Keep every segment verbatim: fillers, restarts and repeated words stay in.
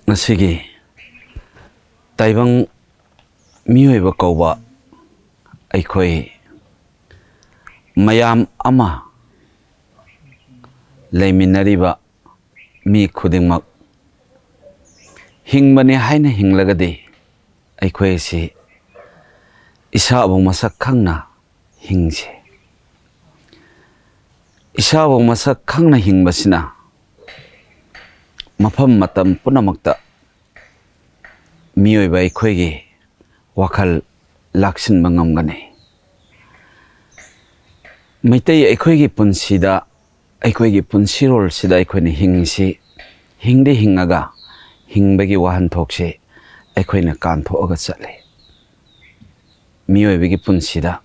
ꯉꯁꯤꯒꯤ ꯇꯥꯏꯕꯪ ꯃꯤꯑꯣꯏꯕ ꯀꯧꯕ ꯑꯩꯈꯣꯏ ꯃꯌꯥꯝ ꯑꯃ ꯂꯩꯃꯤꯟꯅꯔꯤꯕ ꯃꯤ ꯈꯨꯗꯤꯡꯃꯛ ꯍꯤꯡꯕꯅꯤ ꯍꯥꯏꯅ ꯍꯤꯡꯂꯒꯗꯤ, ꯑꯩꯈꯣꯏ ꯑꯁꯤ ꯏꯁꯥꯕꯨ ꯃꯁꯛ ꯈꯪꯅ ꯍꯤꯡꯁꯤ꯫ ꯏꯁꯥꯕꯨ ꯃꯁꯛ ꯈꯪꯅ ꯍꯤꯡꯕꯁꯤꯅ ꯃꯐꯝ ꯃꯇꯝ ꯄꯨꯝꯅꯃꯛꯇ ꯃꯤꯑꯣꯏꯕ ꯑꯩꯈꯣꯏꯒꯤ ꯋꯥꯈꯜ ꯂꯥꯛꯁꯤꯟꯕ ꯉꯝꯒꯅꯤ꯫ ꯃꯩꯇꯩ ꯑꯩꯈꯣꯏꯒꯤ ꯄꯨꯟꯁꯤꯗ, ꯑꯩꯈꯣꯏꯒꯤ ꯄꯨꯟꯁꯤꯔꯣꯜꯁꯤꯗ ꯑꯩꯈꯣꯏꯅ ꯍꯤꯡꯉꯤꯁꯤ, ꯍꯤꯡꯗꯤ ꯍꯤꯡꯉꯒ ꯍꯤꯡꯕꯒꯤ ꯋꯥꯍꯟꯊꯣꯛꯁꯦ ꯑꯩꯈꯣꯏꯅ ꯀꯥꯟꯊꯣꯛꯑꯒ ꯆꯠꯂꯤ꯫ ꯃꯤꯑꯣꯏꯕꯒꯤ ꯄꯨꯟꯁꯤꯗ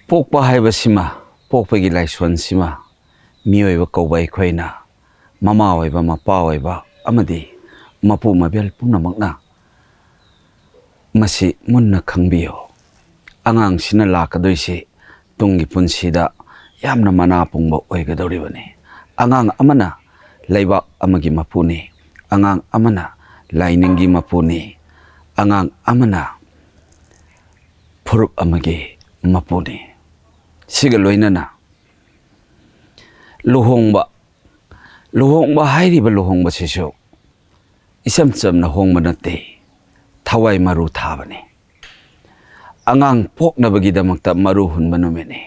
ꯄꯣꯛꯄ ꯍꯥꯏꯕꯁꯤꯃ, ꯄꯣꯛꯄꯒꯤ ꯂꯥꯏꯁꯣꯟꯁꯤꯃ ꯃꯤꯑꯣꯏꯕ ꯀꯧꯕ ꯑꯩꯈꯣꯏꯅ ꯃꯃꯥ ꯑꯣꯏꯕ, ꯃꯄꯥ ꯑꯣꯏꯕ ꯑꯃꯗꯤ ꯃꯄꯨ ꯃꯕꯦꯜ ꯄꯨꯝꯅꯃꯛꯅ ꯃꯁꯤ ꯃꯨꯟꯅ ꯈꯪꯕꯤꯌꯨ꯫ ꯑꯉꯥꯡꯁꯤꯅ ꯂꯥꯛꯀꯗꯣꯏꯁꯤ ꯇꯨꯡꯒꯤ ꯄꯨꯟꯁꯤꯗ ꯌꯥꯝꯅ ꯃꯅꯥ ꯄꯨꯡꯕ ꯑꯣꯏꯒꯗꯧꯔꯤꯕꯅꯤ꯫ ꯑꯉꯥꯡ ꯑꯃꯅ ꯂꯩꯕꯥꯛ ꯑꯃꯒꯤ ꯃꯄꯨꯅꯤ꯫ ꯑꯉꯥꯡ ꯑꯃꯅ ꯂꯥꯏꯅꯤꯡꯒꯤ ꯃꯄꯨꯅꯤ꯫ ꯑꯉꯥꯡ ꯑꯃꯅ ꯐꯨꯔꯨꯞ ꯑꯃꯒꯤ ꯃꯄꯨꯅꯤ꯫ ꯁꯤꯒ ꯂꯣꯏꯅꯅ ꯂꯨꯍꯣꯡꯕ, ꯂꯨꯍꯣꯡꯕ ꯍꯥꯏꯔꯤꯕ ꯂꯨꯍꯣꯡꯕꯁꯤꯁꯨ ꯏꯆꯝ ꯆꯝꯅ ꯍꯣꯡꯕ ꯅꯠꯇꯦ, ꯊꯋꯥꯏ ꯃꯔꯨ ꯊꯥꯕꯅꯤ꯫ ꯑꯉꯥꯡ ꯄꯣꯛꯅꯕꯒꯤꯗꯃꯛꯇ ꯃꯔꯨ ꯍꯨꯟꯕ ꯅꯨꯃꯤꯠꯅꯤ꯫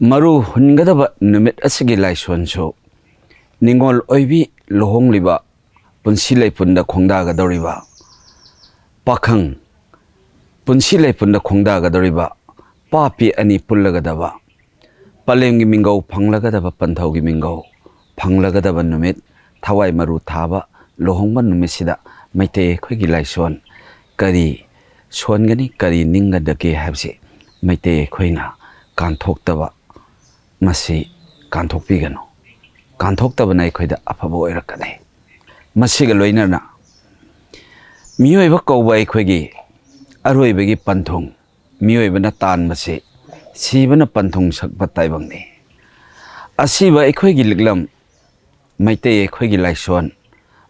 ꯃꯔꯨ ꯍꯨꯟꯒꯗꯕ ꯅꯨꯃꯤꯠ ꯑꯁꯤꯒꯤ ꯂꯥꯏꯁꯣꯟꯁꯨ ꯅꯤꯉꯣꯜ ꯑꯣꯏꯕꯤ ꯂꯨꯍꯣꯡꯂꯤꯕ ꯄꯨꯟꯁꯤ ꯂꯩꯄꯨꯟꯗ ꯈꯣꯡꯗꯥꯒꯗꯧꯔꯤꯕ ꯄꯥꯈꯪ, ꯄꯨꯟꯁꯤ ꯂꯩꯄꯨꯟꯗ ꯈꯣꯡꯗꯥꯒꯗꯧꯔꯤꯕ ꯄꯥꯄꯤ ꯑꯅꯤ ꯄꯨꯜꯂꯒꯗꯕ, ꯄꯂꯦꯝꯒꯤ ꯃꯤꯡꯒꯧ ꯐꯪꯂꯒꯗꯕ, ꯄꯟꯊꯧꯒꯤ ꯃꯤꯡꯒꯧ ꯐꯪꯂꯒꯗꯕ ꯅꯨꯃꯤꯠ, ꯊꯋꯥꯏ ꯃꯔꯨ ꯊꯥꯕ ꯂꯨꯍꯣꯡꯕ ꯅꯨꯃꯤꯠꯁꯤꯗ ꯃꯩꯇꯩ ꯑꯩꯈꯣꯏꯒꯤ ꯂꯥꯏꯁꯣꯟ ꯀꯔꯤ ꯁꯣꯟꯒꯅꯤ, ꯀꯔꯤ ꯅꯤꯡꯒꯗꯒꯦ ꯍꯥꯏꯕꯁꯤ ꯃꯩꯇꯩ ꯑꯩꯈꯣꯏꯅ ꯀꯥꯟꯊꯣꯛꯇꯕ, ꯃꯁꯤ ꯀꯥꯟꯊꯣꯛꯄꯤꯒꯅꯨ꯫ ꯀꯥꯟꯊꯣꯛꯇꯕꯅ ꯑꯩꯈꯣꯏꯗ ꯑꯐꯕ ꯑꯣꯏꯔꯛꯀꯅꯤ꯫ ꯃꯁꯤꯒ ꯂꯣꯏꯅꯅ ꯃꯤꯑꯣꯏꯕ ꯀꯧꯕ ꯑꯩꯈꯣꯏꯒꯤ ꯑꯔꯣꯏꯕꯒꯤ ꯄꯟꯊꯨꯡ, ꯃꯤꯑꯣꯏꯕꯅ ꯇꯥꯟꯕꯁꯤ ꯁꯤꯕꯅ ꯄꯟꯊꯨꯡ ꯁꯛꯄ ꯇꯥꯏꯕꯪꯅꯤ꯫ ꯑꯁꯤꯕ ꯑꯩꯈꯣꯏꯒꯤ ꯂꯤꯛꯂꯝ, ꯃꯩꯇꯩ ꯑꯩꯈꯣꯏꯒꯤ ꯂꯥꯏꯁꯣꯟ,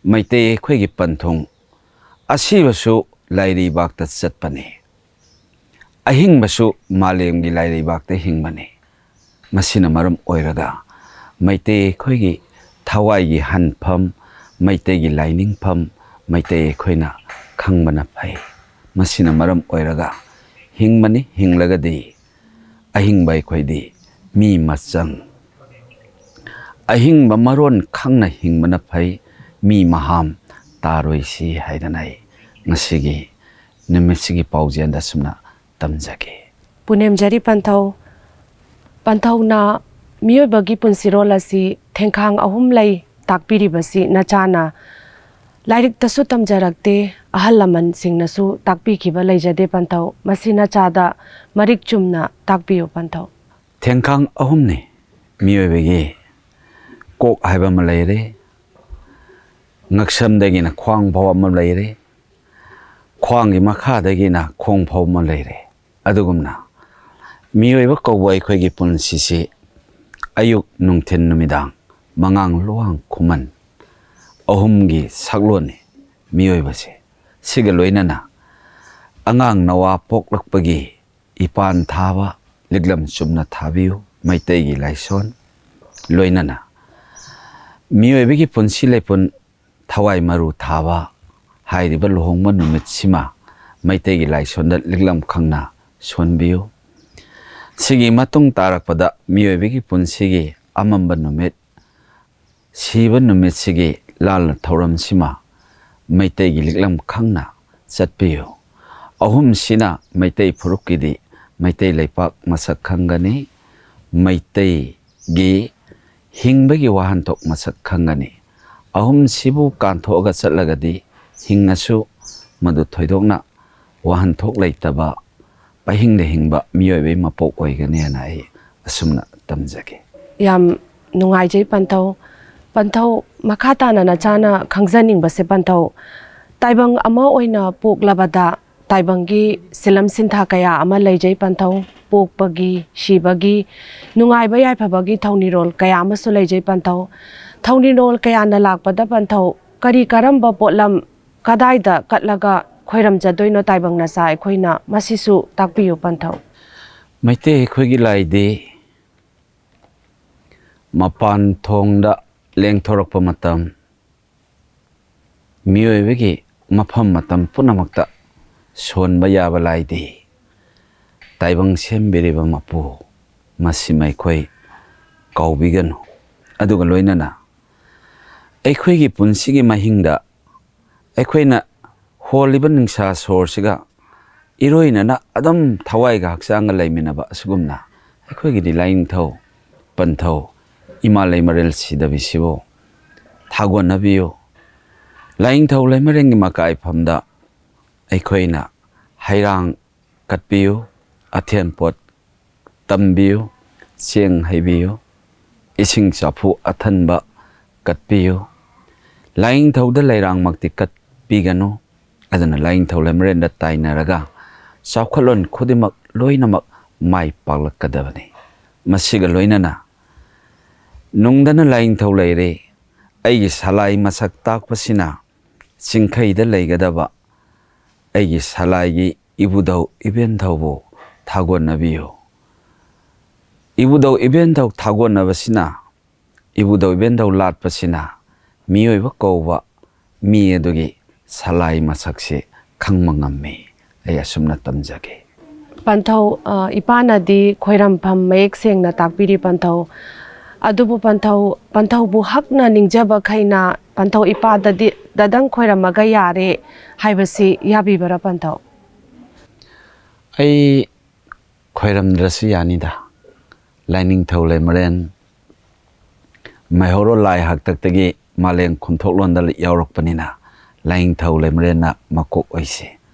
ꯃꯩꯇꯩ ꯑꯩꯈꯣꯏꯒꯤ ꯄꯟꯊꯨꯡ, ꯑꯁꯤꯕꯁꯨ ꯂꯥꯏꯔꯩꯕꯥꯛꯇ ꯆꯠꯄꯅꯤ, ꯑꯍꯤꯡꯕꯁꯨ ꯃꯥꯂꯦꯝꯒꯤ ꯂꯥꯏꯔꯩꯕꯥꯛꯇ ꯍꯤꯡꯕꯅꯤ꯫ ꯃꯁꯤꯅ ꯃꯔꯝ ꯑꯣꯏꯔꯒ ꯃꯩꯇꯩ ꯑꯩꯈꯣꯏꯒꯤ ꯊꯋꯥꯏꯒꯤ ꯍꯟꯐꯝ, ꯃꯩꯇꯩꯒꯤ ꯂꯥꯏꯅꯤꯡꯐꯝ ꯃꯩꯇꯩ ꯑꯩꯈꯣꯏꯅ ꯈꯪꯕꯅ ꯐꯩ꯫ ꯃꯁꯤꯅ ꯃꯔꯝ ꯑꯣꯏꯔꯒ ꯍꯤꯡꯕꯅꯤ, ꯍꯤꯡꯂꯒꯗꯤ ꯑꯍꯤꯡꯕ ꯑꯩꯈꯣꯏꯗꯤ ꯃꯤ ꯃꯆꯪ, ꯑꯍꯤꯡꯕ ꯃꯔꯣꯟ ꯈꯪꯅ ꯍꯤꯡꯕꯅ ꯐꯩ, ꯃꯤ ꯃꯍꯥꯝ ꯇꯥꯔꯣꯏꯁꯤ ꯍꯥꯏꯗꯅ ꯑꯩ ꯉꯁꯤꯒꯤ ꯅꯨꯃꯤꯠꯁꯤꯒꯤ ꯄꯥꯎꯖꯦꯜꯗ ꯑꯁꯨꯝꯅ ꯇꯝꯖꯒꯦ꯫ ꯄꯨꯅꯦꯝꯖꯔꯤ ꯄꯟꯊꯧ, ꯄꯟꯊꯧꯅ ꯃꯤꯑꯣꯏꯕꯒꯤ ꯄꯨꯟꯁꯤꯔꯣꯜ ꯑꯁꯤ ꯊꯦꯡꯈꯥꯡ ꯑꯍꯨꯝ ꯂꯩ ꯇꯥꯛꯄꯤꯔꯤꯕꯁꯤ ꯅꯆꯥꯅ ꯂꯥꯏꯔꯤꯛꯇꯁꯨ ꯇꯝꯖꯔꯛꯇꯦ, ꯑꯍꯜ ꯂꯃꯟꯁꯤꯡꯅꯁꯨ ꯇꯥꯛꯄꯤꯈꯤꯕ ꯂꯩꯖꯗꯦ ꯄꯟꯊꯧ꯫ ꯃꯁꯤ ꯅꯆꯥꯗ ꯃꯔꯤꯛ ꯆꯨꯝꯅ ꯇꯥꯛꯄꯤꯌꯨ ꯄꯟꯊꯧ꯫ ꯊꯦꯡꯈꯥꯡ ꯑꯍꯨꯝꯅꯤ ꯃꯤꯑꯣꯏꯕꯒꯤ꯫ ꯀꯣꯛ ꯍꯥꯏꯕ ꯑꯃ ꯂꯩꯔꯦ, ꯉꯛꯁꯝꯗꯒꯤꯅ ꯈ꯭ꯋꯥꯡ ꯐꯥꯎ ꯑꯃ ꯂꯩꯔꯦ, ꯈ꯭ꯋꯥꯡꯒꯤ ꯃꯈꯥꯗꯒꯤꯅ ꯈꯣꯡ ꯐꯥꯎ ꯑꯃ ꯂꯩꯔꯦ꯫ ꯑꯗꯨꯒꯨꯝꯅ ꯃꯤꯑꯣꯏꯕ ꯀꯧꯕ ꯑꯩꯈꯣꯏꯒꯤ ꯄꯨꯟꯁꯤꯁꯤ ꯑꯌꯨꯛ, ꯅꯨꯡꯊꯤꯟ, ꯅꯨꯃꯤꯗꯥꯡ, ꯃꯉꯥꯡ, ꯂꯨꯋꯥꯡ, ꯈꯨꯃꯟ ꯑꯍꯨꯝꯒꯤ ꯁꯛꯂꯣꯟꯅꯤ ꯃꯤꯑꯣꯏꯕꯁꯦ꯫ ꯁꯤꯒ ꯂꯣꯏꯅꯅ ꯑꯉꯥꯡ ꯅꯋꯥ ꯄꯣꯛꯂꯛꯄꯒꯤ ꯏꯄꯥꯟ ꯊꯥꯕ, ꯂꯤꯛꯂꯝ ꯆꯨꯝꯅ ꯊꯥꯕꯤꯌꯨ ꯃꯩꯇꯩꯒꯤ ꯂꯥꯏꯁꯣꯟ꯫ ꯂꯣꯏꯅꯅ ꯃꯤꯑꯣꯏꯕꯒꯤ ꯄꯨꯟꯁꯤ ꯂꯩꯄꯨꯟ ꯊꯋꯥꯏ ꯃꯔꯨ ꯊꯥꯕ ꯍꯥꯏꯔꯤꯕ ꯂꯨꯍꯣꯡꯕ ꯅꯨꯃꯤꯠꯁꯤꯃ ꯃꯩꯇꯩꯒꯤ ꯂꯥꯏꯁꯣꯟꯗ ꯂꯤꯛꯂꯝ ꯈꯪꯅ ꯁꯣꯟꯕꯤꯌꯨ꯫ ꯁꯤꯒꯤ ꯃꯇꯨꯡ ꯇꯥꯔꯛꯄꯗ ꯃꯤꯑꯣꯏꯕꯒꯤ ꯄꯨꯟꯁꯤꯒꯤ ꯑꯃꯝꯕ ꯅꯨꯃꯤꯠ, ꯁꯤꯕ ꯅꯨꯃꯤꯠꯁꯤꯒꯤ ꯂꯥꯜꯅ ꯊꯧꯔꯝꯁꯤꯃ ꯃꯩꯇꯩꯒꯤ ꯂꯤꯛꯂꯝ ꯈꯪꯅ ꯆꯠꯄꯤꯌꯨ꯫ ꯑꯍꯨꯝꯁꯤꯅ ꯃꯩꯇꯩ ꯐꯨꯔꯨꯞꯀꯤꯗꯤ ꯃꯩꯇꯩ ꯂꯩꯄꯥꯛ ꯃꯁꯛ ꯈꯪꯒꯅꯤ, ꯃꯩꯇꯩꯒꯤ ꯍꯤꯡꯕꯒꯤ ꯋꯥꯍꯟꯊꯣꯛ ꯃꯁꯛ ꯈꯪꯒꯅꯤ꯫ ꯑꯍꯨꯝꯁꯤꯕꯨ ꯀꯥꯟꯊꯣꯛꯑꯒ ꯆꯠꯂꯒꯗꯤ ꯍꯤꯡꯉꯁꯨ ꯃꯗꯨ ꯊꯣꯏꯗꯣꯛꯅ ꯋꯥꯍꯟꯊꯣꯛ ꯂꯩꯇꯕ, ꯄꯍꯤꯡꯗ ꯍꯤꯡꯕ ꯃꯤꯑꯣꯏꯕꯒꯤ ꯃꯄꯣꯛ ꯑꯣꯏꯒꯅꯤ ꯍꯥꯏꯅ ꯑꯩ ꯑꯁꯨꯝꯅ ꯇꯝꯖꯒꯦ꯫ ꯌꯥꯝ ꯅꯨꯡꯉꯥꯏꯖꯩ ꯄꯟꯊꯧ꯫ ꯄꯟꯊꯧ, ꯃꯈꯥ ꯇꯥꯅ ꯅꯆꯥꯅ ꯈꯪꯖꯅꯤꯡꯕꯁꯦ ꯄꯟꯊꯧ, ꯇꯥꯏꯕꯪ ꯑꯃ ꯑꯣꯏꯅ ꯄꯣꯛꯂꯕꯗ ꯇꯥꯏꯕꯪꯒꯤ ꯁꯤꯂꯝ ꯁꯤꯟꯊꯥ ꯀꯌꯥ ꯑꯃ ꯂꯩꯖꯩ ꯄꯟꯊꯧ꯫ ꯄꯣꯛꯄꯒꯤ, ꯁꯤꯕꯒꯤ, ꯅꯨꯡꯉꯥꯏꯕ ꯌꯥꯏꯐꯕꯒꯤ ꯊꯧꯅꯤꯔꯣꯜ ꯀꯌꯥ ꯑꯃꯁꯨ ꯂꯩꯖꯩ ꯄꯟꯊꯧ꯫ ꯊꯧꯅꯤꯔꯣꯜ ꯀꯌꯥꯅ ꯂꯥꯛꯄꯗ ꯄꯟꯊꯧ, ꯀꯔꯤ ꯀꯔꯝꯕ ꯄꯣꯠꯂꯝ ꯀꯗꯥꯏꯗ ꯀꯠꯂꯒ ꯈꯣꯏꯔꯝꯖꯗꯣꯏꯅꯣ ꯇꯥꯏꯕꯪ ꯅꯆꯥ ꯑꯩꯈꯣꯏꯅ? ꯃꯁꯤꯁꯨ ꯇꯥꯛꯄꯤꯌꯨ ꯄꯟꯊꯧ꯫ ꯃꯩꯇꯩ ꯑꯩꯈꯣꯏꯒꯤ ꯂꯥꯏꯗꯤ ꯃꯄꯥꯟ ꯊꯣꯡꯗ ꯂꯦꯡꯊꯣꯔꯛꯄ ꯃꯇꯝ, ꯃꯤꯑꯣꯏꯕꯒꯤ ꯃꯐꯝ ꯃꯇꯝ ꯄꯨꯝꯅꯃꯛꯇ ꯁꯣꯟꯕ ꯌꯥꯕ ꯂꯥꯏꯗꯤ ꯇꯥꯏꯕꯪ ꯁꯦꯝꯕꯤꯔꯤꯕ ꯃꯄꯨ, ꯃꯁꯤꯃ ꯑꯩꯈꯣꯏ ꯀꯥꯎꯕꯤꯒꯅꯨ꯫ ꯑꯗꯨꯒ ꯂꯣꯏꯅꯅ ꯑꯩꯈꯣꯏꯒꯤ ꯄꯨꯟꯁꯤꯒꯤ ꯃꯍꯤꯡꯗ ꯑꯩꯈꯣꯏꯅ ꯍꯣꯜꯂꯤꯕ ꯅꯨꯡꯁꯥ ꯁꯣꯔꯁꯤꯒ ꯏꯔꯣꯏꯅꯅ ꯑꯗꯨꯝ ꯊꯋꯥꯏꯒ ꯍꯛꯆꯥꯡꯒ ꯂꯩꯃꯤꯟꯅꯕ ꯑꯁꯤꯒꯨꯝꯅ ꯑꯩꯈꯣꯏꯒꯤꯗꯤ ꯂꯥꯏꯅꯤꯡꯊꯧ ꯄꯟꯊꯧ ꯏꯃꯥ ꯂꯩꯃꯔꯦꯜ ꯁꯤꯗꯕꯤꯁꯤꯕꯨ ꯊꯥꯒꯣꯟꯅꯕꯤꯌꯨ꯫ ꯂꯥꯏꯅꯤꯡꯊꯧ ꯂꯩꯃꯔꯦꯜꯒꯤ ꯃꯀꯥꯏꯐꯝꯗ ꯑꯩꯈꯣꯏꯅ ꯍꯩꯔꯥꯡ ꯀꯠꯄꯤꯌꯨ, ꯑꯊꯦꯟ ꯄꯣꯠ ꯇꯝꯕꯤꯌꯨ, ꯆꯦꯡ ꯍꯩꯕꯤꯌꯨ, ꯏꯁꯤꯡ ꯆꯥꯐꯨ ꯑꯊꯟꯕ ꯀꯠꯄꯤꯌꯨ꯫ ꯂꯥꯏꯅꯤꯡꯊꯧꯗ ꯂꯩꯔꯥꯡꯃꯛꯇꯤ ꯀꯠꯄꯤꯒꯅꯨ꯫ ꯑꯗꯨꯅ ꯂꯥꯏꯅꯤꯡꯊꯧ ꯂꯩꯃꯔꯦꯟꯗ ꯇꯥꯏꯅꯔꯒ ꯆꯥꯎꯈꯠꯂꯣꯟ ꯈꯨꯗꯤꯡꯃꯛ ꯂꯣꯏꯅꯃꯛ ꯃꯥꯏ ꯄꯥꯛꯂꯛꯀꯗꯕꯅꯤ꯫ ꯃꯁꯤꯒ ꯂꯣꯏꯅꯅ ꯅꯨꯡꯗꯅ ꯂꯥꯏꯅꯤꯡꯊꯧ ꯂꯩꯔꯦ꯫ ꯑꯩꯒꯤ ꯁꯂꯥꯏ ꯃꯁꯛ ꯇꯥꯛꯄꯁꯤꯅ ꯆꯤꯡꯈꯩꯗ ꯂꯩꯒꯗꯕ ꯑꯩꯒꯤ ꯁꯂꯥꯏꯒꯤ ꯏꯕꯨꯙꯧ ꯏꯕꯦꯟꯊꯧꯕꯨ ꯊꯥꯒꯣꯟꯅꯕꯤꯌꯨ꯫ ꯏꯕꯨꯙꯧ ꯏꯕꯦꯟꯊꯧ ꯊꯥꯒꯣꯟꯅꯕꯁꯤꯅ, ꯏꯕꯨꯙꯧ ꯏꯕꯦꯟꯊꯧ ꯂꯥꯠꯄꯁꯤꯅ ꯃꯤꯑꯣꯏꯕ ꯀꯧꯕ ꯃꯤ ꯑꯗꯨꯒꯤ ꯁꯂꯥꯏ ꯃꯁꯛꯁꯤ ꯈꯪꯕ ꯉꯝꯃꯤ꯫ ꯑꯩ ꯑꯁꯨꯝꯅ ꯇꯝꯖꯒꯦ꯫ ꯄꯟꯊꯧ, ꯑ, ꯏꯄꯥꯅꯗꯤ ꯈꯣꯏꯔꯝꯐꯝ ꯃꯌꯦꯛ ꯁꯦꯡꯅ ꯇꯥꯛꯄꯤꯔꯤ ꯄꯟꯊꯧ꯫ ꯑꯗꯨꯕꯨ ꯄꯟꯊꯧ, ꯄꯟꯊꯧꯕꯨ ꯍꯛꯅ ꯅꯤꯡꯖꯕꯈꯩꯅ ꯄꯟꯊꯧ ꯏꯄꯥꯗꯗꯤ ꯗꯗꯪ ꯈꯣꯏꯔꯝꯃꯒ ꯌꯥꯔꯦ ꯍꯥꯏꯕꯁꯤ ꯌꯥꯕꯤꯕꯔꯥ ꯄꯟꯊꯧ? ꯑꯩ ꯈꯣꯏꯔꯝꯗ꯭ꯔꯁꯨ ꯌꯥꯅꯤꯗ꯫ ꯂꯥꯏꯅꯤꯡꯊꯧ ꯂꯩꯃꯔꯦꯟ ꯃꯩꯍꯧꯔꯣꯜ ꯂꯥꯏ ꯍꯥꯛꯇꯛꯇꯒꯤ ꯃꯥꯂꯦꯝ ꯈꯨꯟꯊꯣꯛꯂꯣꯟꯗ ꯌꯥꯎꯔꯛꯄꯅꯤꯅ ꯂꯥꯏꯅꯤꯡꯊꯧ ꯂꯩꯃꯔꯦꯟꯅ ꯃꯀꯣꯛ ꯑꯣꯏꯁꯤ꯫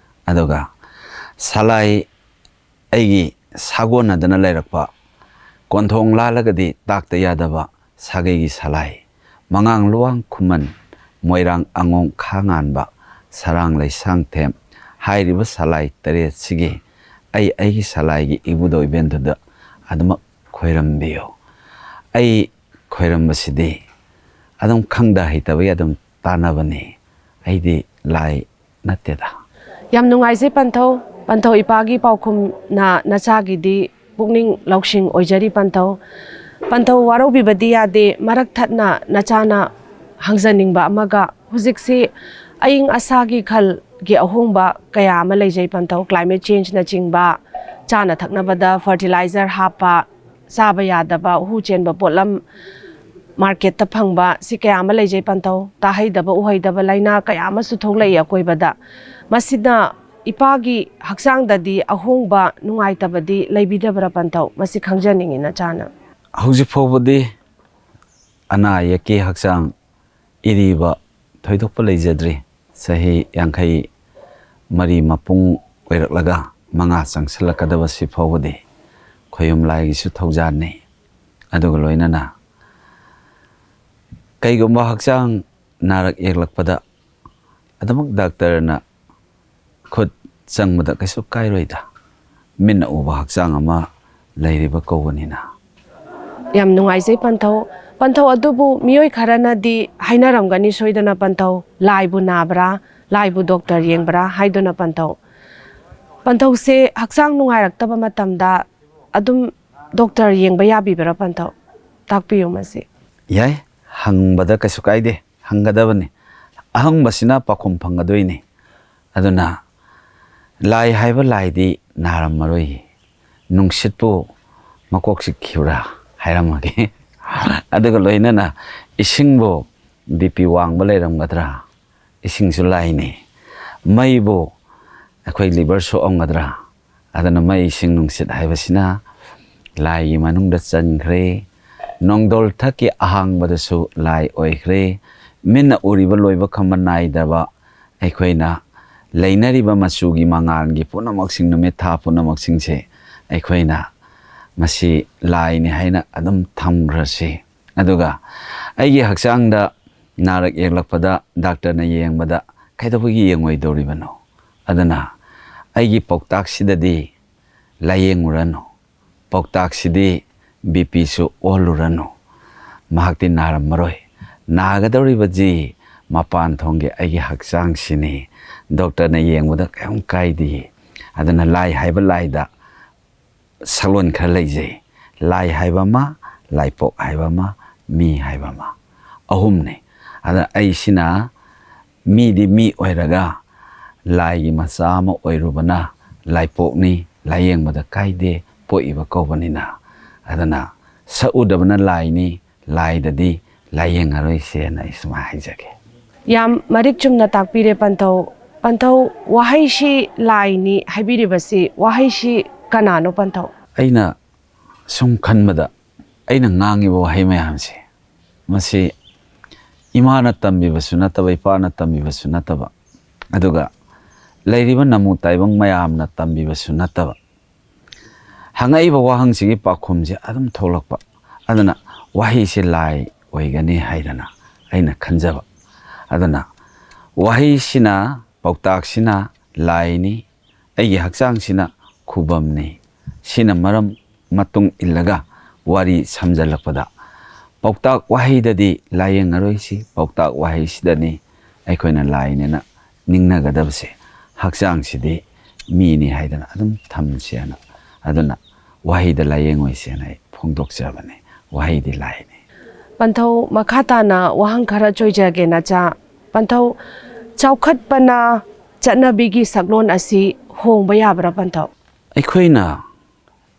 ꯑꯗꯨꯒ ꯁꯂꯥꯏ ꯑꯩꯒꯤ ꯁꯥꯒꯣꯟꯅꯗꯅ ꯂꯩꯔꯛꯄ ꯀꯣꯟꯊꯣꯡ ꯂꯥꯜꯂꯒꯗꯤ ꯇꯥꯛꯇ ꯌꯥꯗꯕ ꯁꯥꯒꯩꯒꯤ ꯁꯂꯥꯏ, ꯃꯉꯥꯡ ꯂꯨꯋꯥꯡ ꯈꯨꯃꯟ, ꯃꯣꯏꯔꯥꯡ ꯑꯉꯣꯝ ꯈꯥ ꯉꯥꯟꯕ, ꯁꯔꯥꯡ ꯂꯩꯁꯥꯡꯊꯦꯝ ꯍꯥꯏꯔꯤꯕ ꯁꯂꯥꯏ ꯇꯔꯦꯠꯁꯤꯒꯤ ꯑꯩ ꯑꯩꯒꯤ ꯁꯂꯥꯏꯒꯤ ꯏꯕꯨꯙꯧ ꯏꯕꯦꯟꯗꯨꯗ ꯑꯗꯨꯃꯛ ꯈꯣꯏꯔꯝꯕꯤꯌꯨ꯫ ꯑꯩ ꯈꯣꯏꯔꯝꯕꯁꯤꯗꯤ ꯑꯗꯨꯝ ꯈꯪꯗ ꯍꯩꯇꯕꯒꯤ ꯑꯗꯨꯝ ꯇꯥꯟꯅꯕꯅꯤ꯫ ꯑꯩꯗꯤ ꯂꯥꯏ ꯅꯠꯇꯦꯗ꯫ ꯌꯥꯝ ꯅꯨꯡꯉꯥꯏꯖꯩ ꯄꯟꯊꯧ꯫ ꯄꯟꯊꯧ ꯏꯄꯥꯒꯤ ꯄꯥꯎꯈꯨꯝꯅ ꯅꯆꯥꯒꯤꯗꯤ ꯄꯨꯛꯅꯤꯡ ꯂꯧꯁꯤꯡ ꯑꯣꯏꯖꯔꯤ ꯄꯟꯊꯧ꯫ ꯄꯟꯊꯧ ꯋꯥꯔꯧꯕꯤꯕꯗꯤ ꯌꯥꯗꯦ꯫ ꯃꯔꯛ ꯊꯠꯅ ꯅꯆꯥꯅ ꯍꯪꯖꯅꯤꯡꯕ ꯑꯃꯒ, ꯍꯧꯖꯤꯛꯁꯤ ꯑꯏꯪ ꯑꯁꯥꯒꯤ ꯈꯜꯒꯤ ꯑꯍꯣꯡꯕ ꯀꯌꯥ ꯑꯃ ꯂꯩꯖꯩ ꯄꯟꯊꯧ꯫ Climate changeꯅꯆꯤꯡꯕ, ꯆꯥꯅ ꯊꯛꯅꯕꯗ fertilizer ꯍꯥꯞꯄ, ꯆꯥꯕ ꯌꯥꯗꯕ ꯍꯨ ꯆꯦꯟꯕ ꯄꯣꯠꯂꯝ ꯃꯥꯔꯀꯦꯠꯇ ꯐꯪꯕ ꯁꯤ ꯀꯌꯥ ꯑꯃ ꯂꯩꯖꯩ ꯄꯟꯊꯧ꯫ ꯇꯥꯍꯩꯗꯕ ꯎꯍꯩꯗꯕ ꯂꯥꯏꯅꯥ ꯀꯌꯥ ꯑꯃꯁꯨ ꯊꯣꯛꯂꯛꯏ ꯑꯀꯣꯏꯕꯗ꯫ ꯃꯁꯤꯅ ꯏꯄꯥꯒꯤ ꯍꯛꯆꯥꯡꯗꯗꯤ ꯑꯍꯣꯡꯕ ꯅꯨꯡꯉꯥꯏꯇꯕꯗꯤ ꯂꯩꯕꯤꯗꯕ꯭ꯔꯥ ꯄꯟꯊꯧ? ꯃꯁꯤ ꯈꯪꯖꯅꯤꯡꯉꯤ ꯅꯆꯥꯅ꯫ ꯍꯧꯖꯤꯛ ꯐꯥꯎꯕꯗꯤ ꯑꯅꯥ ꯑꯌꯦꯛꯀꯤ ꯍꯛꯆꯥꯡ ꯏꯔꯤꯕ ꯊꯣꯏꯗꯣꯛꯄ ꯂꯩꯖꯗ꯭ꯔꯤ꯫ ꯆꯍꯤ ꯌꯥꯡꯈꯩ ꯃꯔꯤ ꯃꯄꯨꯡ ꯑꯣꯏꯔꯛꯂꯒ ꯃꯉꯥ ꯆꯪꯁꯤꯜꯂꯛꯀꯗꯕꯁꯤ ꯐꯥꯎꯕꯗꯤ ꯈꯣꯌꯨꯝ ꯂꯥꯏꯒꯤꯁꯨ ꯊꯧꯖꯥꯜꯅꯤ꯫ ꯑꯗꯨꯒ ꯂꯣꯏꯅꯅ ꯀꯩꯒꯨꯝꯕ ꯍꯛꯆꯥꯡ ꯅꯥꯔꯛ ꯌꯦꯛꯂꯛꯄꯗ ꯑꯗꯨꯃꯛ ꯗꯥꯛꯇꯔꯅ ꯈꯨꯠ ꯆꯪꯕꯗ ꯀꯩꯁꯨ ꯀꯥꯏꯔꯣꯏꯗ꯫ ꯃꯤꯠꯅ ꯎꯕ ꯍꯛꯆꯥꯡ ꯑꯃ ꯂꯩꯔꯤꯕ ꯀꯧꯕꯅꯤꯅ꯫ ꯌꯥꯝ ꯅꯨꯡꯉꯥꯏꯖꯩ ꯄꯟꯊꯧ꯫ ꯄꯟꯊꯧ, ꯑꯗꯨꯕꯨ ꯃꯤꯑꯣꯏ ꯈꯔꯅꯗꯤ ꯍꯥꯏꯅꯔꯝꯒꯅꯤ ꯁꯣꯏꯗꯅ ꯄꯟꯊꯧ, "ꯂꯥꯏꯕꯨ ꯅꯥꯕ꯭ꯔꯥ? ꯂꯥꯏꯕꯨ ꯗꯣꯛꯇꯔ ꯌꯦꯡꯕ꯭ꯔꯥ?" ꯍꯥꯏꯗꯨꯅ ꯄꯟꯊꯧ꯫ ꯄꯟꯊꯧꯁꯦ ꯍꯛꯆꯥꯡ ꯅꯨꯡꯉꯥꯏꯔꯛꯇꯕ ꯃꯇꯝꯗ ꯑꯗꯨꯝ ꯗꯣꯛꯇꯔ ꯌꯦꯡꯕ ꯌꯥꯕꯤꯕ꯭ꯔꯥ ꯄꯟꯊꯧ? ꯇꯥꯛꯄꯤꯌꯨ ꯃꯁꯤ꯫ ꯌꯥꯏ, ꯍꯪꯕꯗ ꯀꯩꯁꯨ ꯀꯥꯏꯗꯦ, ꯍꯪꯒꯗꯕꯅꯤ꯫ ꯑꯍꯪꯕꯁꯤꯅ ꯄꯥꯎꯈꯨꯝ ꯐꯪꯒꯗꯣꯏꯅꯤ꯫ ꯑꯗꯨꯅ ꯂꯥꯏ ꯍꯥꯏꯕ ꯂꯥꯏꯗꯤ ꯅꯥꯔꯝꯃꯔꯣꯏ꯫ ꯅꯨꯡꯁꯤꯠꯄꯨ ꯃꯀꯣꯛ ꯆꯤꯛꯈꯤꯕ꯭ꯔꯥ ꯍꯥꯏꯔꯝꯃꯒꯦ꯫ ꯑꯗꯨꯒ ꯂꯣꯏꯅꯅ ꯏꯁꯤꯡꯕꯨ ꯕꯤ ꯄꯤ ꯋꯥꯡꯕ ꯂꯩꯔꯝꯒꯗ꯭ꯔꯥ? ꯏꯁꯤꯡꯁꯨ ꯂꯥꯏꯅꯤ꯫ ꯃꯩꯕꯨ ꯑꯩꯈꯣꯏ ꯂꯤꯚꯔ ꯁꯣꯛꯑꯝꯒꯗ꯭ꯔꯥ? ꯑꯗꯨꯅ ꯃꯩ, ꯏꯁꯤꯡ, ꯅꯨꯡꯁꯤꯠ ꯍꯥꯏꯕꯁꯤꯅ ꯂꯥꯏꯒꯤ ꯃꯅꯨꯡꯗ ꯆꯟꯈ꯭ꯔꯦ꯫ ꯅꯣꯡꯗꯣꯜ ꯊꯛꯀꯤ ꯑꯍꯥꯡꯕꯗꯁꯨ ꯂꯥꯏ ꯑꯣꯏꯈ꯭ꯔꯦ꯫ ꯃꯤꯠꯅ ꯎꯔꯤꯕ ꯂꯣꯏꯕ ꯈꯝꯕ ꯅꯥꯏꯗꯕ ꯑꯩꯈꯣꯏꯅ ꯂꯩꯅꯔꯤꯕ ꯃꯆꯨꯒꯤ ꯃꯉꯥꯜꯒꯤ ꯄꯨꯝꯅꯃꯛꯁꯤꯡ, ꯅꯨꯃꯤꯠ ꯊꯥ ꯄꯨꯝꯅꯃꯛꯁꯤꯡꯁꯦ ꯑꯩꯈꯣꯏꯅ ꯃꯁꯤ ꯂꯥꯏꯅꯤ ꯍꯥꯏꯅ ꯑꯗꯨꯝ ꯊꯝꯈ꯭ꯔꯁꯤ꯫ ꯑꯗꯨꯒ ꯑꯩꯒꯤ ꯍꯛꯆꯥꯡꯗ ꯅꯥꯔꯛ ꯌꯦꯛꯂꯛꯄꯗ ꯗꯥꯛꯇꯔꯅ ꯌꯦꯡꯕꯗ ꯀꯩꯗꯧꯕꯒꯤ ꯌꯦꯡꯉꯣꯏꯗꯧꯔꯤꯕꯅꯣ? ꯑꯗꯨꯅ ꯑꯩꯒꯤ ꯄꯥꯎꯇꯥꯛꯁꯤꯗꯗꯤ ꯂꯥꯏꯌꯦꯡꯉꯨꯔꯅꯨ꯫ ꯄꯥꯎꯇꯥꯛꯁꯤꯗꯤ ꯕꯤ ꯄꯤꯁꯨ ꯑꯣꯜꯂꯨꯔꯅꯨ꯫ ꯃꯍꯥꯛꯇꯤ ꯅꯥꯔꯝꯃꯔꯣꯏ꯫ ꯅꯥꯒꯗꯧꯔꯤꯕꯁꯤ ꯃꯄꯥꯟ ꯊꯣꯡꯒꯤ ꯑꯩꯒꯤ ꯍꯛꯆꯥꯡꯁꯤꯅꯤ꯫ ꯗꯣꯛꯇꯔꯅ ꯌꯦꯡꯕꯗ ꯀꯔꯤꯝ ꯀꯥꯏꯗꯦ꯫ ꯑꯗꯨꯅ ꯂꯥꯏ ꯍꯥꯏꯕ ꯂꯥꯏꯗ ꯁꯛꯂꯣꯟ ꯈꯔ ꯂꯩꯖꯩ꯫ ꯂꯥꯏ ꯍꯥꯏꯕ ꯑꯃ, ꯂꯥꯏꯄꯣꯛ ꯍꯥꯏꯕ ꯑꯃ, ꯃꯤ ꯍꯥꯏꯕ ꯑꯃ, ꯑꯍꯨꯝꯅꯤ꯫ ꯑꯗ ꯑꯩꯁꯤꯅ ꯃꯤꯗꯤ ꯃꯤ ꯑꯣꯏꯔꯒ ꯂꯥꯏꯒꯤ ꯃꯆꯥ ꯑꯃ ꯑꯣꯏꯔꯨꯕꯅ ꯂꯥꯏꯄꯣꯛꯅꯤ, ꯂꯥꯏꯌꯦꯡꯕꯗ ꯀꯥꯏꯗꯦ, ꯄꯣꯛꯏꯕ ꯀꯧꯕꯅꯤꯅ꯫ ꯑꯗꯨꯅ ꯁꯛꯎꯗꯕꯅ ꯂꯥꯏꯅꯤ, ꯂꯥꯏꯗꯗꯤ ꯂꯥꯏꯌꯦꯡꯉꯔꯣꯏꯁꯦꯅ ꯑꯩ ꯁꯨꯃꯥꯏꯅ ꯍꯥꯏꯖꯒꯦ꯫ ꯌꯥꯝ ꯃꯔꯤꯛ ꯆꯨꯝꯅ ꯇꯥꯛꯄꯤꯔꯦ ꯄꯟꯊꯧ꯫ ꯄꯟꯊꯧ, ꯋꯥꯍꯩꯁꯤ ꯂꯥꯏꯅꯤ ꯍꯥꯏꯕꯤꯔꯤꯕꯁꯤ, ꯋꯥꯍꯩꯁꯤ ꯀꯅꯥꯅꯣ ꯄꯟꯊꯧ? ꯑꯩꯅ ꯁꯨꯝ ꯈꯟꯕꯗ, ꯑꯩꯅ ꯉꯥꯡꯉꯤꯕ ꯋꯥꯍꯩ ꯃꯌꯥꯝꯁꯦ, ꯃꯁꯤ ꯏꯃꯥꯅ ꯇꯝꯕꯤꯕꯁꯨ ꯅꯠꯇꯕ, ꯏꯄꯥꯅ ꯇꯝꯕꯤꯕꯁꯨ ꯅꯠꯇꯕ, ꯑꯗꯨꯒ ꯂꯩꯔꯤꯕ ꯅꯃꯨ ꯇꯥꯏꯕꯪ ꯃꯌꯥꯝꯅ ꯇꯝꯕꯤꯕꯁꯨ ꯅꯠꯇꯕ, ꯍꯪꯉꯛꯏꯕ ꯋꯥꯍꯪꯁꯤꯒꯤ ꯄꯥꯎꯈꯨꯝꯁꯦ ꯑꯗꯨꯝ ꯊꯣꯛꯂꯛꯄ꯫ ꯑꯗꯨꯅ ꯋꯥꯍꯩꯁꯦ ꯂꯥꯏ ꯑꯣꯏꯒꯅꯤ ꯍꯥꯏꯗꯅ ꯑꯩꯅ ꯈꯟꯖꯕ꯫ ꯑꯗꯨꯅ ꯋꯥꯍꯩꯁꯤꯅ, ꯄꯥꯎꯇꯥꯛꯁꯤꯅ ꯂꯥꯏꯅꯤ, ꯑꯩꯒꯤ ꯍꯛꯆꯥꯡꯁꯤꯅ ꯈꯨꯕꯝꯅꯤ꯫ ꯁꯤꯅ ꯃꯔꯝ ꯃꯇꯨꯡ ꯏꯜꯂꯒ ꯋꯥꯔꯤ ꯁꯝꯖꯜꯂꯛꯄꯗ, ꯄꯥꯎꯇꯥꯛ ꯋꯥꯍꯩꯗꯗꯤ ꯂꯥꯏꯌꯦꯡꯉꯔꯣꯏꯁꯤ, ꯄꯥꯎꯇꯥꯛ ꯋꯥꯍꯩꯁꯤꯗꯅꯤ ꯑꯩꯈꯣꯏꯅ ꯂꯥꯏꯅꯦꯅ ꯅꯤꯡꯅꯒꯗꯕꯁꯦ꯫ ꯍꯛꯆꯥꯡꯁꯤꯗꯤ ꯃꯤꯅꯤ ꯍꯥꯏꯗꯅ ꯑꯗꯨꯝ ꯊꯝꯁꯦꯅ, ꯑꯗꯨꯅ ꯋꯥꯍꯩꯗ ꯂꯥꯏꯌꯦꯡꯉꯣꯏꯁꯦꯅ ꯑꯩ ꯐꯣꯡꯗꯣꯛꯆꯕꯅꯤ꯫ ꯋꯥꯍꯩꯗꯤ ꯂꯥꯏꯅꯤ꯫ ꯄꯟꯊꯧ, ꯃꯈꯥ ꯇꯥꯅ ꯋꯥꯍꯪ ꯈꯔ ꯆꯣꯏꯖꯒꯦ ꯅꯆꯥ꯫ ꯄꯟꯊꯧ, ꯆꯥꯎꯈꯠꯄꯅ ꯆꯠꯅꯕꯤꯒꯤ ꯁꯛꯂꯣꯟ ꯑꯁꯤ ꯍꯣꯡꯕ ꯌꯥꯕ꯭ꯔꯥ ꯄꯟꯊꯧ? ꯑꯩꯈꯣꯏꯅ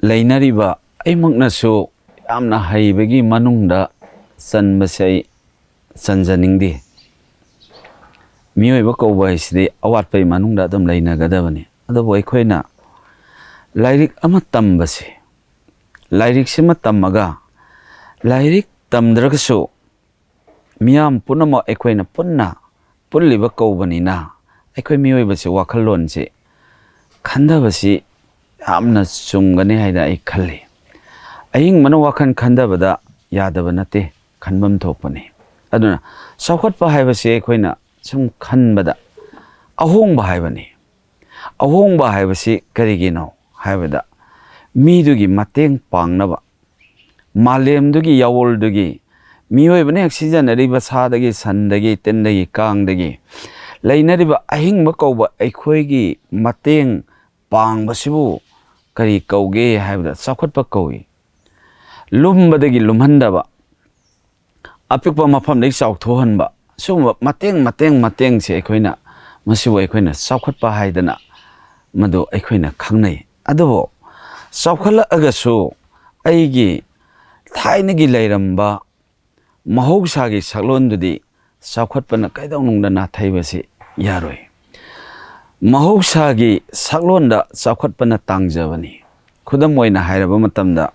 ꯂꯩꯅꯔꯤꯕ, ꯑꯩꯃꯛꯅꯁꯨ ꯌꯥꯝꯅ ꯍꯩꯕꯒꯤ ꯃꯅꯨꯡꯗ ꯆꯟꯕꯁꯦ ꯑꯩ ꯆꯟꯖꯅꯤꯡꯗꯦ꯫ ꯃꯤꯑꯣꯏꯕ ꯀꯧꯕ ꯍꯥꯏꯁꯤꯗꯤ ꯑꯋꯥꯠꯄꯒꯤ ꯃꯅꯨꯡꯗ ꯑꯗꯨꯝ ꯂꯩꯅꯒꯗꯕꯅꯤ꯫ ꯑꯗꯨꯕꯨ ꯑꯩꯈꯣꯏꯅ ꯂꯥꯏꯔꯤꯛ ꯑꯃ ꯇꯝꯕꯁꯦ, ꯂꯥꯏꯔꯤꯛꯁꯤꯃ ꯇꯝꯃꯒ, ꯂꯥꯏꯔꯤꯛ ꯇꯝꯗ꯭ꯔꯒꯁꯨ ꯃꯤꯌꯥꯝ ꯄꯨꯝꯅꯃꯛ ꯑꯩꯈꯣꯏꯅ ꯄꯨꯟꯅ ꯄꯨꯜꯂꯤꯕ ꯀꯧꯕꯅꯤꯅ, ꯑꯩꯈꯣꯏ ꯃꯤꯑꯣꯏꯕꯁꯦ ꯋꯥꯈꯜꯂꯣꯟꯁꯦ ꯈꯟꯊꯕꯁꯤ ꯌꯥꯝꯅ ꯆꯨꯝꯒꯅꯤ ꯍꯥꯏꯅ ꯑꯩ ꯈꯜꯂꯤ꯫ ꯑꯍꯤꯡꯕꯅ ꯋꯥꯈꯜ ꯈꯟꯊꯕꯗ ꯌꯥꯗꯕ ꯅꯠꯇꯦ, ꯈꯟꯐꯝ ꯊꯣꯛꯄꯅꯤ꯫ ꯑꯗꯨꯅ ꯆꯥꯎꯈꯠꯄ ꯍꯥꯏꯕꯁꯤ ꯑꯩꯈꯣꯏꯅ ꯁꯨꯝ ꯈꯟꯕꯗ ꯑꯍꯣꯡꯕ ꯍꯥꯏꯕꯅꯤ꯫ ꯑꯍꯣꯡꯕ ꯍꯥꯏꯕꯁꯤ ꯀꯔꯤꯒꯤꯅꯣ ꯍꯥꯏꯕꯗ, ꯃꯤꯗꯨꯒꯤ ꯃꯇꯦꯡ ꯄꯥꯡꯅꯕ, ꯃꯥꯂꯦꯝꯗꯨꯒꯤ, ꯌꯥꯋꯣꯜꯗꯨꯒꯤ ꯃꯤꯑꯣꯏꯕꯅ ꯍꯦꯛ ꯁꯤꯖꯤꯟꯅꯔꯤꯕ ꯁꯥꯗꯒꯤ, ꯁꯟꯗꯒꯤ, ꯇꯤꯟꯗꯒꯤ, ꯀꯥꯡꯗꯒꯤ ꯂꯩꯅꯔꯤꯕ ꯑꯍꯤꯡꯕ ꯀꯧꯕ ꯑꯩꯈꯣꯏꯒꯤ ꯃꯇꯦꯡ ꯄꯥꯡꯕꯁꯤꯕꯨ ꯀꯔꯤ ꯀꯧꯒꯦ ꯍꯥꯏꯕꯗ ꯆꯥꯎꯈꯠꯄ ꯀꯧꯏ꯫ ꯂꯨꯝꯕꯗꯒꯤ ꯂꯨꯝꯍꯟꯗꯕ, ꯑꯄꯤꯛꯄ ꯃꯐꯝꯗꯒꯤ ꯆꯥꯎꯊꯣꯛꯍꯟꯕ, ꯁꯤꯒꯨꯝꯕ ꯃꯇꯦꯡ, ꯃꯇꯦꯡ, ꯃꯇꯦꯡꯁꯦ ꯑꯩꯈꯣꯏꯅ, ꯃꯁꯤꯕꯨ ꯑꯩꯈꯣꯏꯅ ꯆꯥꯎꯈꯠꯄ ꯍꯥꯏꯗꯅ ꯃꯗꯨ ꯑꯩꯈꯣꯏꯅ ꯈꯪꯅꯩ꯫ ꯑꯗꯨꯕꯨ ꯆꯥꯎꯈꯠꯂꯛꯑꯒꯁꯨ ꯑꯩꯒꯤ ꯊꯥꯏꯅꯒꯤ ꯂꯩꯔꯝꯕ ꯃꯍꯧꯁꯥꯒꯤ ꯁꯛꯂꯣꯟꯗꯨꯗꯤ ꯆꯥꯎꯈꯠꯄꯅ ꯀꯩꯗꯧꯅꯨꯡꯗ ꯅꯥꯊꯩꯕꯁꯤ ꯌꯥꯔꯣꯏ꯫ ꯃꯍꯧꯁꯥꯒꯤ ꯁꯛꯂꯣꯟꯗ ꯆꯥꯎꯈꯠꯄꯅ ꯇꯥꯡꯖꯕꯅꯤ꯫ ꯈꯨꯗꯝ ꯑꯣꯏꯅ ꯍꯥꯏꯔꯕ ꯃꯇꯝꯗ,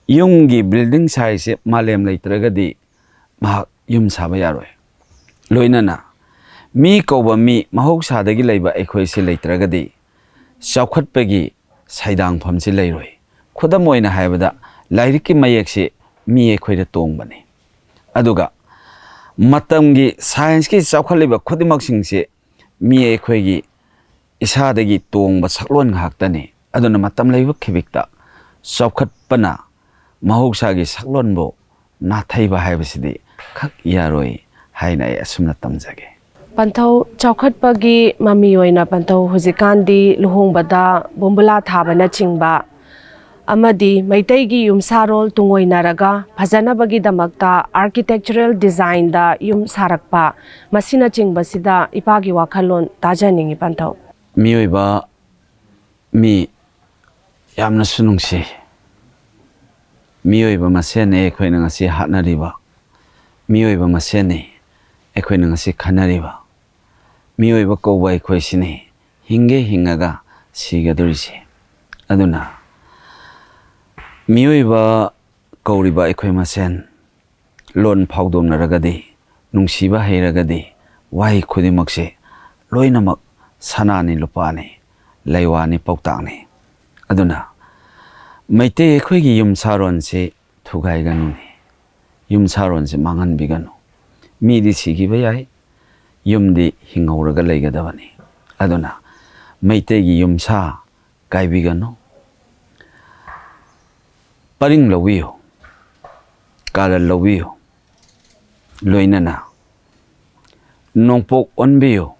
ꯌꯨꯝꯒꯤ building size ꯁꯦ ꯃꯥꯂꯦꯝ ꯂꯩꯇ꯭ꯔꯒꯗꯤ ꯃꯍꯥꯛ ꯌꯨꯝ ꯁꯥꯕ ꯌꯥꯔꯣꯏ꯫ ꯂꯣꯏꯅꯅ ꯃꯤ ꯀꯧꯕ ꯃꯤ, ꯃꯍꯧꯁꯥꯗꯒꯤ ꯂꯩꯕ ꯑꯩꯈꯣꯏꯁꯤ ꯂꯩꯇ꯭ꯔꯒꯗꯤ ꯆꯥꯎꯈꯠꯄꯒꯤ ꯁꯩꯗꯥꯡꯐꯝꯁꯤ ꯂꯩꯔꯣꯏ꯫ ꯈꯨꯗꯝ ꯑꯣꯏꯅ ꯍꯥꯏꯕꯗ, ꯂꯥꯏꯔꯤꯛꯀꯤ ꯃꯌꯦꯛꯁꯤ ꯃꯤ ꯑꯩꯈꯣꯏꯗ ꯇꯣꯡꯕꯅꯤ꯫ ꯑꯗꯨꯒ ꯃꯇꯝꯒꯤ science ꯀꯤ ꯆꯥꯎꯈꯠꯂꯤꯕ ꯈꯨꯗꯤꯡꯃꯛꯁꯤꯡꯁꯤ ꯃꯤ ꯑꯩꯈꯣꯏꯒꯤ ꯏꯁꯥꯗꯒꯤ ꯇꯣꯡꯕ ꯁꯛꯂꯣꯟ ꯉꯥꯛꯇꯅꯤ꯫ ꯑꯗꯨꯅ ꯃꯇꯝ ꯂꯩꯕ ꯈꯤꯕꯤꯛꯇ ꯆꯥꯎꯈꯠꯄꯅ ꯃꯍꯧꯁꯥꯒꯤ ꯁꯛꯂꯣꯟꯕꯨ ꯅꯥꯊꯩꯕ ꯍꯥꯏꯕꯁꯤꯗꯤ ꯈꯛ ꯌꯥꯔꯣꯏ ꯍꯥꯏꯅ ꯑꯩ ꯑꯁꯨꯝꯅ ꯇꯝꯖꯒꯦ꯫ ꯄꯟꯊꯧ, ꯆꯥꯎꯈꯠꯄꯒꯤ ꯃꯃꯤ ꯑꯣꯏꯅ ꯄꯟꯊꯧ ꯍꯧꯖꯤꯛꯀꯥꯟꯗꯤ ꯂꯨꯍꯣꯡꯕꯗ ꯕꯣꯝꯕꯨꯂꯥ ꯊꯥꯕꯅꯆꯤꯡꯕ ꯑꯃꯗꯤ ꯃꯩꯇꯩꯒꯤ ꯌꯨꯝꯁꯥꯔꯣꯜ ꯇꯨꯡꯑꯣꯏꯅꯔꯒ ꯐꯖꯅꯕꯒꯤꯗꯃꯛꯇ architectural design ꯗ ꯌꯨꯝ ꯁꯥꯔꯛꯄ, ꯃꯁꯤꯅꯆꯤꯡꯕꯁꯤꯗ ꯏꯄꯥꯒꯤ ꯋꯥꯈꯜꯂꯣꯟ ꯇꯥꯖꯅꯤꯡꯏ ꯄꯟꯊꯧ꯫ ꯃꯤꯑꯣꯏꯕ ꯃꯤ ꯌꯥꯝꯅꯁꯨ ꯅꯨꯡꯁꯤ꯫ ꯃꯤꯑꯣꯏꯕ ꯃꯁꯦꯟꯅꯤ ꯑꯩꯈꯣꯏꯅ ꯉꯁꯤ ꯍꯥꯠꯅꯔꯤꯕ꯫ ꯃꯤꯑꯣꯏꯕ ꯃꯁꯦꯟꯅꯤ ꯑꯩꯈꯣꯏꯅ ꯉꯁꯤ ꯈꯟꯅꯔꯤꯕ꯫ ꯃꯤꯑꯣꯏꯕ ꯀꯧꯕ ꯑꯩꯈꯣꯏꯁꯤꯅꯤ ꯍꯤꯡꯒꯦ ꯍꯤꯡꯉꯒ ꯁꯤꯒꯗꯧꯔꯤꯁꯦ꯫ ꯑꯗꯨꯅ ꯃꯤꯑꯣꯏꯕ ꯀꯧꯔꯤꯕ ꯑꯩꯈꯣꯏ ꯃꯁꯦꯟ ꯂꯣꯟ ꯐꯥꯎꯗꯣꯛꯅꯔꯒꯗꯤ, ꯅꯨꯡꯁꯤꯕ ꯍꯩꯔꯒꯗꯤ, ꯋꯥꯍꯩ ꯈꯨꯗꯤꯡꯃꯛꯁꯦ ꯂꯣꯏꯅꯃꯛ ꯁꯅꯥꯅꯤ, ꯂꯨꯄꯥꯅꯤ, ꯂꯩꯋꯥꯅꯤ, ꯄꯥꯎꯇꯥꯛꯅꯤ꯫ ꯑꯗꯨꯅ ꯃꯩꯇꯩ ꯑꯩꯈꯣꯏꯒꯤ ꯌꯨꯝꯁꯥꯔꯣꯟꯁꯤ ꯊꯨꯒꯥꯏꯒꯅꯨꯅꯦ꯫ ꯌꯨꯝꯁꯥꯔꯣꯟꯁꯤ ꯃꯥꯡꯍꯟꯕꯤꯒꯅꯨ꯫ ꯃꯤꯗꯤ ꯁꯤꯈꯤꯕ ꯌꯥꯏ, ꯌꯨꯝꯗꯤ ꯍꯤꯡꯍꯧꯔꯒ ꯂꯩꯒꯗꯕꯅꯤ꯫ ꯑꯗꯨꯅ ꯃꯩꯇꯩꯒꯤ ꯌꯨꯝꯁꯥ ꯀꯥꯏꯕꯤꯒꯅꯨ꯫ ꯄꯔꯤꯡ ꯂꯧꯕꯤꯌꯨ, ꯀꯥꯔꯟ ꯂꯧꯕꯤꯌꯨ꯫ ꯂꯣꯏꯅꯅ ꯅꯣꯡꯄꯣꯛ ꯑꯣꯟꯕꯤꯌꯨ,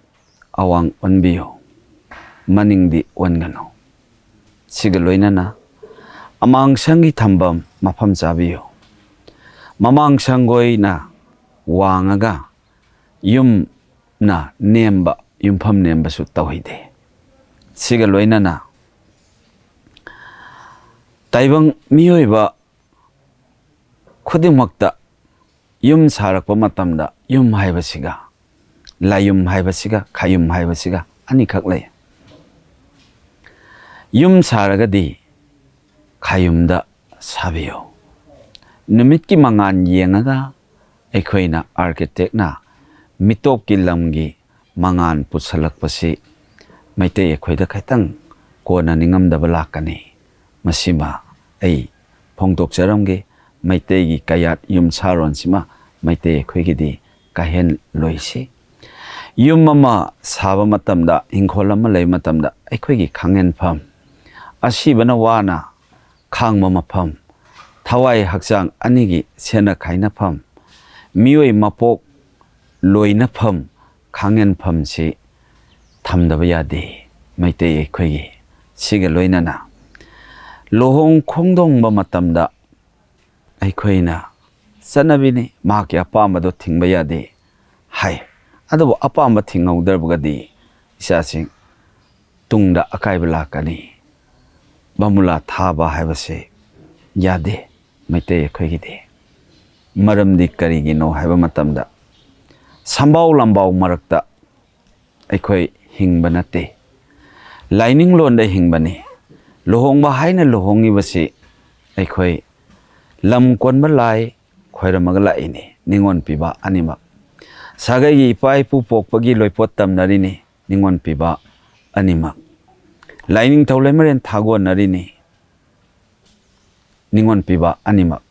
ꯑꯋꯥꯡ ꯑꯣꯟꯕꯤꯌꯨ, ꯃꯅꯤꯡꯗꯤ ꯑꯣꯟꯒꯅꯨ꯫ ꯁꯤꯒ ꯂꯣꯏꯅꯅ ꯑꯃꯥꯡ ꯁꯪꯒꯤ ꯊꯝꯐꯝ ꯃꯐꯝ ꯆꯥꯕꯤꯌꯨ꯫ ꯃꯃꯥꯡ ꯁꯪꯒꯣꯏꯅ ꯋꯥꯡꯉꯒ ꯌꯨꯝꯅ ꯅꯦꯝꯕ, ꯌꯨꯝꯐꯝ ꯅꯦꯝꯕꯁꯨ ꯇꯧꯍꯩꯗꯦ꯫ ꯁꯤꯒ ꯂꯣꯏꯅꯅ ꯇꯥꯏꯕꯪ ꯃꯤꯑꯣꯏꯕ ꯈꯨꯗꯤꯡꯃꯛꯇ ꯌꯨꯝ ꯁꯥꯔꯛꯄ ꯃꯇꯝꯗ ꯌꯨꯝ ꯍꯥꯏꯕꯁꯤꯒ ꯂꯥꯏꯌꯨꯝ ꯍꯥꯏꯕꯁꯤꯒ ꯈꯥꯌꯨꯝ ꯍꯥꯏꯕꯁꯤꯒ ꯑꯅꯤꯈꯛ ꯂꯩ꯫ ꯌꯨꯝ ꯁꯥꯔꯒꯗꯤ ꯈꯥꯌꯨꯝꯗ ꯁꯥꯕꯤꯌꯨ꯫ ꯅꯨꯃꯤꯠꯀꯤ ꯃꯉꯥꯜ ꯌꯦꯡꯉꯒ ꯑꯩꯈꯣꯏꯅ ꯑꯥꯔꯀꯤꯇꯦꯛꯅ ꯃꯤꯇꯣꯞꯀꯤ ꯂꯝꯒꯤ ꯃꯉꯥꯜ ꯄꯨꯁꯜꯂꯛꯄꯁꯤ ꯃꯩꯇꯩ ꯑꯩꯈꯣꯏꯗ ꯈꯤꯇꯪ ꯀꯣꯟꯅ ꯅꯤꯡꯉꯝꯗꯕ ꯂꯥꯛꯀꯅꯤ꯫ ꯃꯁꯤꯃ ꯑꯩ ꯐꯣꯡꯗꯣꯛꯆꯔꯝꯒꯦ꯫ ꯃꯩꯇꯩꯒꯤ ꯀꯌꯥꯠ ꯌꯨꯝꯁꯥꯔꯣꯟꯁꯤꯃ ꯃꯩꯇꯩ ꯑꯩꯈꯣꯏꯒꯤꯗꯤ ꯀꯥꯏꯍꯜꯂꯣꯏꯁꯤ꯫ ꯌꯨꯝ ꯑꯃ ꯁꯥꯕ ꯃꯇꯝꯗ, ꯏꯪꯈꯣꯜ ꯑꯃ ꯂꯩꯕ ꯃꯇꯝꯗ ꯑꯩꯈꯣꯏꯒꯤ ꯈꯥꯡꯍꯦꯟꯐꯝ, ꯑꯁꯤꯕꯅ ꯋꯥꯅ ꯈꯥꯡꯕ ꯃꯐꯝ, ꯊꯋꯥꯏ ꯍꯛꯆꯥꯡ ꯑꯅꯤꯒꯤ ꯁꯦꯠꯅ ꯈꯥꯏꯅꯐꯝ, ꯃꯤꯑꯣꯏ ꯃꯄꯣꯛ ꯂꯣꯏꯅꯐꯝ, ꯈꯥꯡꯍꯦꯟꯐꯝꯁꯤ ꯊꯝꯗꯕ ꯌꯥꯗꯦ ꯃꯩꯇꯩ ꯑꯩꯈꯣꯏꯒꯤ꯫ ꯁꯤꯒ ꯂꯣꯏꯅꯅ ꯂꯨꯍꯣꯡ ꯈꯣꯡꯗꯣꯡꯕ ꯃꯇꯝꯗ ꯑꯩꯈꯣꯏꯅ ꯆꯠꯅꯕꯤꯅꯤ, ꯃꯍꯥꯛꯀꯤ ꯑꯄꯥꯝꯕꯗꯣ ꯊꯤꯡꯕ ꯌꯥꯗꯦ ꯍꯥꯏ꯫ ꯑꯗꯨꯕꯨ ꯑꯄꯥꯝꯕ ꯊꯤꯡꯍꯧꯗ꯭ꯔꯕꯒꯗꯤ ꯏꯆꯥꯁꯤꯡ ꯇꯨꯡꯗ ꯑꯀꯥꯏꯕ ꯂꯥꯛꯀꯅꯤ꯫ ꯕꯃꯨꯂꯥ ꯊꯥꯕ ꯍꯥꯏꯕꯁꯦ ꯌꯥꯗꯦ ꯃꯩꯇꯩ ꯑꯩꯈꯣꯏꯒꯤꯗꯤ꯫ ꯃꯔꯝꯗꯤ ꯀꯔꯤꯒꯤꯅꯣ ꯍꯥꯏꯕ ꯃꯇꯝꯗ ꯁꯝꯕꯥꯎ ꯂꯝꯕꯥꯎ ꯃꯔꯛꯇ ꯑꯩꯈꯣꯏ ꯍꯤꯡꯕ ꯅꯠꯇꯦ, ꯂꯥꯏꯅꯤꯡꯂꯣꯟꯗ ꯍꯤꯡꯕꯅꯤ꯫ ꯂꯨꯍꯣꯡꯕ ꯍꯥꯏꯅ ꯂꯨꯍꯣꯡꯉꯤꯕꯁꯤ ꯑꯩꯈꯣꯏ ꯂꯝ ꯀꯣꯟꯕ ꯂꯥꯏ ꯈꯣꯏꯔꯝꯃꯒ ꯂꯥꯛꯏꯅꯤ, ꯅꯤꯉꯣꯜ ꯄꯤꯕ ꯑꯅꯤꯃꯛ꯫ ꯁꯥꯒꯩꯒꯤ ꯏꯄꯥ ꯏꯄꯨ ꯄꯣꯛꯄꯒꯤ ꯂꯣꯏꯄꯣꯠ ꯇꯝꯅꯔꯤꯅꯤ, ꯅꯤꯉꯣꯜ ꯄꯤꯕ ꯑꯅꯤꯃꯛ꯫ ꯂꯥꯏꯅꯤꯡꯊꯧ ꯂꯩꯃꯔꯦꯟ ꯊꯥꯒꯣꯟꯅꯔꯤꯅꯤ, ꯅꯤꯉꯣꯜ ꯄꯤꯕ ꯑꯅꯤꯃꯛ꯫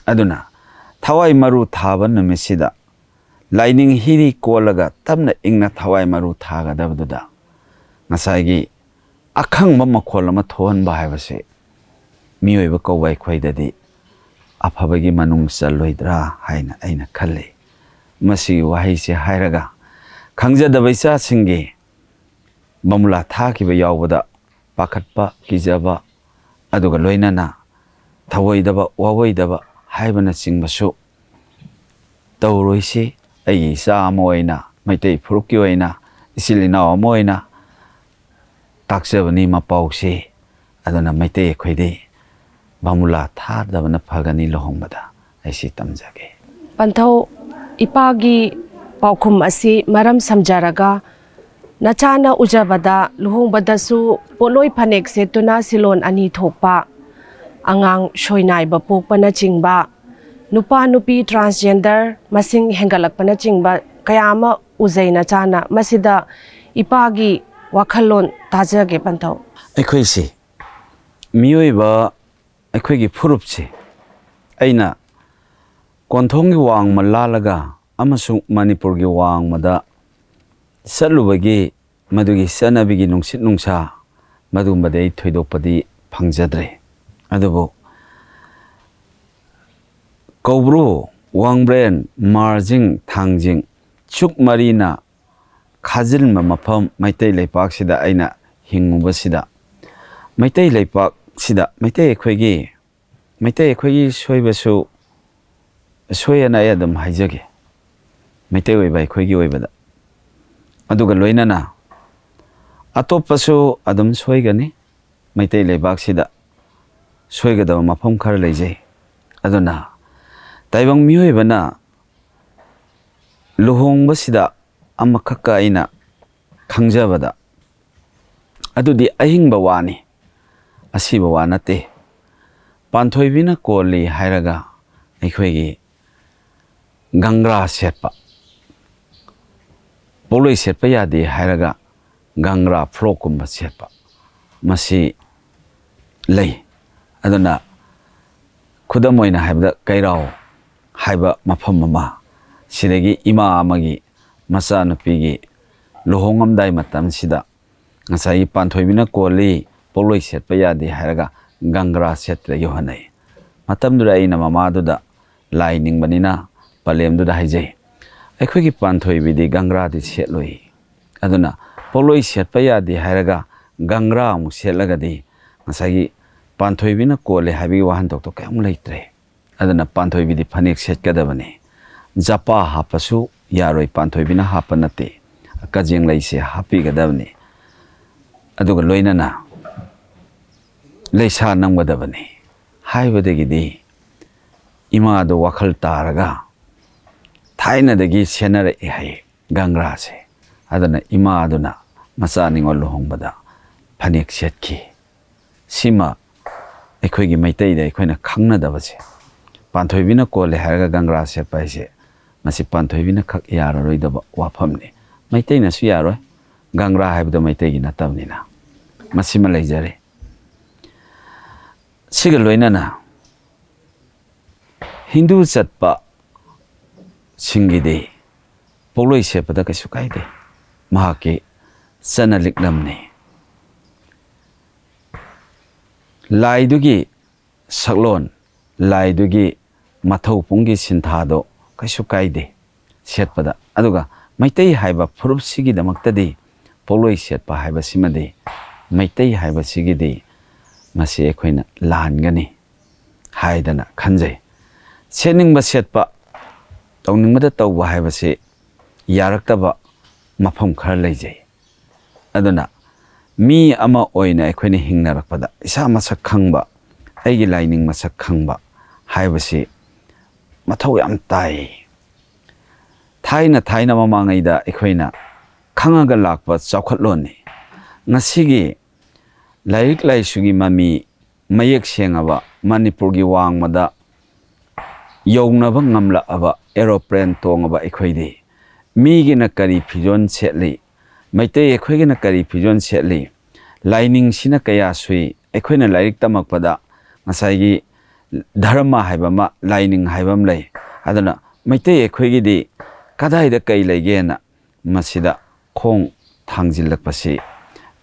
ꯑꯗꯨꯅ ꯊꯋꯥꯏ ꯃꯔꯨ ꯊꯥꯕ ꯅꯨꯃꯤꯠꯁꯤꯗ ꯂꯥꯏꯅꯤꯡ ꯍꯤꯔꯤ ꯀꯣꯜꯂꯒ ꯇꯞꯅ ꯏꯪꯅ ꯊꯋꯥꯏ ꯃꯔꯨ ꯊꯥꯒꯗꯕꯗꯨꯗ ꯉꯁꯥꯏꯒꯤ ꯑꯈꯪꯕ ꯃꯈꯣꯜ ꯑꯃ ꯊꯣꯛꯍꯟꯕ ꯍꯥꯏꯕꯁꯦ ꯃꯤꯑꯣꯏꯕ ꯀꯧꯕ ꯑꯩꯈꯣꯏꯗꯗꯤ ꯑꯐꯕꯒꯤ ꯃꯅꯨꯡ ꯆꯜꯂꯣꯏꯗ꯭ꯔꯥ ꯍꯥꯏꯅ ꯑꯩꯅ ꯈꯜꯂꯤ꯫ ꯃꯁꯤꯒꯤ ꯋꯥꯍꯩꯁꯦ ꯍꯥꯏꯔꯒ, ꯈꯪꯖꯗꯕ ꯏꯆꯥꯁꯤꯡꯒꯤ ꯕꯃꯨꯂꯥ ꯊꯥꯈꯤꯕ ꯌꯥꯎꯕꯗ ꯄꯥꯈꯠꯄ, ꯀꯤꯖꯕ, ꯑꯗꯨꯒ ꯂꯣꯏꯅꯅ ꯊꯧꯑꯣꯏꯗꯕ, ꯋꯥꯑꯣꯏꯗꯕ ꯍꯥꯏꯕꯅꯆꯤꯡꯕꯁꯨ ꯇꯧꯔꯣꯏꯁꯤ꯫ ꯑꯩꯒꯤ ꯏꯆꯥ ꯑꯃ ꯑꯣꯏꯅ, ꯃꯩꯇꯩ ꯐꯨꯔꯨꯞꯀꯤ ꯑꯣꯏꯅ, ꯏꯆꯤꯜ ꯏꯅꯥꯎ ꯑꯃ ꯑꯣꯏꯅ ꯇꯥꯛꯆꯕꯅꯤ ꯃꯄꯥꯎꯁꯤ꯫ ꯑꯗꯨꯅ ꯃꯩꯇꯩ ꯑꯩꯈꯣꯏꯗꯤ ꯕꯃꯨꯂꯥ ꯊꯥꯗꯕꯅ ꯐꯒꯅꯤ ꯂꯨꯍꯣꯡꯕꯗ꯫ ꯑꯩ ꯁꯤ ꯇꯝꯖꯒꯦ꯫ ꯄꯟꯊꯧ, ꯏꯄꯥꯒꯤ ꯄꯥꯎꯈꯨꯝ ꯑꯁꯤ ꯃꯔꯝ ꯁꯝꯖꯔꯒ, ꯅꯆꯥꯅ ꯎꯖꯕꯗ ꯂꯨꯍꯣꯡꯕꯗꯁꯨ ꯄꯣꯠꯂꯣꯏ ꯐꯅꯦꯛ ꯁꯦꯠꯇꯨꯅ ꯁꯤꯂꯣꯟ ꯑꯅꯤ ꯊꯣꯛꯄ, ꯑꯉꯥꯡ ꯁꯣꯏꯅꯥꯏꯕ ꯄꯣꯛꯄꯅꯆꯤꯡꯕ, ꯅꯨꯄꯥ ꯅꯨꯄꯤ transgender ꯃꯁꯤꯡ ꯍꯦꯟꯒꯠꯂꯛꯄꯅꯆꯤꯡꯕ ꯀꯌꯥ ꯑꯃ ꯎꯖꯩ ꯅꯆꯥꯅ꯫ ꯃꯁꯤꯗ ꯏꯄꯥꯒꯤ ꯋꯥꯈꯜꯂꯣꯟ ꯇꯥꯖꯒꯦ ꯄꯟꯊꯧ꯫ ꯑꯩꯈꯣꯏꯁꯤ ꯃꯤꯑꯣꯏꯕ, ꯑꯩꯈꯣꯏꯒꯤ ꯐꯨꯔꯨꯞꯁꯤ ꯑꯩꯅ ꯀꯣꯟꯊꯣꯡꯒꯤ ꯋꯥꯡꯃ ꯂꯥꯜꯂꯒ ꯑꯃꯁꯨꯡ ꯃꯅꯤꯄꯨꯔꯒꯤ ꯋꯥꯡꯃꯗ ꯆꯠꯂꯨꯕꯒꯤ ꯃꯗꯨꯒꯤ ꯆꯠꯅꯕꯤꯒꯤ ꯅꯨꯡꯁꯤꯠ ꯅꯨꯡꯁꯥ ꯃꯗꯨꯒꯨꯝꯕꯗꯤ ꯑꯩ ꯊꯣꯏꯗꯣꯛꯄꯗꯤ ꯐꯪꯖꯗ꯭ꯔꯦ꯫ ꯑꯗꯨꯕꯨ ꯀꯧꯕ꯭ꯔꯨ, ꯋꯥꯡꯕ꯭ꯔꯦꯟ, ꯃꯥꯔꯖꯤꯡ, ꯊꯥꯡꯖꯤꯡ, ꯆꯨꯛ ꯃꯔꯤꯅ ꯈꯥꯖꯤꯟꯕ ꯃꯐꯝ ꯃꯩꯇꯩ ꯂꯩꯄꯥꯛꯁꯤꯗ ꯑꯩꯅ ꯍꯤꯡꯉꯨꯕꯁꯤꯗ, ꯃꯩꯇꯩ ꯂꯩꯄꯥꯛꯁꯤꯗ ꯃꯩꯇꯩ ꯑꯩꯈꯣꯏꯒꯤ, ꯃꯩꯇꯩ ꯑꯩꯈꯣꯏꯒꯤ ꯁꯣꯏꯕꯁꯨ ꯁꯣꯏ ꯑꯅ ꯑꯩ ꯑꯗꯨꯝ ꯍꯥꯏꯖꯒꯦ꯫ ꯃꯩꯇꯩ ꯑꯣꯏꯕ ꯑꯩꯈꯣꯏꯒꯤ ꯑꯣꯏꯕꯗ꯫ ꯑꯗꯨꯒ ꯂꯣꯏꯅꯅ ꯑꯇꯣꯞꯄꯁꯨ ꯑꯗꯨꯝ ꯁꯣꯏꯒꯅꯤ꯫ ꯃꯩꯇꯩ ꯂꯩꯕꯥꯛꯁꯤꯗ ꯁꯣꯏꯒꯗꯕ ꯃꯐꯝ ꯈꯔ ꯂꯩꯖꯩ꯫ ꯑꯗꯨꯅ ꯇꯥꯏꯕꯪ ꯃꯤꯑꯣꯏꯕꯅ ꯂꯨꯍꯣꯡꯕꯁꯤꯗ ꯑꯃꯈꯛꯀ ꯑꯩꯅ ꯈꯪꯖꯕꯗ, ꯑꯗꯨꯗꯤ ꯑꯍꯤꯡꯕ ꯋꯥꯅꯤ, ꯑꯁꯤꯕ ꯋꯥ ꯅꯠꯇꯦ꯫ ꯄꯥꯟꯊꯣꯏꯕꯤꯅ ꯀꯣꯜꯂꯤ ꯍꯥꯏꯔꯒ ꯑꯩꯈꯣꯏꯒꯤ ꯒꯪꯒ꯭ꯔꯥ ꯁꯦꯠꯄ, ꯄꯣꯠꯂꯣꯏ ꯁꯦꯠꯄ ꯌꯥꯗꯦ ꯍꯥꯏꯔꯒ ꯒꯪꯒ꯭ꯔꯥ ꯐ꯭ꯔꯣꯛꯀꯨꯝꯕ ꯁꯦꯠꯄ, ꯃꯁꯤ ꯂꯩ꯫ ꯑꯗꯨꯅ ꯈꯨꯗꯝ ꯑꯣꯏꯅ ꯍꯥꯏꯕꯗ ꯀꯩꯔꯥꯎ ꯍꯥꯏꯕ ꯃꯐꯝ ꯑꯃ, ꯁꯤꯗꯒꯤ ꯏꯃꯥ ꯑꯃꯒꯤ ꯃꯆꯥꯅꯨꯄꯤꯒꯤ ꯂꯨꯍꯣꯡꯉꯝꯗꯥꯏ ꯃꯇꯝꯁꯤꯗ ꯉꯁꯥꯏꯒꯤ ꯄꯥꯟꯊꯣꯏꯕꯤꯅ ꯀꯣꯜꯂꯤ, ꯄꯣꯠꯂꯣꯏ ꯁꯦꯠꯄ ꯌꯥꯗꯦ ꯍꯥꯏꯔꯒ ꯒꯪꯒ꯭ꯔꯥ ꯁꯦꯠꯇ꯭ꯔ ꯌꯧꯍꯟꯅꯩ꯫ ꯃꯇꯝꯗꯨꯗ ꯑꯩꯅ ꯃꯃꯥꯗꯨꯗ ꯂꯥꯏ ꯅꯤꯡꯕꯅꯤꯅ ꯄꯂꯦꯝꯗꯨꯗ ꯍꯥꯏꯖꯩ, ꯑꯩꯈꯣꯏꯒꯤ ꯄꯥꯟꯊꯣꯏꯕꯤꯗꯤ ꯒꯪꯒ꯭ꯔꯥꯗꯤ ꯁꯦꯠꯂꯣꯏ꯫ ꯑꯗꯨꯅ ꯄꯣꯠꯂꯣꯏ ꯁꯦꯠꯄ ꯌꯥꯗꯦ ꯍꯥꯏꯔꯒ ꯒꯪꯒ꯭ꯔꯥ ꯑꯃꯨꯛ ꯁꯦꯠꯂꯒꯗꯤ ꯉꯁꯥꯏꯒꯤ ꯄꯥꯟꯊꯣꯏꯕꯤꯅ ꯀꯣꯜꯂꯦ ꯍꯥꯏꯕꯒꯤ ꯋꯥꯍꯟꯊꯣꯛꯇꯣ ꯀꯌꯥꯃꯨꯛ ꯂꯩꯇ꯭ꯔꯦ꯫ ꯑꯗꯨꯅ ꯄꯥꯟꯊꯣꯏꯕꯤꯗꯤ ꯐꯅꯦꯛ ꯁꯦꯠꯀꯗꯕꯅꯤ꯫ ꯖꯄꯥ ꯍꯥꯞꯄꯁꯨ ꯌꯥꯔꯣꯏ, ꯄꯥꯟꯊꯣꯏꯕꯤꯅ ꯍꯥꯞꯄ ꯅꯠꯇꯦ꯫ ꯀꯖꯦꯡ ꯂꯩꯁꯦ ꯍꯥꯞꯄꯤꯒꯗꯕꯅꯤ꯫ ꯑꯗꯨꯒ ꯂꯣꯏꯅꯅ ꯂꯩꯁꯥ ꯅꯝꯒꯗꯕꯅꯤ ꯍꯥꯏꯕꯗꯒꯤꯗꯤ ꯏꯃꯥꯗꯣ ꯋꯥꯈꯜ ꯇꯥꯔꯒ ꯊꯥꯏꯅꯗꯒꯤ ꯁꯦꯟꯅꯔꯛꯑꯦ ꯍꯥꯏꯌꯦ ꯒꯪꯒ꯭ꯔꯥꯁꯦ꯫ ꯑꯗꯨꯅ ꯏꯃꯥꯗꯨꯅ ꯃꯆꯥ ꯅꯤꯉꯣꯜ ꯂꯨꯍꯣꯡꯕꯗ ꯐꯅꯦꯛ ꯁꯦꯠꯈꯤ꯫ ꯁꯤꯃ ꯑꯩꯈꯣꯏꯒꯤ ꯃꯩꯇꯩꯗ ꯑꯩꯈꯣꯏꯅ ꯈꯪꯅꯗꯕꯁꯦ, ꯄꯥꯟꯊꯣꯏꯕꯤꯅ ꯀꯣꯜꯂꯦ ꯍꯥꯏꯔꯒ ꯒꯪꯒ꯭ꯔꯥ ꯁꯦꯠꯄ ꯍꯥꯏꯁꯦ, ꯃꯁꯤ ꯄꯥꯟꯊꯣꯏꯕꯤꯅ ꯈꯛ ꯌꯥꯔꯔꯣꯏꯗꯕ ꯋꯥꯐꯝꯅꯤ꯫ ꯃꯩꯇꯩꯅꯁꯨ ꯌꯥꯔꯣꯏ, ꯒꯪꯒ꯭ꯔꯥ ꯍꯥꯏꯕꯗꯣ ꯃꯩꯇꯩꯒꯤ ꯅꯠꯇꯕꯅꯤꯅ꯫ ꯃꯁꯤꯃ ꯂꯩꯖꯔꯦ꯫ ꯁꯤꯒ ꯂꯣꯏꯅꯅ ꯍꯤꯟꯗꯨ ꯆꯠꯄ ꯁꯤꯡꯒꯤꯗꯤ ꯄꯣꯠꯂꯣꯏ ꯁꯦꯠꯄꯗ ꯀꯩꯁꯨ ꯀꯥꯏꯗꯦ, ꯃꯍꯥꯛꯀꯤ ꯆꯠꯅ ꯂꯤꯛꯂꯝꯅꯤ꯫ ꯂꯥꯏꯗꯨꯒꯤ ꯁꯛꯂꯣꯟ, ꯂꯥꯏꯗꯨꯒꯤ ꯃꯊꯧ ꯄꯨꯝꯒꯤ ꯁꯤꯟꯊꯥꯗꯣ ꯀꯩꯁꯨ ꯀꯥꯏꯗꯦ ꯁꯦꯠꯄꯗ꯫ ꯑꯗꯨꯒ ꯃꯩꯇꯩ ꯍꯥꯏꯕ ꯐꯨꯔꯨꯞꯁꯤꯒꯤꯗꯃꯛꯇꯗꯤ ꯄꯣꯠꯂꯣꯏ ꯁꯦꯠꯄ ꯍꯥꯏꯕꯁꯤꯃꯗꯤ, ꯃꯩꯇꯩ ꯍꯥꯏꯕꯁꯤꯒꯤꯗꯤ ꯃꯁꯤ ꯑꯩꯈꯣꯏꯅ ꯂꯥꯟꯒꯅꯤ ꯍꯥꯏꯗꯅ ꯈꯟꯖꯩ꯫ ꯁꯦꯠꯅꯤꯡꯕ ꯁꯦꯠꯄ, ꯇꯧꯅꯤꯡꯕꯗ ꯇꯧꯕ ꯍꯥꯏꯕꯁꯤ ꯌꯥꯔꯛꯇꯕ ꯃꯐꯝ ꯈꯔ ꯂꯩꯖꯩ꯫ ꯑꯗꯨꯅ ꯃꯤ ꯑꯃ ꯑꯣꯏꯅ ꯑꯩꯈꯣꯏꯅ ꯍꯤꯡꯅꯔꯛꯄꯗ ꯏꯁꯥ ꯃꯁꯛ ꯈꯪꯕ, ꯑꯩꯒꯤ ꯂꯥꯏꯅꯤꯡ ꯃꯁꯛ ꯈꯪꯕ ꯍꯥꯏꯕꯁꯤ ꯃꯊꯧ ꯌꯥꯝ ꯇꯥꯏ꯫ ꯊꯥꯏꯅ ꯊꯥꯏꯅ ꯃꯃꯥꯡꯉꯩꯗ ꯑꯩꯈꯣꯏꯅ ꯈꯪꯉꯒ ꯂꯥꯛꯄ ꯆꯥꯎꯈꯠꯂꯣꯟꯅꯤ꯫ ꯉꯁꯤꯒꯤ ꯂꯥꯏꯔꯤꯛ ꯂꯥꯏꯁꯨꯒꯤ ꯃꯃꯤ ꯃꯌꯦꯛ ꯁꯦꯡꯉꯕ ꯃꯅꯤꯄꯨꯔꯒꯤ ꯋꯥꯡꯃꯗ ꯌꯧꯅꯕ ꯉꯝꯂꯛꯑꯕ ꯑꯦꯔꯣꯄ꯭ꯂꯦꯟ ꯇꯣꯡꯉꯕ ꯑꯩꯈꯣꯏꯗꯤ ꯃꯤꯒꯤꯅ ꯀꯔꯤ ꯐꯤꯖꯣꯜ ꯁꯦꯠꯂꯤ, ꯃꯩꯇꯩ ꯑꯩꯈꯣꯏꯒꯤꯅ ꯀꯔꯤ ꯐꯤꯖꯣꯜ ꯁꯦꯠꯂꯤ, ꯂꯥꯏꯅꯤꯡꯁꯤꯅ ꯀꯌꯥ ꯁꯨꯏ, ꯑꯩꯈꯣꯏꯅ ꯂꯥꯏꯔꯤꯛ ꯇꯝꯃꯛꯄꯗ ꯉꯁꯥꯏꯒꯤ ꯙꯔꯃ ꯍꯥꯏꯕ ꯑꯃ, ꯂꯥꯏꯅꯤꯡ ꯍꯥꯏꯕ ꯑꯃ ꯂꯩ꯫ ꯑꯗꯨꯅ ꯃꯩꯇꯩ ꯑꯩꯈꯣꯏꯒꯤꯗꯤ ꯀꯗꯥꯏꯗ ꯀꯩ ꯂꯩꯒꯦꯅ ꯃꯁꯤꯗ ꯈꯣꯡ ꯊꯥꯡꯖꯤꯜꯂꯛꯄꯁꯤ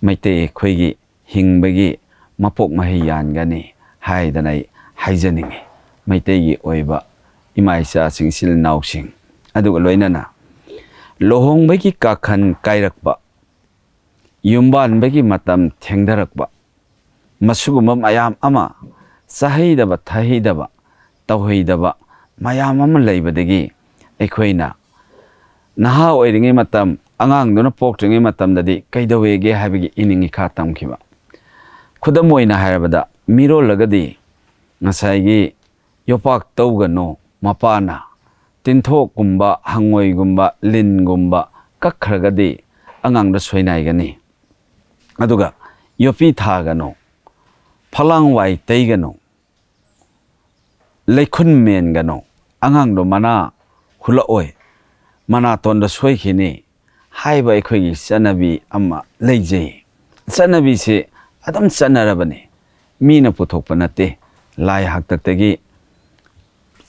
ꯃꯩꯇꯩ ꯑꯩꯈꯣꯏꯒꯤ ꯍꯤꯡꯕꯒꯤ ꯃꯄꯣꯛ ꯃꯍꯩ ꯌꯥꯟꯒꯅꯤ ꯍꯥꯏꯗꯅ ꯑꯩ ꯍꯥꯏꯖꯅꯤꯡꯉꯤ꯫ ꯃꯩꯇꯩꯒꯤ ꯑꯣꯏꯕ ꯏꯃꯥ ꯏꯆꯥꯁꯤꯡ, ꯏꯆꯤꯜ ꯏꯅꯥꯎꯁꯤꯡ, ꯑꯗꯨꯒ ꯂꯣꯏꯅꯅ ꯂꯨꯍꯣꯡꯕꯒꯤ ꯀꯥꯈꯟ ꯀꯥꯏꯔꯛꯄ, ꯌꯨꯝꯕꯥꯟꯕꯒꯤ ꯃꯇꯝ ꯊꯦꯡꯊꯔꯛꯄ, ꯃꯁꯤꯒꯨꯝꯕ ꯃꯌꯥꯝ ꯑꯃ, ꯆꯥꯍꯩꯗꯕ, ꯊꯛꯍꯩꯗꯕ, ꯇꯧꯍꯩꯗꯕ ꯃꯌꯥꯝ ꯑꯃ ꯂꯩꯕꯗꯒꯤ ꯑꯩꯈꯣꯏꯅ ꯅꯍꯥ ꯑꯣꯏꯔꯤꯉꯩ ꯃꯇꯝ, ꯑꯉꯥꯡꯗꯨꯅ ꯄꯣꯛꯇ꯭ꯔꯤꯉꯩ ꯃꯇꯝꯗꯗꯤ ꯀꯩꯗꯧꯋꯦꯒꯦ ꯍꯥꯏꯕꯒꯤ ꯏꯅꯤꯡ ꯏꯈꯥ ꯇꯝꯈꯤꯕ꯫ ꯈꯨꯗꯝ ꯑꯣꯏꯅ ꯍꯥꯏꯔꯕꯗ, ꯃꯤꯔꯣꯜꯂꯒꯗꯤ ꯉꯁꯥꯏꯒꯤ ꯌꯣꯄꯥꯛ ꯇꯧꯒꯅꯨ, ꯃꯄꯥꯅ ꯇꯤꯟꯊꯣꯛꯀꯨꯝꯕ, ꯍꯪꯉꯣꯏꯒꯨꯝꯕ, ꯂꯤꯟꯒꯨꯝꯕ ꯀꯛꯈ꯭ꯔꯒꯗꯤ ꯑꯉꯥꯡꯗ ꯁꯣꯏꯅꯥꯏꯒꯅꯤ꯫ ꯑꯗꯨꯒ ꯌꯣꯄꯤ ꯊꯥꯒꯅꯨ, ꯐꯂꯥꯡ ꯋꯥꯏ ꯇꯩꯒꯅꯨ, ꯂꯩꯈꯨꯟ ꯃꯦꯟꯒꯅꯨ, ꯑꯉꯥꯡꯗꯣ ꯃꯅꯥ ꯍꯨꯜꯂꯛꯑꯣꯏ, ꯃꯅꯥꯇꯣꯟꯗ ꯁꯣꯏꯈꯤꯅꯤ ꯍꯥꯏꯕ ꯑꯩꯈꯣꯏꯒꯤ ꯆꯠꯅꯕꯤ ꯑꯃ ꯂꯩꯖꯩ꯫ ꯆꯠꯅꯕꯤꯁꯤ ꯑꯗꯨꯝ ꯆꯠꯅꯔꯕꯅꯤ, ꯃꯤꯅ ꯄꯨꯊꯣꯛꯄ ꯅꯠꯇꯦ, ꯂꯥꯏ ꯍꯥꯛꯇꯛꯇꯒꯤ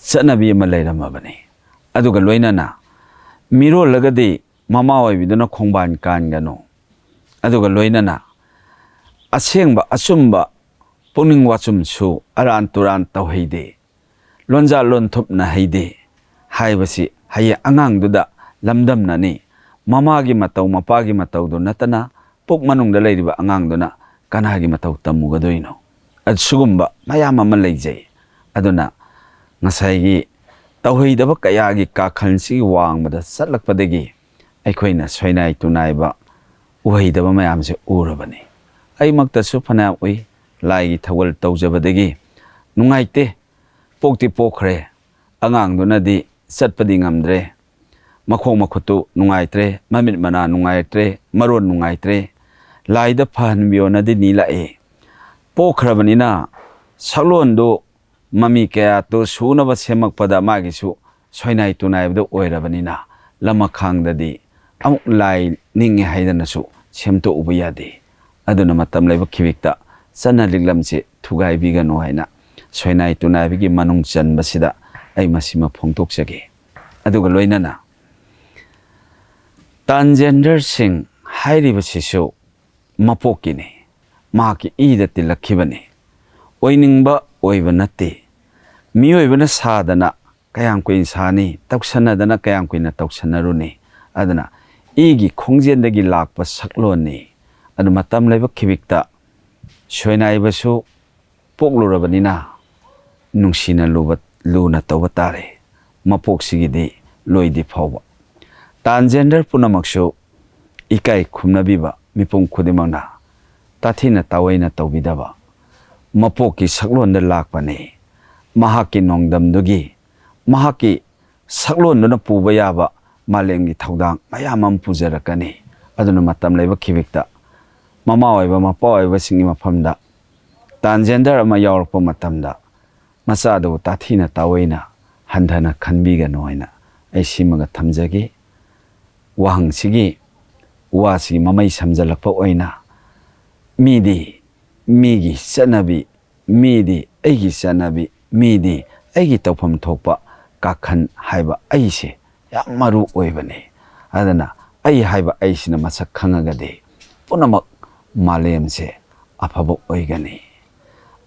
ꯆꯠꯅꯕꯤ ꯑꯃ ꯂꯩꯔꯝꯃꯕꯅꯤ꯫ ꯑꯗꯨꯒ ꯂꯣꯏꯅꯅ ꯃꯤꯔꯣꯜꯂꯒꯗꯤ ꯃꯃꯥ ꯑꯣꯏꯕꯤꯗꯨꯅ ꯈꯣꯡꯕꯥꯟ ꯀꯥꯟꯒꯅꯨ꯫ ꯑꯗꯨꯒ ꯂꯣꯏꯅꯅ ꯑꯁꯦꯡꯕ ꯑꯆꯨꯝꯕ ꯄꯨꯛꯅꯤꯡ ꯋꯥꯆꯨꯝꯁꯨ ꯑꯔꯥꯟ ꯇꯨꯔꯥꯟ ꯇꯧꯍꯩꯗꯦ, ꯂꯣꯟꯖꯥ ꯂꯣꯟꯊꯨꯞꯅ ꯍꯩꯗꯦ ꯍꯥꯏꯕꯁꯤ ꯍꯌꯦꯡ ꯑꯉꯥꯡꯗꯨꯗ ꯂꯝꯗꯝꯅꯅꯤ꯫ ꯃꯃꯥꯒꯤ ꯃꯇꯧ ꯃꯄꯥꯒꯤ ꯃꯇꯧꯗꯨ ꯅꯠꯇꯅ ꯄꯨꯛ ꯃꯅꯨꯡꯗ ꯂꯩꯔꯤꯕ ꯑꯉꯥꯡꯗꯨꯅ ꯀꯅꯥꯒꯤ ꯃꯇꯧ ꯇꯝꯃꯨꯒꯗꯣꯏꯅꯣ? ꯑꯁꯤꯒꯨꯝꯕ ꯃꯌꯥꯝ ꯑꯃ ꯂꯩꯖꯩ꯫ ꯑꯗꯨꯅ ꯉꯁꯥꯏꯒꯤ ꯇꯧꯍꯩꯗꯕ ꯀꯌꯥꯒꯤ ꯀꯥꯈꯜꯁꯤꯒꯤ ꯋꯥꯡꯃꯗ ꯆꯠꯂꯛꯄꯗꯒꯤ ꯑꯩꯈꯣꯏꯅ ꯁꯣꯏꯅꯥꯏ ꯇꯨꯅꯥꯏꯕ, ꯎꯍꯩꯗꯕ ꯃꯌꯥꯝꯁꯦ ꯎꯔꯕꯅꯤ꯫ ꯑꯩꯃꯛꯇꯁꯨ ꯐꯅꯌꯥꯝ ꯎꯏ꯫ ꯂꯥꯏꯒꯤ ꯊꯧꯒꯜ ꯇꯧꯖꯕꯗꯒꯤ ꯅꯨꯡꯉꯥꯏꯇꯦ꯫ ꯄꯣꯛꯇꯤ ꯄꯣꯛꯈ꯭ꯔꯦ, ꯑꯉꯥꯡꯗꯨꯅꯗꯤ ꯆꯠꯄꯗꯤ ꯉꯝꯗ꯭ꯔꯦ, ꯃꯈꯣꯡ ꯃꯈꯨꯠꯇꯨ ꯅꯨꯡꯉꯥꯏꯇ꯭ꯔꯦ, ꯃꯃꯤꯠ ꯃꯅꯥ ꯅꯨꯡꯉꯥꯏꯇ꯭ꯔꯦ, ꯃꯔꯣꯟ ꯅꯨꯡꯉꯥꯏꯇ꯭ꯔꯦ, ꯂꯥꯏꯗ ꯐꯍꯟꯕꯤꯌꯣꯅꯗꯤ ꯅꯤꯂꯛꯏ꯫ ꯄꯣꯛꯈ꯭ꯔꯕꯅꯤꯅ ꯁꯛꯂꯣꯟꯗꯨ ꯃꯃꯤ ꯀꯌꯥꯗꯨ ꯁꯨꯅꯕ ꯁꯦꯝꯃꯛꯄꯗ ꯃꯥꯒꯤꯁꯨ ꯁꯣꯏꯅꯥꯏ ꯇꯨꯅꯥꯏꯕꯗꯨ ꯑꯣꯏꯔꯕꯅꯤꯅ ꯂꯃꯈꯥꯡꯗꯗꯤ ꯑꯃꯨꯛ ꯂꯥꯏ ꯅꯤꯡꯉꯦ ꯍꯥꯏꯗꯅꯁꯨ ꯁꯦꯝꯗꯣꯛꯎꯕ ꯌꯥꯗꯦ꯫ ꯑꯗꯨꯅ ꯃꯇꯝ ꯂꯩꯕ ꯈꯤꯕꯤꯛꯇ ꯆꯠꯅ ꯂꯤꯛꯂꯝꯁꯦ ꯊꯨꯒꯥꯏꯕꯤꯒꯅꯨ ꯍꯥꯏꯅ ꯁꯣꯏꯅꯥꯏ ꯇꯨꯅꯥꯏꯕꯒꯤ ꯃꯅꯨꯡ ꯆꯟꯕꯁꯤꯗ ꯑꯩ ꯃꯁꯤꯃ ꯐꯣꯡꯗꯣꯛꯆꯒꯦ꯫ ꯑꯗꯨꯒ ꯂꯣꯏꯅꯅ ꯇ꯭ꯔꯥꯟꯖꯦꯟꯗꯔꯁꯤꯡ ꯍꯥꯏꯔꯤꯕꯁꯤꯁꯨ ꯃꯄꯣꯛꯀꯤꯅꯤ, ꯃꯍꯥꯛꯀꯤ ꯏꯗ ꯇꯤꯜꯂꯛꯈꯤꯕꯅꯤ꯫ ꯑꯣꯏꯅꯤꯡꯕ ꯑꯣꯏꯕ ꯅꯠꯇꯦ, ꯃꯤꯑꯣꯏꯕꯅ ꯁꯥꯗꯅ ꯀꯌꯥꯝ ꯀꯨꯏꯅ ꯁꯥꯅꯤ? ꯇꯧꯁꯟꯅꯗꯅ ꯀꯌꯥꯝ ꯀꯨꯏꯅ ꯇꯧꯁꯟꯅꯔꯨꯅꯤ? ꯑꯗꯨꯅ ꯏꯒꯤ ꯈꯣꯡꯖꯦꯜꯗꯒꯤ ꯂꯥꯛꯄ ꯁꯛꯂꯣꯟꯅꯤ꯫ ꯑꯗꯨ ꯃꯇꯝ ꯂꯩꯕ ꯈꯤꯕꯤꯛꯇ ꯁꯣꯏꯅꯥꯏꯕꯁꯨ ꯄꯣꯛꯂꯨꯔꯕꯅꯤꯅ ꯅꯨꯡꯁꯤꯅ ꯂꯨꯕ, ꯂꯨꯅ ꯇꯧꯕ ꯇꯥꯔꯦ꯫ ꯃꯄꯣꯛꯁꯤꯒꯤꯗꯤ ꯂꯣꯏꯗꯤ ꯐꯥꯎꯕ꯫ ꯇ꯭ꯔꯥꯟꯖꯦꯟꯗꯔ ꯄꯨꯝꯅꯃꯛꯁꯨ ꯏꯀꯥꯏ ꯈꯨꯝꯅꯕꯤꯕ, ꯃꯤꯄꯨꯝ ꯈꯨꯗꯤꯡꯃꯛꯅ ꯇꯥꯊꯤꯅ ꯇꯥꯑꯣꯏꯅ ꯇꯧꯕꯤꯗꯕ ꯃꯄꯣꯛꯀꯤ ꯁꯛꯂꯣꯟꯗ ꯂꯥꯛꯄꯅꯤ꯫ ꯃꯍꯥꯛꯀꯤ ꯅꯣꯡꯗꯝꯗꯨꯒꯤ, ꯃꯍꯥꯛꯀꯤ ꯁꯛꯂꯣꯟꯗꯨꯅ ꯄꯨꯕ ꯌꯥꯕ ꯃꯥꯂꯦꯝꯒꯤ ꯊꯧꯗꯥꯡ ꯃꯌꯥꯝ ꯑꯃ ꯄꯨꯖꯔꯛꯀꯅꯤ꯫ ꯑꯗꯨꯅ ꯃꯇꯝ ꯂꯩꯕ ꯈꯤꯕꯤꯛꯇ ꯃꯃꯥ ꯑꯣꯏꯕ, ꯃꯄꯥ ꯑꯣꯏꯕꯁꯤꯡꯒꯤ ꯃꯐꯝꯗ ꯇ꯭ꯔꯥꯟꯖꯦꯟꯗꯔ ꯑꯃ ꯌꯥꯎꯔꯛꯄ ꯃꯇꯝꯗ ꯃꯆꯥꯗꯨꯕꯨ ꯇꯥꯊꯤꯅ ꯇꯥꯑꯣꯏꯅ ꯍꯟꯊꯅ ꯈꯟꯕꯤꯒꯅꯨ ꯍꯥꯏꯅ ꯑꯩ ꯁꯤꯃꯒ ꯊꯝꯖꯒꯦ꯫ ꯋꯥꯍꯪꯁꯤꯒꯤ ꯋꯥꯁꯤꯒꯤ ꯃꯃꯩ ꯁꯝꯖꯜꯂꯛꯄ ꯑꯣꯏꯅ, ꯃꯤꯗꯤ ꯃꯤꯒꯤ ꯆꯠꯅꯕꯤ, ꯃꯤꯗꯤ ꯑꯩꯒꯤ ꯆꯠꯅꯕꯤ, ꯃꯤꯗꯤ ꯑꯩꯒꯤ ꯇꯧꯐꯝ ꯊꯣꯛꯄ ꯀꯥꯈꯟ ꯍꯥꯏꯕ ꯑꯩꯁꯦ ꯌꯥꯝ ꯃꯔꯨ ꯑꯣꯏꯕꯅꯤ꯫ ꯑꯗꯨꯅ ꯑꯩ ꯍꯥꯏꯕ ꯑꯩꯁꯤꯅ ꯃꯁꯛ ꯈꯪꯉꯒꯗꯤ ꯄꯨꯝꯅꯃꯛ ꯃꯥꯂꯦꯝꯁꯦ ꯑꯐꯕ ꯑꯣꯏꯒꯅꯤ꯫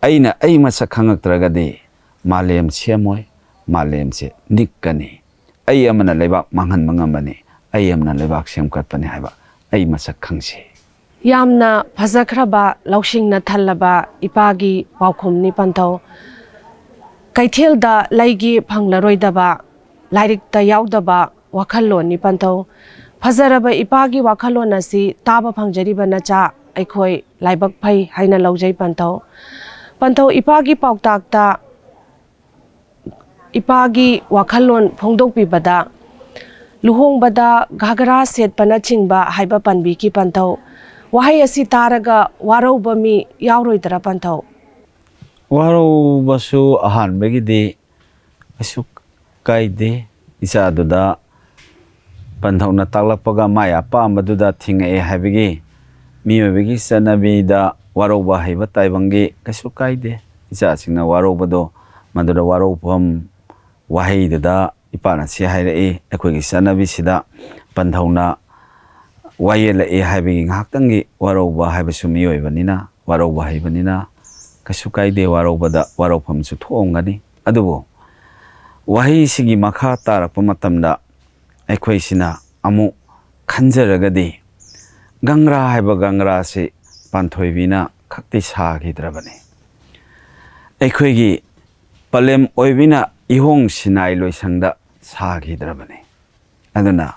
ꯑꯩꯅ ꯑꯩ ꯃꯁꯛ ꯈꯪꯉꯛꯇ꯭ꯔꯒꯗꯤ ꯃꯥꯂꯦꯝ ꯁꯦꯝꯃꯣꯏ, ꯃꯥꯂꯦꯝꯁꯦ ꯅꯤꯛꯀꯅꯤ꯫ ꯑꯩ ꯑꯃꯅ ꯂꯩꯕꯥꯛ ꯃꯥꯡꯍꯟꯕ ꯉꯝꯕꯅꯤ, ꯑꯩ ꯑꯃꯅ ꯂꯩꯕꯥꯛ ꯁꯦꯝꯒꯠꯄꯅꯤ ꯍꯥꯏꯕ ꯑꯩ ꯃꯁꯛ ꯈꯪꯁꯤ꯫ ꯌꯥꯝꯅ ꯐꯖꯈ꯭ꯔꯕ, ꯂꯧꯁꯤꯡꯅ ꯊꯜꯂꯕ ꯏꯄꯥꯒꯤ ꯄꯥꯎꯈꯨꯝꯅꯤ ꯄꯟꯊꯧ꯫ ꯀꯩꯊꯦꯜꯗ ꯂꯩꯒꯦ ꯐꯪꯂꯔꯣꯏꯗꯕ, ꯂꯥꯏꯔꯤꯛꯇ ꯌꯥꯎꯗꯕ ꯋꯥꯈꯜꯂꯣꯟꯅꯤ ꯄꯟꯊꯧ꯫ ꯐꯖꯔꯕ ꯏꯄꯥꯒꯤ ꯋꯥꯈꯜꯂꯣꯟ ꯑꯁꯤ ꯇꯥꯕ ꯐꯪꯖꯔꯤꯕ ꯅꯆꯥ ꯑꯩꯈꯣꯏ ꯂꯥꯏꯕꯛ ꯐꯩ ꯍꯥꯏꯅ ꯂꯧꯖꯩ ꯄꯟꯊꯧ꯫ ꯄꯟꯊꯧ, ꯏꯄꯥꯒꯤ ꯄꯥꯎꯇꯥꯛꯇ, ꯏꯄꯥꯒꯤ ꯋꯥꯈꯜꯂꯣꯟ ꯐꯣꯡꯗꯣꯛꯄꯤꯕꯗ, ꯂꯨꯍꯣꯡꯕꯗ ꯘꯥꯒ꯭ꯔꯥ ꯁꯦꯠꯄꯅꯆꯤꯡꯕ ꯍꯥꯏꯕ ꯄꯟꯕꯤꯈꯤ ꯄꯟꯊꯧ꯫ ꯋꯥꯍꯩ ꯑꯁꯤ ꯇꯥꯔꯒ ꯋꯥꯔꯧꯕ ꯃꯤ ꯌꯥꯎꯔꯣꯏꯗ꯭ꯔꯥ ꯄꯟꯊꯧ? ꯋꯥꯔꯧꯕꯁꯨ ꯑꯍꯥꯟꯕꯒꯤꯗꯤ ꯀꯩꯁꯨ ꯀꯥꯏꯗꯦ꯫ ꯏꯆꯥꯗꯨꯗ ꯄꯟꯊꯧꯅ ꯇꯥꯛꯂꯛꯄꯒ ꯃꯥꯏ ꯑꯄꯥꯝꯕꯗꯨꯗ ꯊꯤꯡꯉꯛꯑꯦ ꯍꯥꯏꯕꯒꯤ ꯃꯤꯑꯣꯏꯕꯒꯤ ꯆꯠꯅꯕꯤꯗ ꯋꯥꯔꯧꯕ ꯍꯩꯕ ꯇꯥꯏꯕꯪꯒꯤ ꯀꯩꯁꯨ ꯀꯥꯏꯗꯦ꯫ ꯏꯆꯥꯁꯤꯡꯅ ꯋꯥꯔꯧꯕꯗꯣ ꯃꯗꯨꯗ ꯋꯥꯔꯧꯐꯝ ꯋꯥꯍꯩꯗꯨꯗ ꯏꯄꯥꯅ ꯁꯤ ꯍꯥꯏꯔꯛꯏ, ꯑꯩꯈꯣꯏꯒꯤ ꯆꯠꯅꯕꯤꯁꯤꯗ ꯄꯟꯊꯧꯅ ꯋꯥꯌꯦꯜꯂꯛꯏ ꯍꯥꯏꯕꯒꯤ ꯉꯥꯏꯍꯥꯛꯇꯪꯒꯤ ꯋꯥꯔꯧꯕ ꯍꯥꯏꯕꯁꯨ ꯃꯤꯑꯣꯏꯕꯅꯤꯅ, ꯋꯥꯔꯧꯕ ꯍꯩꯕꯅꯤꯅ ꯀꯩꯁꯨ ꯀꯥꯏꯗꯦ, ꯋꯥꯔꯧꯕꯗ ꯋꯥꯔꯧꯐꯝꯁꯨ ꯊꯣꯛꯑꯝꯒꯅꯤ꯫ ꯑꯗꯨꯕꯨ ꯋꯥꯍꯩꯁꯤꯒꯤ ꯃꯈꯥ ꯇꯥꯔꯛꯄ ꯃꯇꯝꯗ ꯑꯩꯈꯣꯏꯁꯤꯅ ꯑꯃꯨꯛ ꯈꯟꯖꯔꯒꯗꯤ, ꯒꯪꯒ꯭ꯔꯥ ꯍꯥꯏꯕ ꯒꯪꯒ꯭ꯔꯥꯁꯤ ꯄꯥꯟꯊꯣꯏꯕꯤꯅ ꯈꯛꯇꯤ ꯁꯥꯈꯤꯗ꯭ꯔꯕꯅꯤ꯫ ꯑꯩꯈꯣꯏꯒꯤ ꯄꯂꯦꯝ ꯑꯣꯏꯕꯤꯅ ꯏꯍꯣꯡ ꯁꯤꯅꯥꯏ ꯂꯣꯏꯁꯪꯗ ꯁꯥꯈꯤꯗ꯭ꯔꯕꯅꯤ꯫ ꯑꯗꯨꯅ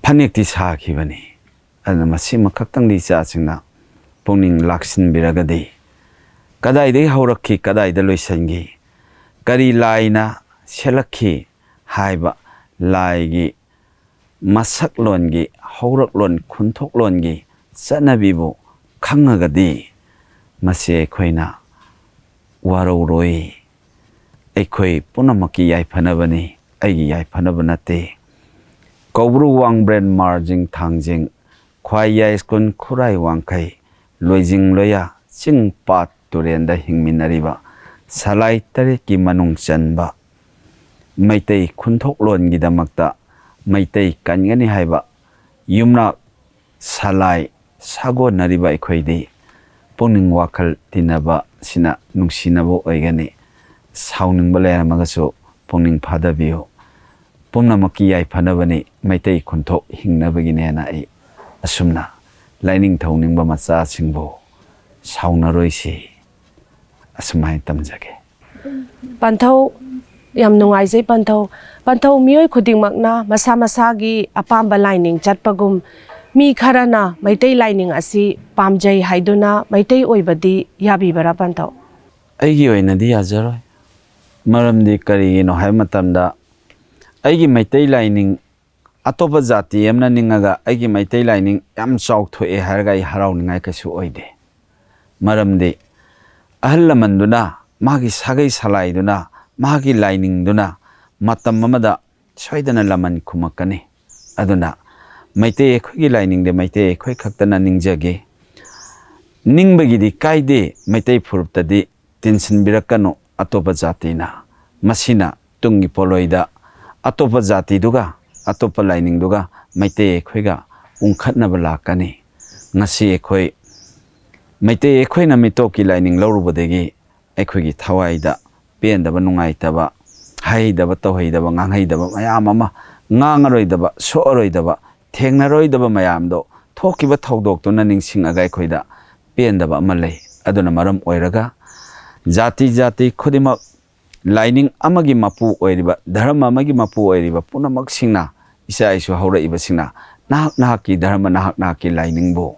ꯐꯅꯦꯛꯇꯤ ꯁꯥꯈꯤꯕꯅꯤ꯫ ꯑꯗꯨꯅ ꯃꯁꯤꯃ ꯈꯛꯇꯪꯗꯤ ꯏꯆꯥꯁꯤꯡꯅ ꯄꯨꯛꯅꯤꯡ ꯂꯥꯛꯁꯤꯟꯕꯤꯔꯒꯗꯤ, ꯀꯗꯥꯏꯗꯒꯤ ꯍꯧꯔꯛꯈꯤ, ꯀꯗꯥꯏꯗ ꯂꯣꯏꯁꯤꯟꯈꯤ, ꯀꯔꯤ ꯂꯥꯏꯅ ꯁꯦꯠꯂꯛꯈꯤ ꯍꯥꯏꯕ ꯂꯥꯏꯒꯤ ꯃꯁꯛꯂꯣꯟꯒꯤ, ꯍꯧꯔꯛꯂꯣꯟ ꯈꯨꯟꯊꯣꯛꯂꯣꯟꯒꯤ ꯆꯠꯅꯕꯤꯕꯨ ꯈꯪꯉꯒꯗꯤ, ꯃꯁꯤ ꯑꯩꯈꯣꯏꯅ ꯋꯥꯔꯧꯔꯣꯏ꯫ ꯑꯩꯈꯣꯏ ꯄꯨꯝꯅꯃꯛꯀꯤ ꯌꯥꯏꯐꯅꯕꯅꯤ, ꯑꯩꯒꯤ ꯌꯥꯏꯐꯅꯕ ꯅꯠꯇꯦ꯫ ꯀꯧꯕ꯭ꯔꯨ, ꯋꯥꯡꯕ꯭ꯔꯦꯟ, ꯃꯥꯔꯖꯤꯡ, ꯊꯥꯡꯖꯤꯡ, ꯈ꯭ꯋꯥꯏ ꯌꯥꯏꯁ꯭ꯀꯨꯜ, ꯈꯨꯔꯥꯏ ꯋꯥꯡꯈꯩ, ꯂꯣꯏꯖꯤꯡ ꯂꯣꯌꯥ, ꯆꯤꯡ ꯄꯥꯠ ꯇꯨꯔꯦꯟꯗ ꯍꯤꯡꯃꯤꯟꯅꯔꯤꯕ ꯁꯂꯥꯏ ꯇꯔꯦꯠꯀꯤ ꯃꯅꯨꯡ ꯆꯟꯕ ꯃꯩꯇꯩ ꯈꯨꯟꯊꯣꯛꯂꯣꯟꯒꯤꯗꯃꯛꯇ ꯃꯩꯇꯩ ꯀꯟꯒꯅꯤ ꯍꯥꯏꯕ ꯌꯨꯝꯅꯥꯛ ꯁꯂꯥꯏ ꯁꯥꯒꯣꯟꯅꯔꯤꯕ ꯑꯩꯈꯣꯏꯗꯤ ꯄꯨꯛꯅꯤꯡ ꯋꯥꯈꯜ ꯇꯤꯟꯅꯕꯁꯤꯅ ꯅꯨꯡꯁꯤꯅꯕ ꯑꯣꯏꯒꯅꯤ꯫ ꯁꯥꯎꯅꯤꯡꯕ ꯂꯩꯔꯝꯃꯒꯁꯨ ꯄꯨꯛꯅꯤꯡ ꯐꯥꯗꯕꯤꯌꯨ꯫ ꯄꯨꯝꯅꯃꯛꯀꯤ ꯌꯥꯏꯐꯅꯕꯅꯤ꯫ ꯃꯩꯇꯩ ꯈꯨꯟꯊꯣꯛ ꯍꯤꯡꯅꯕꯒꯤꯅꯦꯅ ꯑꯩ ꯑꯁꯨꯝꯅ ꯂꯥꯏꯅꯤꯡꯊꯧ ꯅꯤꯡꯕ ꯃꯆꯥꯁꯤꯡꯕꯨ ꯁꯥꯎꯅꯔꯣꯏꯁꯤ꯫ ꯑꯁꯨꯃꯥꯏꯅ ꯇꯝꯖꯒꯦ꯫ ꯄꯟꯊꯧ, ꯌꯥꯝ ꯅꯨꯡꯉꯥꯏꯖꯩ ꯄꯟꯊꯧ꯫ ꯄꯟꯊꯧ, ꯃꯤꯑꯣꯏ ꯈꯨꯗꯤꯡꯃꯛꯅ ꯃꯁꯥ ꯃꯁꯥꯒꯤ ꯑꯄꯥꯝꯕ ꯂꯥꯏꯅꯤꯡ ꯆꯠꯄꯒꯨꯝ, ꯃꯤ ꯈꯔꯅ ꯃꯩꯇꯩ ꯂꯥꯏꯅꯤꯡ ꯑꯁꯤ ꯄꯥꯝꯖꯩ ꯍꯥꯏꯗꯨꯅ ꯃꯩꯇꯩ ꯑꯣꯏꯕꯗꯤ ꯌꯥꯕꯤꯕꯔꯥ ꯄꯟꯊꯧ? ꯑꯩꯒꯤ ꯑꯣꯏꯅꯗꯤ ꯌꯥꯖꯔꯣꯏ꯫ ꯃꯔꯝꯗꯤ ꯀꯔꯤꯒꯤꯅꯣ ꯍꯥꯏꯕ ꯃꯇꯝꯗ, ꯑꯩꯒꯤ ꯃꯩꯇꯩ ꯂꯥꯏꯅꯤꯡ ꯑꯇꯣꯞꯄ ꯖꯥꯇꯤ ꯑꯃꯅ ꯅꯤꯡꯉꯒ ꯑꯩꯒꯤ ꯃꯩꯇꯩ ꯂꯥꯏꯅꯤꯡ ꯌꯥꯝ ꯆꯥꯎꯊꯣꯛꯑꯦ ꯍꯥꯏꯔꯒ ꯑꯩ ꯍꯔꯥꯎꯅꯤꯡꯉꯥꯏ ꯀꯩꯁꯨ ꯑꯣꯏꯗꯦ꯫ ꯃꯔꯝꯗꯤ ꯑꯍꯜ ꯂꯃꯟꯗꯨꯅ, ꯃꯥꯒꯤ ꯁꯥꯒꯩ ꯁꯂꯥꯏꯗꯨꯅ, ꯃꯥꯒꯤ ꯂꯥꯏꯅꯤꯡꯗꯨꯅ ꯃꯇꯝ ꯑꯃꯗ ꯁꯣꯏꯗꯅ ꯂꯃꯟ ꯈꯨꯝꯃꯛꯀꯅꯤ꯫ ꯑꯗꯨꯅ ꯃꯩꯇꯩ ꯑꯩꯈꯣꯏꯒꯤ ꯂꯥꯏꯅꯤꯡꯗ ꯃꯩꯇꯩ ꯑꯩꯈꯣꯏ ꯈꯛꯇꯅ ꯅꯤꯡꯖꯒꯦ꯫ ꯅꯤꯡꯕꯒꯤꯗꯤ ꯀꯥꯏꯗꯦ, ꯃꯩꯇꯩ ꯐꯨꯔꯨꯞꯇꯗꯤ ꯇꯤꯟꯁꯤꯟꯕꯤꯔꯛꯀꯅꯨ ꯑꯇꯣꯞꯄ ꯖꯥꯇꯤꯅ꯫ ꯃꯁꯤꯅ ꯇꯨꯡꯒꯤ ꯄꯣꯠꯂꯣꯏꯗ ꯑꯇꯣꯞꯄ ꯖꯥꯇꯤꯗꯨꯒ ꯑꯇꯣꯞꯄ ꯂꯥꯏꯅꯤꯡꯗꯨꯒ ꯃꯩꯇꯩ ꯑꯩꯈꯣꯏꯒ ꯎꯪꯈꯠꯅꯕ ꯂꯥꯛꯀꯅꯤ꯫ ꯉꯁꯤ ꯑꯩꯈꯣꯏ ꯃꯩꯇꯩ ꯑꯩꯈꯣꯏꯅ ꯃꯤꯇꯣꯞꯀꯤ ꯂꯥꯏꯅꯤꯡ ꯂꯧꯔꯨꯕꯗꯒꯤ ꯑꯩꯈꯣꯏꯒꯤ ꯊꯋꯥꯏꯗ ꯄꯦꯟꯗꯕ, ꯅꯨꯡꯉꯥꯏꯇꯕ, ꯍꯩꯗꯕ, ꯇꯧꯍꯩꯗꯕ, ꯉꯥꯡꯍꯩꯗꯕ ꯃꯌꯥꯝ ꯑꯃ, ꯉꯥꯡꯉꯔꯣꯏꯗꯕ, ꯁꯣꯛꯑꯔꯣꯏꯗꯕ, ꯊꯦꯡꯅꯔꯣꯏꯗꯕ ꯃꯌꯥꯝꯗꯣ ꯊꯣꯛꯈꯤꯕ ꯊꯧꯗꯣꯛꯇꯨꯅ ꯅꯤꯡꯁꯤꯡꯉꯒ ꯑꯩꯈꯣꯏꯗ ꯄꯦꯟꯗꯕ ꯑꯃ ꯂꯩ꯫ ꯑꯗꯨꯅ ꯃꯔꯝ ꯑꯣꯏꯔꯒ ꯖꯥꯇꯤ ꯖꯥꯇꯤ ꯈꯨꯗꯤꯡꯃꯛ, ꯂꯥꯏꯅꯤꯡ ꯑꯃꯒꯤ ꯃꯄꯨ ꯑꯣꯏꯔꯤꯕ, ꯙꯔꯃ ꯑꯃꯒꯤ ꯃꯄꯨ ꯑꯣꯏꯔꯤꯕ ꯄꯨꯝꯅꯃꯛꯁꯤꯡꯅ, ꯏꯆꯥ ꯏꯁꯨ ꯍꯧꯔꯛꯏꯕꯁꯤꯡꯅ, ꯅꯍꯥꯛ ꯅꯍꯥꯛꯀꯤ ꯙꯔꯃ, ꯅꯍꯥꯛ ꯅꯍꯥꯛꯀꯤ ꯂꯥꯏꯅꯤꯡꯕꯨ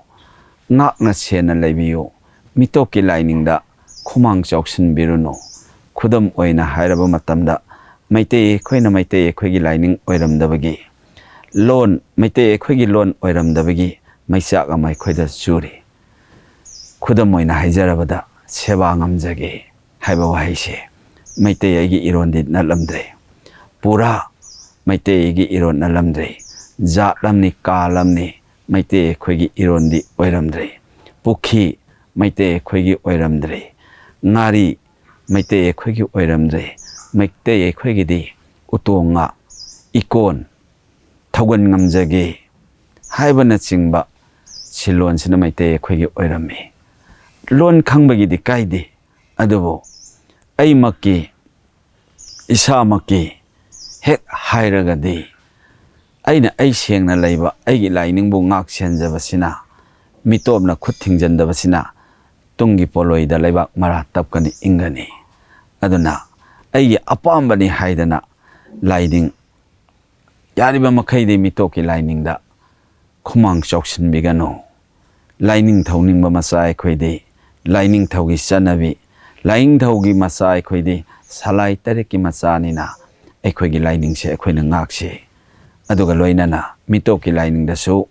ꯉꯥꯛꯅ ꯁꯦꯟꯅ ꯂꯩꯕꯤꯌꯨ꯫ ꯃꯤꯇꯣꯞꯀꯤ ꯂꯥꯏꯅꯤꯡꯗ ꯈꯨꯃꯥꯡ ꯆꯥꯎꯁꯤꯟꯕꯤꯔꯨꯅꯨ꯫ ꯈꯨꯗꯝ ꯑꯣꯏꯅ ꯍꯥꯏꯔꯕ ꯃꯇꯝꯗ, ꯃꯩꯇꯩ ꯑꯩꯈꯣꯏꯅ ꯃꯩꯇꯩ ꯑꯩꯈꯣꯏꯒꯤ ꯂꯥꯏꯅꯤꯡ ꯑꯣꯏꯔꯝꯗꯕꯒꯤ, ꯂꯣꯟ, ꯃꯩꯇꯩ ꯑꯩꯈꯣꯏꯒꯤ ꯂꯣꯟ ꯑꯣꯏꯔꯝꯗꯕꯒꯤ ꯃꯩꯆꯥꯛ ꯑꯃ ꯑꯩꯈꯣꯏꯗ ꯆꯨꯔꯤ꯫ ꯈꯨꯗꯝ ꯑꯣꯏꯅ ꯍꯥꯏꯖꯔꯕꯗ, "ꯁꯦꯕꯥ ꯉꯝꯖꯒꯦ" ꯍꯥꯏꯕ ꯋꯥꯍꯩꯁꯦ ꯃꯩꯇꯩ ꯑꯩꯒꯤ ꯏꯔꯣꯟꯗꯤ ꯅꯠꯂꯝꯗ꯭ꯔꯦ꯫ ꯄꯨꯔꯥ ꯃꯩꯇꯩ ꯑꯩꯒꯤ ꯏꯔꯣꯟ ꯅꯠꯂꯝꯗ꯭ꯔꯦ꯫ ꯖꯥꯠꯂꯝꯅꯤ, ꯀꯥꯂꯝꯅꯤ, ꯃꯩꯇꯩ ꯑꯩꯈꯣꯏꯒꯤ ꯏꯔꯣꯟꯗꯤ ꯑꯣꯏꯔꯝꯗ꯭ꯔꯦ꯫ ꯄꯨꯈꯤ, ꯃꯩꯇꯩ ꯑꯩꯈꯣꯏꯒꯤ ꯑꯣꯏꯔꯝꯗ꯭ꯔꯦ꯫ ꯉꯥꯔꯤ, ꯃꯩꯇꯩ ꯑꯩꯈꯣꯏꯒꯤ ꯑꯣꯏꯔꯝꯗ꯭ꯔꯦ꯫ ꯃꯩꯇꯩ ꯑꯩꯈꯣꯏꯒꯤꯗꯤ ꯎꯇꯣꯡ ꯉꯥ, ꯏꯀꯣꯟ, ꯊꯧꯒꯟ ꯉꯝꯖꯒꯦ ꯍꯥꯏꯕꯅꯆꯤꯡꯕ ꯁꯤꯂꯣꯟꯁꯤꯅ ꯃꯩꯇꯩ ꯑꯩꯈꯣꯏꯒꯤ ꯑꯣꯏꯔꯝꯃꯤ꯫ ꯂꯣꯟ ꯈꯪꯕꯒꯤꯗꯤ ꯀꯥꯏꯗꯦ, ꯑꯗꯨꯕꯨ ꯑꯩꯃꯛꯀꯤ, ꯏꯁꯥꯃꯛꯀꯤ ꯍꯦꯛ ꯍꯥꯏꯔꯒꯗꯤ, ꯑꯩꯅ ꯑꯩ ꯁꯦꯡꯅ ꯂꯩꯕ ꯑꯩꯒꯤ ꯂꯥꯏꯅꯤꯡꯕꯨ ꯉꯥꯛ ꯁꯦꯟꯖꯕꯁꯤꯅ, ꯃꯤꯇꯣꯞꯅ ꯈꯨꯠ ꯊꯤꯡꯖꯤꯟꯗꯕꯁꯤꯅ ꯇꯨꯡꯒꯤ ꯄꯣꯠꯂꯣꯏꯗ ꯂꯩꯕꯥꯛ ꯃꯔꯥ ꯇꯞꯀꯅꯤ, ꯏꯪꯒꯅꯤ꯫ ꯑꯗꯨꯅ ꯑꯩꯒꯤ ꯑꯄꯥꯝꯕꯅꯤ ꯍꯥꯏꯗꯅ ꯂꯥꯏꯅꯤꯡ, ꯌꯥꯔꯤꯕ ꯃꯈꯩꯗꯤ ꯃꯤꯇꯣꯞꯀꯤ ꯂꯥꯏꯅꯤꯡꯗ ꯈꯨꯃꯥꯡ ꯆꯥꯎꯁꯤꯟꯕꯤꯒꯅꯨ꯫ ꯂꯥꯏꯅꯤꯡ ꯊꯧꯅꯤꯡꯕ ꯃꯆꯥ ꯑꯩꯈꯣꯏꯗꯤ, ꯂꯥꯏꯅꯤꯡꯊꯧꯒꯤ ꯆꯠꯅꯕꯤ, ꯂꯥꯏꯅꯤꯡꯊꯧꯒꯤ ꯃꯆꯥ ꯑꯩꯈꯣꯏꯗꯤ ꯁꯂꯥꯏ ꯇꯔꯦꯠꯀꯤ ꯃꯆꯥꯅꯤꯅ ꯑꯩꯈꯣꯏꯒꯤ ꯂꯥꯏꯅꯤꯡꯁꯦ ꯑꯩꯈꯣꯏꯅ ꯉꯥꯛꯁꯤ꯫ ꯑꯗꯨꯒ ꯂꯣꯏꯅꯅ ꯃꯤꯇꯣꯞꯀꯤ ꯂꯥꯏꯅꯤꯡꯗꯁꯨ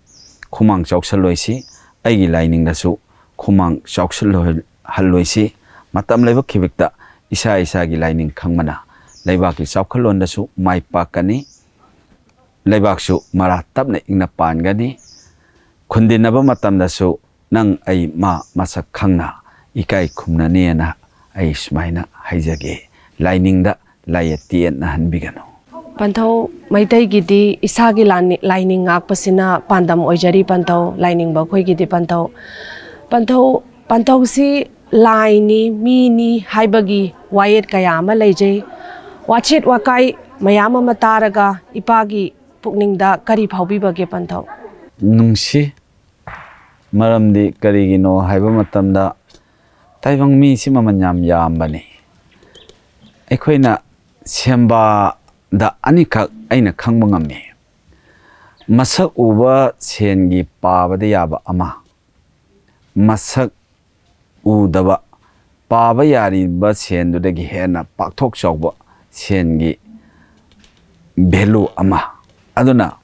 ꯈꯨꯃꯥꯡ ꯆꯥꯎꯁꯜꯂꯣꯏꯁꯤ, ꯑꯩꯒꯤ ꯂꯥꯏꯅꯤꯡꯗꯁꯨ ꯈꯨꯃꯥꯡ ꯆꯥꯎꯁꯜꯍꯜꯂꯣꯏꯁꯤ꯫ ꯃꯇꯝ ꯂꯥꯏꯕꯛ ꯈꯤꯕꯤꯛꯇ ꯏꯁꯥ ꯏꯁꯥꯒꯤ ꯂꯥꯏꯅꯤꯡ ꯈꯪꯕꯅ ꯂꯩꯕꯥꯛꯀꯤ ꯆꯥꯎꯈꯠꯂꯣꯟꯗꯁꯨ ꯃꯥꯏ ꯄꯥꯛꯀꯅꯤ꯫ ꯂꯩꯕꯥꯛꯁꯨ ꯃꯔꯥ ꯇꯞꯅ ꯏꯪꯅ ꯄꯥꯟꯒꯅꯤ꯫ ꯈꯨꯟꯗꯤꯟꯅꯕ ꯃꯇꯝꯗꯁꯨ ꯅꯪ ꯑꯩ ꯃꯥ ꯃꯁꯛ ꯈꯪꯅ ꯏꯀꯥꯏ ꯈꯨꯝꯅꯅꯦꯅ ꯑꯩ ꯁꯨꯃꯥꯏꯅ ꯍꯥꯏꯖꯒꯦ꯫ ꯂꯥꯏꯅꯤꯡꯗ ꯂꯥꯏ ꯌꯦꯠ ꯇꯤꯌꯦꯠꯅꯍꯟꯕꯤꯒꯅꯨ꯫ ꯄꯟꯊꯧ, ꯃꯩꯇꯩꯒꯤꯗꯤ ꯏꯁꯥꯒꯤ ꯂꯥꯏꯅꯤ-, ꯂꯥꯏꯅꯤꯡ ꯉꯥꯛꯄꯁꯤꯅ ꯄꯥꯟꯗꯝ ꯑꯣꯏꯖꯔꯤ ꯄꯟꯊꯧ, ꯂꯥꯏꯅꯤꯡꯕ ꯑꯩꯈꯣꯏꯒꯤꯗꯤ ꯄꯟꯊꯧ꯫ ꯄꯟꯊꯧ, ꯄꯟꯊꯧꯁꯤ ꯂꯥꯏꯅꯤ, ꯃꯤꯅꯤ ꯍꯥꯏꯕꯒꯤ ꯋꯥꯌꯦꯠ ꯀꯌꯥ ꯑꯃ ꯂꯩꯖꯩ꯫ ꯋꯥꯆꯦꯠ ꯋꯥꯀꯥꯏ ꯃꯌꯥꯝ ꯑꯃ ꯇꯥꯔꯒ ꯏꯄꯥꯒꯤ ꯄꯨꯛꯅꯤꯡꯗ ꯀꯔꯤ ꯐꯥꯎꯕꯤꯕꯒꯦ, ꯄꯟꯊꯧ? ꯅꯨꯡꯁꯤ꯫ ꯃꯔꯝꯗꯤ ꯀꯔꯤꯒꯤꯅꯣ ꯍꯥꯏꯕ ꯃꯇꯝꯗ, ꯇꯥꯏꯕꯪ ꯃꯤꯁꯤ ꯃꯃꯜ ꯌꯥꯝ ꯌꯥꯝꯕꯅꯤ꯫ ꯑꯩꯈꯣꯏꯅ ꯁꯦꯝꯕꯗ ꯑꯅꯤꯈꯛ ꯑꯩꯅ ꯈꯪꯕ ꯉꯝꯃꯤ: ꯃꯁꯛ ꯎꯕ ꯁꯦꯟꯒꯤ ꯄꯥꯕꯗ ꯌꯥꯕ ꯑꯃ, ꯃꯁꯛ ꯎꯗꯕ, ꯄꯥꯕ ꯌꯥꯔꯤꯕ ꯁꯦꯟꯗꯨꯗꯒꯤ ꯍꯦꯟꯅ ꯄꯥꯛꯊꯣꯛ ꯆꯥꯎꯕ ꯁꯦꯟꯒꯤ value ꯑꯃ꯫ ꯑꯗꯨꯅ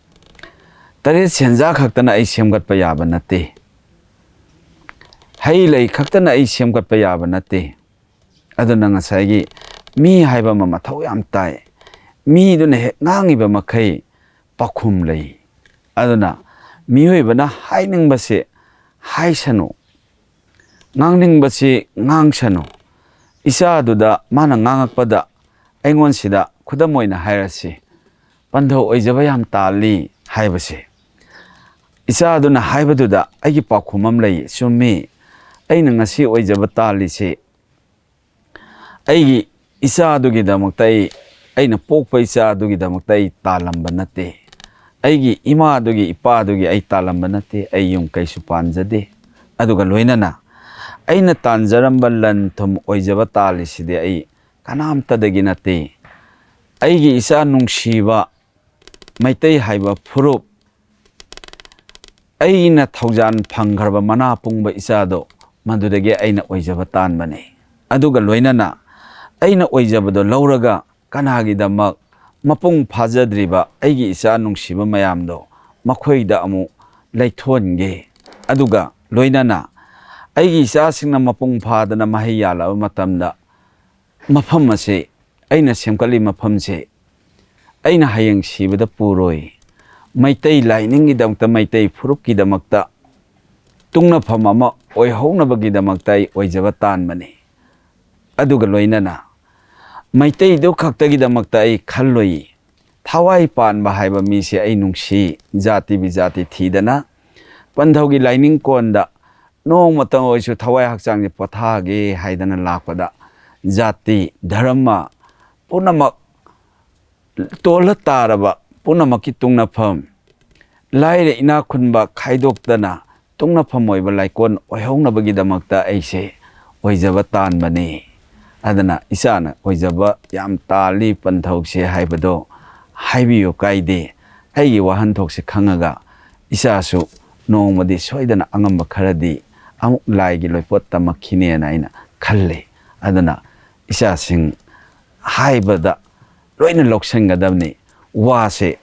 ꯇꯔꯦꯠ ꯁꯦꯟꯖꯥ ꯈꯛꯇꯅ ꯑꯩ ꯁꯦꯝꯒꯠꯄ ꯌꯥꯕ ꯅꯠꯇꯦ, ꯍꯩ ꯂꯩ ꯈꯛꯇꯅ ꯑꯩ ꯁꯦꯝꯒꯠꯄ ꯌꯥꯕ ꯅꯠꯇꯦ꯫ ꯑꯗꯨꯅ ꯉꯁꯥꯏꯒꯤ ꯃꯤ ꯍꯥꯏꯕ ꯑꯃ ꯃꯊꯧ ꯌꯥꯝ ꯇꯥꯏ꯫ ꯃꯤꯗꯨꯅ ꯍꯦꯛ ꯉꯥꯡꯉꯤꯕ ꯃꯈꯩ ꯄꯥꯎꯈꯨꯝ ꯂꯩ꯫ ꯑꯗꯨꯅ ꯃꯤꯑꯣꯏꯕꯅ ꯍꯥꯏꯅꯤꯡꯕꯁꯦ ꯍꯥꯏꯁꯅꯨ, ꯉꯥꯡꯅꯤꯡꯕꯁꯤ ꯉꯥꯡꯁꯅꯨ꯫ ꯏꯆꯥꯗꯨꯗ ꯃꯥꯅ ꯉꯥꯡꯉꯛꯄꯗ ꯑꯩꯉꯣꯟꯁꯤꯗ, ꯈꯨꯗꯝ ꯑꯣꯏꯅ ꯍꯥꯏꯔꯁꯤ, "ꯄꯟꯊꯧ ꯑꯣꯏꯖꯕ ꯌꯥꯝ ꯇꯥꯜꯂꯤ" ꯍꯥꯏꯕꯁꯦ, ꯏꯆꯥꯗꯨꯅ ꯍꯥꯏꯕꯗꯨꯗ ꯑꯩꯒꯤ ꯄꯥꯎꯈꯨꯝ ꯑꯃ ꯂꯩ꯫ ꯆꯨꯝꯃꯤ, ꯑꯩꯅ ꯉꯁꯤ ꯑꯣꯏꯖꯕ ꯇꯥꯜꯂꯤꯁꯤ ꯑꯩꯒꯤ ꯏꯆꯥꯗꯨꯒꯤꯗꯃꯛꯇ ꯑꯩ, ꯑꯩꯅ ꯄꯣꯛꯄ ꯏꯆꯥꯗꯨꯒꯤꯗꯃꯛꯇ ꯑꯩ ꯇꯥꯜꯂꯝꯕ ꯅꯠꯇꯦ꯫ ꯑꯩꯒꯤ ꯏꯃꯥꯗꯨꯒꯤ, ꯏꯄꯥꯗꯨꯒꯤ ꯑꯩ ꯇꯥꯜꯂꯝꯕ ꯅꯠꯇꯦ꯫ ꯑꯩ ꯌꯨꯝ ꯀꯩꯁꯨ ꯄꯥꯟꯖꯗꯦ꯫ ꯑꯗꯨꯒ ꯂꯣꯏꯅꯅ ꯑꯩꯅ ꯇꯥꯟꯖꯔꯝꯕ ꯂꯟ ꯊꯨꯝ ꯑꯣꯏꯖꯕ ꯇꯥꯜꯂꯤꯁꯤꯗꯤ ꯑꯩ ꯀꯅꯥꯝꯇꯗꯒꯤ ꯅꯠꯇꯦ꯫ ꯑꯩꯒꯤ ꯏꯆꯥ ꯅꯨꯡꯁꯤꯕ ꯃꯩꯇꯩ ꯍꯥꯏꯕ ꯐꯨꯔꯨꯞ, ꯑꯩꯅ ꯊꯧꯖꯥꯟ ꯐꯪꯈ꯭ꯔꯕ ꯃꯅꯥ ꯄꯨꯡꯕ ꯏꯆꯥꯗꯣ, ꯃꯗꯨꯗꯒꯤ ꯑꯩꯅ ꯑꯣꯏꯖꯕ ꯇꯥꯟꯕꯅꯤ꯫ ꯑꯗꯨꯒ ꯂꯣꯏꯅꯅ ꯑꯩꯅ ꯑꯣꯏꯖꯕꯗꯣ ꯂꯧꯔꯒ ꯀꯅꯥꯒꯤꯗꯃꯛ ꯃꯄꯨꯡ ꯐꯥꯖꯗ꯭ꯔꯤꯕ ꯑꯩꯒꯤ ꯏꯆꯥ ꯅꯨꯡꯁꯤꯕ ꯃꯌꯥꯝꯗꯣ ꯃꯈꯣꯏꯗ ꯑꯃꯨꯛ ꯂꯩꯊꯣꯟꯒꯦ꯫ ꯑꯗꯨꯒ ꯂꯣꯏꯅꯅ ꯑꯩꯒꯤ ꯏꯆꯥꯁꯤꯡꯅ ꯃꯄꯨꯡ ꯐꯥꯗꯅ ꯃꯍꯩ ꯌꯥꯜꯂꯕ ꯃꯇꯝꯗ, ꯃꯐꯝ ꯑꯁꯤ, ꯑꯩꯅ ꯁꯦꯝꯒꯠꯂꯤ ꯃꯐꯝꯁꯦ, ꯑꯩꯅ ꯍꯌꯦꯡ ꯁꯤꯕꯗ ꯄꯨꯔꯣꯏ꯫ ꯃꯩꯇꯩ ꯂꯥꯏꯅꯤꯡꯒꯤꯗꯃꯛꯇ, ꯃꯩꯇꯩ ꯐꯨꯔꯨꯞꯀꯤꯗꯃꯛꯇ ꯇꯨꯡꯅꯐꯝ ꯑꯃ ꯑꯣꯏꯍꯧꯅꯕꯒꯤꯗꯃꯛꯇ ꯑꯩ ꯑꯣꯏꯖꯕ ꯇꯥꯟꯕꯅꯤ꯫ ꯑꯗꯨꯒ ꯂꯣꯏꯅꯅ ꯃꯩꯇꯩꯗꯨ ꯈꯛꯇꯒꯤꯗꯃꯛꯇ ꯑꯩ ꯈꯜꯂꯣꯏ꯫ ꯊꯋꯥꯏ ꯄꯥꯟꯕ ꯍꯥꯏꯕ ꯃꯤꯁꯦ ꯑꯩ ꯅꯨꯡꯁꯤ꯫ ꯖꯥꯇꯤ ꯕꯤꯖꯥꯇꯤ ꯊꯤꯗꯅ ꯄꯟꯊꯧꯒꯤ ꯂꯥꯏꯅꯤꯡ ꯀꯣꯟꯗ ꯅꯣꯡꯃꯇꯪ ꯑꯣꯏꯁꯨ ꯊꯋꯥꯏ ꯍꯛꯆꯥꯡꯁꯦ ꯄꯣꯊꯥꯒꯦ ꯍꯥꯏꯗꯅ ꯂꯥꯛꯄꯗ, ꯖꯥꯇꯤ, ꯙꯔꯃ ꯄꯨꯝꯅꯃꯛ ꯇꯣꯜꯂ ꯇꯥꯔꯕ ꯄꯨꯝꯅꯃꯛꯀꯤ ꯇꯨꯡꯅꯐꯝ, ꯂꯥꯏꯔ ꯏꯅꯥꯛ ꯈꯨꯟꯕ ꯈꯥꯏꯗꯣꯛꯇꯅ ꯇꯨꯡꯅꯐꯝ ꯑꯣꯏꯕ ꯂꯥꯏꯀꯣꯟ ꯑꯣꯏꯍꯧꯅꯕꯒꯤꯗꯃꯛꯇ ꯑꯩꯁꯦ ꯑꯣꯏꯖꯕ ꯇꯥꯟꯕꯅꯤ꯫ ꯑꯗꯨꯅ ꯏꯆꯥꯅ ꯑꯣꯏꯖꯕ ꯌꯥꯝ ꯇꯥꯜꯂꯤ ꯄꯟꯊꯧꯁꯦ ꯍꯥꯏꯕꯗꯣ ꯍꯥꯏꯕꯤꯌꯨ ꯀꯥꯏꯗꯦ꯫ ꯑꯩꯒꯤ ꯋꯥꯍꯟꯊꯣꯛꯁꯦ ꯈꯪꯉꯒ ꯏꯆꯥꯁꯨ ꯅꯣꯡꯃꯗꯤ ꯁꯣꯏꯗꯅ ꯑꯉꯝꯕ ꯈꯔꯗꯤ ꯑꯃꯨꯛ ꯂꯥꯏꯒꯤ ꯂꯣꯏꯄꯣꯠ ꯇꯝꯃꯛꯈꯤꯅꯦꯅ ꯑꯩꯅ ꯈꯜꯂꯤ꯫ ꯑꯗꯨꯅ ꯏꯆꯥꯁꯤꯡ ꯍꯥꯏꯕꯗ ꯂꯣꯏꯅ ꯂꯧꯁꯤꯟꯒꯗꯕꯅꯤ꯫ ꯋꯥꯁꯦ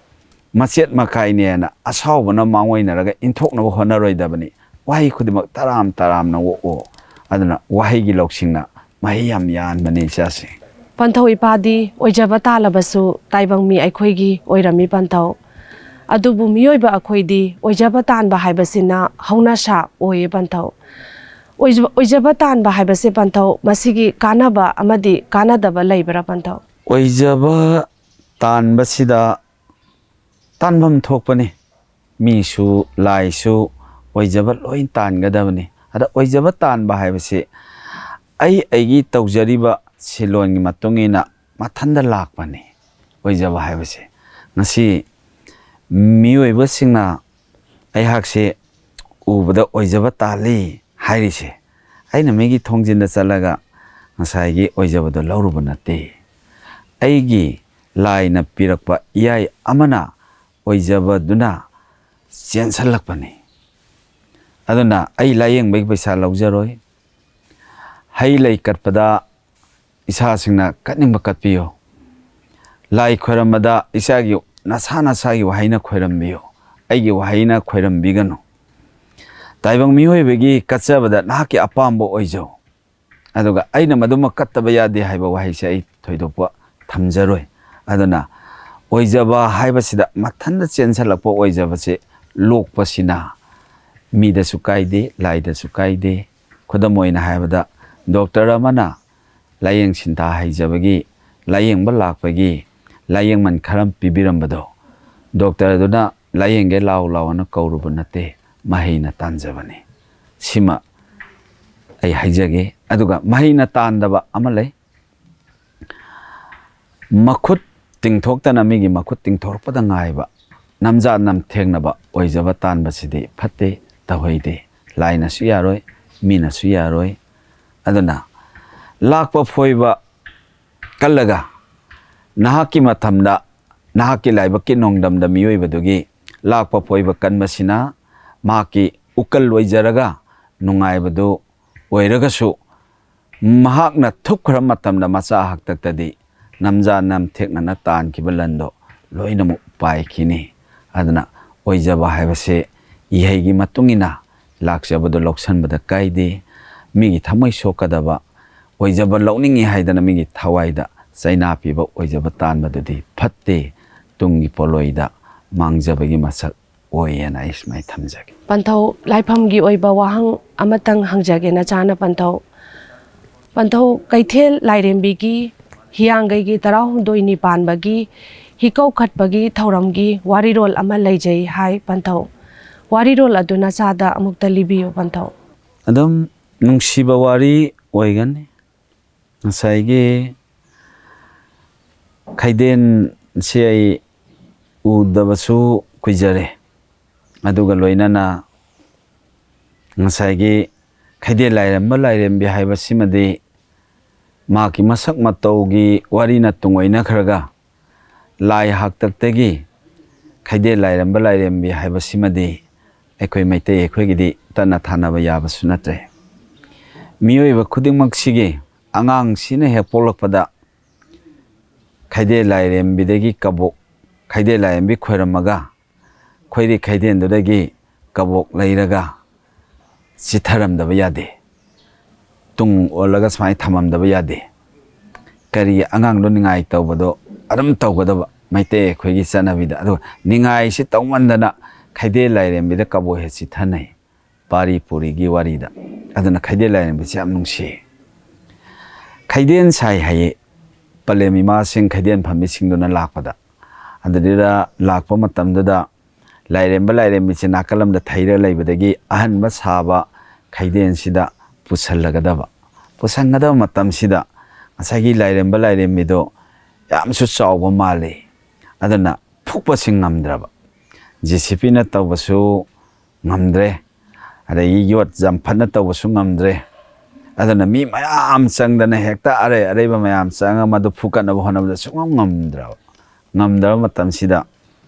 ꯃꯆꯦꯠ ꯃꯀꯥꯏꯅꯦꯅ ꯑꯁꯥꯎꯕꯅ ꯃꯥꯡꯑꯣꯏꯅꯔꯒ ꯏꯟꯊꯣꯛꯅꯕ ꯍꯣꯠꯅꯔꯣꯏꯗꯕꯅꯤ꯫ ꯋꯥꯍꯩ ꯈꯨꯗꯤꯡꯃꯛ ꯇꯔꯥꯝ ꯇꯔꯥꯝꯅ ꯑꯣꯛꯑꯣ꯫ ꯑꯗꯨꯅ ꯋꯥꯍꯩꯒꯤ ꯂꯧꯁꯤꯡꯅ ꯃꯍꯩ ꯌꯥꯝ ꯌꯥꯟꯕꯅꯤ ꯏꯆꯥꯁꯦ꯫ ꯄꯟꯊꯧ ꯏꯄꯥꯗꯤ ꯑꯣꯏꯖꯕ ꯇꯥꯜꯂꯕꯁꯨ ꯇꯥꯏꯕꯪ ꯃꯤ ꯑꯩꯈꯣꯏꯒꯤ ꯑꯣꯏꯔꯝꯃꯤ ꯄꯟꯊꯧ꯫ ꯑꯗꯨꯕꯨ ꯃꯤꯑꯣꯏꯕ ꯑꯩꯈꯣꯏꯗꯤ ꯑꯣꯏꯖꯕ ꯇꯥꯟꯕ ꯍꯥꯏꯕꯁꯤꯅ ꯍꯧꯅꯁꯥ ꯑꯣꯏꯌꯦ ꯄꯟꯊꯧ꯫ ꯑꯣꯏꯖ-, ꯑꯣꯏꯖꯕ ꯇꯥꯟꯕ ꯍꯥꯏꯕꯁꯦ ꯄꯟꯊꯧ, ꯃꯁꯤꯒꯤ ꯀꯥꯟꯅꯕ ꯑꯃꯗꯤ ꯀꯥꯟꯅꯗꯕ ꯂꯩꯕ꯭ꯔꯥ ꯄꯟꯊꯧ? ꯑꯣꯏꯖꯕ ꯇꯥꯟꯕꯁꯤꯗ ꯇꯥꯟꯐꯝ ꯊꯣꯛꯄꯅꯤ꯫ ꯃꯤꯁꯨ ꯂꯥꯏꯁꯨ ꯑꯣꯏꯖꯕ ꯂꯣꯏ ꯇꯥꯟꯒꯗꯕꯅꯤ꯫ ꯑꯗ ꯑꯣꯏꯖꯕ ꯇꯥꯟꯕ ꯍꯥꯏꯕꯁꯤ ꯑꯩ ꯑꯩꯒꯤ ꯇꯧꯖꯔꯤꯕ ꯁꯤꯂꯣꯟꯒꯤ ꯃꯇꯨꯡ ꯏꯟꯅ ꯃꯊꯟꯇ ꯂꯥꯛꯄꯅꯤ꯫ ꯑꯣꯏꯖꯕ ꯍꯥꯏꯕꯁꯦ ꯉꯁꯤ ꯃꯤꯑꯣꯏꯕꯁꯤꯡꯅ ꯑꯩꯍꯥꯛꯁꯦ ꯎꯕꯗ ꯑꯣꯏꯖꯕ ꯇꯥꯜꯂꯤ ꯍꯥꯏꯔꯤꯁꯦ, ꯑꯩꯅ ꯃꯤꯒꯤ ꯊꯣꯡꯖꯤꯟꯗ ꯆꯠꯂꯒ ꯉꯁꯥꯏꯒꯤ ꯑꯣꯏꯖꯕꯗꯣ ꯂꯧꯔꯨꯕ ꯅꯠꯇꯦ꯫ ꯑꯩꯒꯤ ꯂꯥꯏꯅ ꯄꯤꯔꯛꯄ ꯏꯌꯥꯏ ꯑꯃꯅ ꯑꯣꯏꯖꯕꯗꯨꯅ ꯆꯦꯟꯁꯤꯜꯂꯛꯄꯅꯤ꯫ ꯑꯗꯨꯅ ꯑꯩ ꯂꯥꯏꯌꯦꯡꯕꯒꯤ ꯄꯩꯁꯥ ꯂꯧꯖꯔꯣꯏ꯫ ꯍꯩ ꯂꯩ ꯀꯠꯄꯗ ꯏꯁꯥꯁꯤꯡꯅ ꯀꯠꯅꯤꯡꯕ ꯀꯠꯄꯤꯌꯨ꯫ ꯂꯥꯏ ꯈꯣꯏꯔꯝꯕꯗ ꯏꯁꯥꯒꯤ ꯅꯁꯥ ꯅꯁꯥꯒꯤ ꯋꯥꯍꯩꯅ ꯈꯣꯏꯔꯝꯕꯤꯌꯨ꯫ ꯑꯩꯒꯤ ꯋꯥꯍꯩꯅ ꯈꯣꯏꯔꯝꯕꯤꯒꯅꯨ꯫ ꯇꯥꯏꯕꯪ ꯃꯤꯑꯣꯏꯕꯒꯤ ꯀꯠꯆꯕꯗ ꯅꯍꯥꯛꯀꯤ ꯑꯄꯥꯝꯕ ꯑꯣꯏꯖꯧ꯫ ꯑꯗꯨꯒ ꯑꯩꯅ ꯃꯗꯨꯃ ꯀꯠꯇꯕ ꯌꯥꯗꯦ ꯍꯥꯏꯕ ꯋꯥꯍꯩꯁꯦ ꯑꯩ ꯊꯣꯏꯗꯣꯛꯄ ꯊꯝꯖꯔꯣꯏ꯫ ꯑꯗꯨꯅ ꯑꯣꯏꯖꯕ ꯍꯥꯏꯕꯁꯤꯗ ꯃꯊꯟꯇ ꯆꯦꯟꯁꯤꯜꯂꯛꯄ ꯑꯣꯏꯖꯕꯁꯦ ꯂꯣꯛꯄꯁꯤꯅ ꯃꯤꯗꯁꯨ ꯀꯥꯏꯗꯦ, ꯂꯥꯏꯗꯁꯨ ꯀꯥꯏꯗꯦ꯫ ꯈꯨꯗꯝ ꯑꯣꯏꯅ ꯍꯥꯏꯔꯕꯗ, ꯗꯣꯛꯇꯔ ꯑꯃꯅ ꯂꯥꯏꯌꯦꯡ ꯁꯤꯟꯊꯥ ꯍꯩꯖꯕꯒꯤ ꯂꯥꯏꯌꯦꯡꯕ ꯂꯥꯛꯄꯒꯤ ꯂꯥꯏꯌꯦꯡꯃꯟ ꯈꯔ ꯄꯤꯕꯤꯔꯝꯕꯗꯣ, ꯗꯣꯛꯇꯔꯗꯨꯅ "ꯂꯥꯏꯌꯦꯡꯒꯦ ꯂꯥꯎ ꯂꯥꯎꯅ" ꯀꯧꯔꯨꯕ ꯅꯠꯇꯦ, ꯃꯍꯩꯅ ꯇꯥꯟꯖꯕꯅꯤ꯫ ꯁꯤꯃ ꯑꯩ ꯍꯥꯏꯖꯒꯦ꯫ ꯑꯗꯨꯒ ꯃꯍꯩꯅ ꯇꯥꯟꯗꯕ ꯑꯃ ꯂꯩ꯫ ꯃꯈꯨꯠ ꯇꯤꯡꯊꯣꯛꯇꯅ ꯃꯤꯒꯤ ꯃꯈꯨꯠ ꯇꯤꯡꯊꯣꯔꯛꯄꯗ ꯉꯥꯏꯕ, ꯅꯝꯖꯥ ꯅꯝꯊꯦꯡꯅꯕ ꯑꯣꯏꯖꯕ ꯇꯥꯟꯕꯁꯤꯗꯤ ꯐꯠꯇꯦ, ꯇꯧꯍꯩꯗꯦ꯫ ꯂꯥꯏꯅꯁꯨ ꯌꯥꯔꯣꯏ, ꯃꯤꯅꯁꯨ ꯌꯥꯔꯣꯏ꯫ ꯑꯗꯨꯅ ꯂꯥꯛꯄ ꯐꯣꯏꯕ ꯀꯜꯂꯒ ꯅꯍꯥꯛꯀꯤ ꯃꯇꯝꯗ, ꯅꯍꯥꯛꯀꯤ ꯂꯥꯏꯕꯛꯀꯤ ꯅꯣꯡꯗꯝꯗ ꯃꯤꯑꯣꯏꯕꯗꯨꯒꯤ ꯂꯥꯛꯄ ꯐꯣꯏꯕ ꯀꯟꯕꯁꯤꯅ ꯃꯍꯥꯛꯀꯤ ꯎꯀꯜ ꯑꯣꯏꯖꯔꯒ ꯅꯨꯡꯉꯥꯏꯕꯗꯨ ꯑꯣꯏꯔꯒꯁꯨ, ꯃꯍꯥꯛꯅ ꯊꯨꯞꯈ꯭ꯔ ꯃꯇꯝꯗ ꯃꯆꯥ ꯍꯥꯛꯇꯛꯇꯗꯤ ꯅꯝꯖꯥ ꯅꯝꯊꯦꯛꯅꯅ ꯇꯥꯟꯈꯤꯕ ꯂꯟꯗꯣ ꯂꯣꯏꯅꯃꯛ ꯄꯥꯏꯈꯤꯅꯤ꯫ ꯑꯗꯨꯅ ꯑꯣꯏꯖꯕ ꯍꯥꯏꯕꯁꯦ ꯏꯍꯩꯒꯤ ꯃꯇꯨꯡ ꯏꯟꯅ ꯂꯥꯛꯆꯕꯗꯣ ꯂꯧꯁꯟꯕꯗ ꯀꯥꯏꯗꯦ꯫ ꯃꯤꯒꯤ ꯊꯃꯣꯏ ꯁꯣꯛꯀꯗꯕ, ꯑꯣꯏꯖꯕ ꯂꯧꯅꯤꯡꯉꯤ ꯍꯥꯏꯗꯅ ꯃꯤꯒꯤ ꯊꯋꯥꯏꯗ ꯆꯩꯅꯥ ꯄꯤꯕ ꯑꯣꯏꯖꯕ ꯇꯥꯟꯕꯗꯨꯗꯤ ꯐꯠꯇꯦ꯫ ꯇꯨꯡꯒꯤ ꯄꯣꯠꯂꯣꯏꯗ ꯃꯥꯡꯖꯕꯒꯤ ꯃꯁꯛ ꯑꯣꯏꯌꯦꯅ ꯑꯩ ꯁꯨꯃꯥꯏꯅ ꯊꯝꯖꯒꯦ꯫ ꯄꯟꯊꯧ, ꯂꯥꯏꯐꯝꯒꯤ ꯑꯣꯏꯕ ꯋꯥꯍꯪ ꯑꯃꯇꯪ ꯍꯪꯖꯒꯦ ꯅꯆꯥꯅ ꯄꯟꯊꯧ꯫ ꯄꯟꯊꯧ, ꯀꯩꯊꯦꯜ ꯂꯥꯏꯔꯦꯝꯕꯤꯒꯤ ꯍꯤꯌꯥꯡꯒꯩꯒꯤ ꯇꯔꯥꯍꯨꯝꯗꯣꯏꯅꯤ ꯄꯥꯟꯕꯒꯤ ꯍꯤꯀꯧꯈꯠꯄꯒꯤ ꯊꯧꯔꯝꯒꯤ ꯋꯥꯔꯤꯔꯣꯜ ꯑꯃ ꯂꯩꯖꯩ ꯍꯥꯏ ꯄꯟꯊꯧ꯫ ꯋꯥꯔꯤꯔꯣꯜ ꯑꯗꯨ ꯅꯆꯥꯗ ꯑꯃꯨꯛꯇ ꯂꯤꯕꯤꯌꯨ ꯄꯟꯊꯧ꯫ ꯑꯗꯨꯝ ꯅꯨꯡꯁꯤꯕ ꯋꯥꯔꯤ ꯑꯣꯏꯒꯅꯤ꯫ ꯉꯁꯥꯏꯒꯤ ꯈꯩꯗꯦꯟꯁꯤ ꯑꯩ ꯎꯗꯕꯁꯨ ꯀꯨꯏꯖꯔꯦ꯫ ꯑꯗꯨꯒ ꯂꯣꯏꯅꯅ ꯉꯁꯥꯏꯒꯤ ꯈꯩꯗꯦꯟ ꯂꯥꯏꯔꯦꯝꯕ ꯂꯥꯏꯔꯦꯝꯕꯤ ꯍꯥꯏꯕꯁꯤꯃꯗꯤ ꯃꯍꯥꯛꯀꯤ ꯃꯁꯛ ꯃꯇꯧꯒꯤ ꯋꯥꯔꯤꯅ ꯇꯨꯡꯑꯣꯏꯅꯈ꯭ꯔꯒ, ꯂꯥꯏ ꯍꯥꯛꯇꯛꯇꯒꯤ ꯈꯩꯗꯦꯟ ꯂꯥꯏꯔꯦꯝꯕ ꯂꯥꯏꯔꯦꯝꯕꯤ ꯍꯥꯏꯕꯁꯤꯃꯗꯤ ꯑꯩꯈꯣꯏ ꯃꯩꯇꯩ ꯑꯩꯈꯣꯏꯒꯤꯗꯤ ꯇꯠꯅ ꯊꯥꯅꯕ ꯌꯥꯕꯁꯨ ꯅꯠꯇ꯭ꯔꯦ꯫ ꯃꯤꯑꯣꯏꯕ ꯈꯨꯗꯤꯡꯃꯛꯁꯤꯒꯤ ꯑꯉꯥꯡꯁꯤꯅ ꯍꯦꯛ ꯄꯣꯛꯂꯛꯄꯗ ꯈꯩꯗꯦꯟ ꯂꯥꯏꯔꯦꯝꯕꯤꯗꯒꯤ ꯀꯕꯣꯛ, ꯈꯩꯗꯦꯟ ꯂꯥꯏꯔꯦꯝꯕꯤ ꯈꯣꯏꯔꯝꯃꯒ ꯈꯣꯏꯔꯤ ꯈꯩꯗꯦꯟꯗꯨꯗꯒꯤ ꯀꯕꯣꯛ ꯂꯩꯔꯒ ꯆꯤꯠꯊꯔꯝꯗꯕ ꯌꯥꯗꯦ꯫ ꯇꯨꯡ ꯑꯣꯜꯂꯒ ꯁꯨꯃꯥꯏꯅ ꯊꯝꯃꯝꯗꯕ ꯌꯥꯗꯦ꯫ ꯀꯔꯤ ꯑꯉꯥꯡꯗꯣ ꯅꯤꯡꯉꯥꯏ ꯇꯧꯕꯗꯣ ꯑꯗꯨꯝ ꯇꯧꯒꯗꯕ ꯃꯩꯇꯩ ꯑꯩꯈꯣꯏꯒꯤ ꯆꯠꯅꯕꯤꯗ꯫ ꯑꯗꯨꯒ ꯅꯤꯡꯉꯥꯏꯁꯤ ꯇꯧꯃꯟꯗꯅ ꯈꯩꯗꯦꯟ ꯂꯥꯏꯔꯦꯝꯕꯤꯗ ꯀꯕꯣꯛ ꯍꯦꯛ ꯆꯤꯠꯊꯅꯩ꯫ ꯄꯥꯔꯤ ꯄꯨꯔꯤꯒꯤ ꯋꯥꯔꯤꯗ꯫ ꯑꯗꯨꯅ ꯈꯩꯗꯦꯟ ꯂꯥꯏꯔꯦꯝꯕꯤꯁꯦ ꯌꯥꯝ ꯅꯨꯡꯁꯤ꯫ ꯈꯩꯗꯦꯟ ꯁꯥꯏ ꯍꯥꯏꯌꯦ ꯄꯂꯦꯝ ꯏꯃꯥꯁꯤꯡ, ꯈꯩꯗꯦꯟ ꯐꯝꯕꯤꯁꯤꯡꯗꯨꯅ ꯂꯥꯛꯄꯗ꯫ ꯑꯗꯨꯗꯨꯗ ꯂꯥꯛꯄ ꯃꯇꯝꯗꯨꯗ ꯂꯥꯏꯔꯦꯝꯕ ꯂꯥꯏꯔꯦꯝꯕꯤꯁꯦ ꯅꯥꯀꯜ ꯑꯃꯗ ꯊꯩꯔ ꯂꯩꯕꯗꯒꯤ ꯑꯍꯟꯕ ꯁꯥꯕ ꯈꯩꯗꯦꯟꯁꯤꯗ ꯄꯨꯁꯜꯂꯒꯗꯕ꯫ ꯄꯨꯁꯟꯒꯗꯕ ꯃꯇꯝꯁꯤꯗ ꯉꯁꯥꯏꯒꯤ ꯂꯥꯏꯔꯦꯝꯕ ꯂꯥꯏꯔꯦꯝꯕꯤꯗꯣ ꯌꯥꯝꯁꯨ ꯆꯥꯎꯕ ꯃꯥꯜꯂꯤ꯫ ꯑꯗꯨꯅ ꯐꯨꯛꯄꯁꯤ ꯉꯝꯗ꯭ꯔꯕ, ꯖꯦ ꯁꯤ ꯕꯤꯅ ꯇꯧꯕꯁꯨ ꯉꯝꯗ꯭ꯔꯦ, ꯑꯗꯒꯤ ꯌꯣꯠ ꯌꯥꯝ ꯐꯠꯅ ꯇꯧꯕꯁꯨ ꯉꯝꯗ꯭ꯔꯦ꯫ ꯑꯗꯨꯅ ꯃꯤ ꯃꯌꯥꯝ ꯆꯪꯗꯅ ꯍꯦꯛꯇ ꯑꯔꯩ ꯑꯔꯩꯕ ꯃꯌꯥꯝ ꯆꯪꯉꯒ ꯃꯗꯨ ꯐꯨꯀꯠꯅꯕ ꯍꯣꯠꯅꯕꯗ ꯁꯨꯡꯉꯝ ꯉꯝꯗ꯭ꯔꯕ꯫ ꯉꯝꯗ꯭ꯔꯕ ꯃꯇꯝꯁꯤꯗ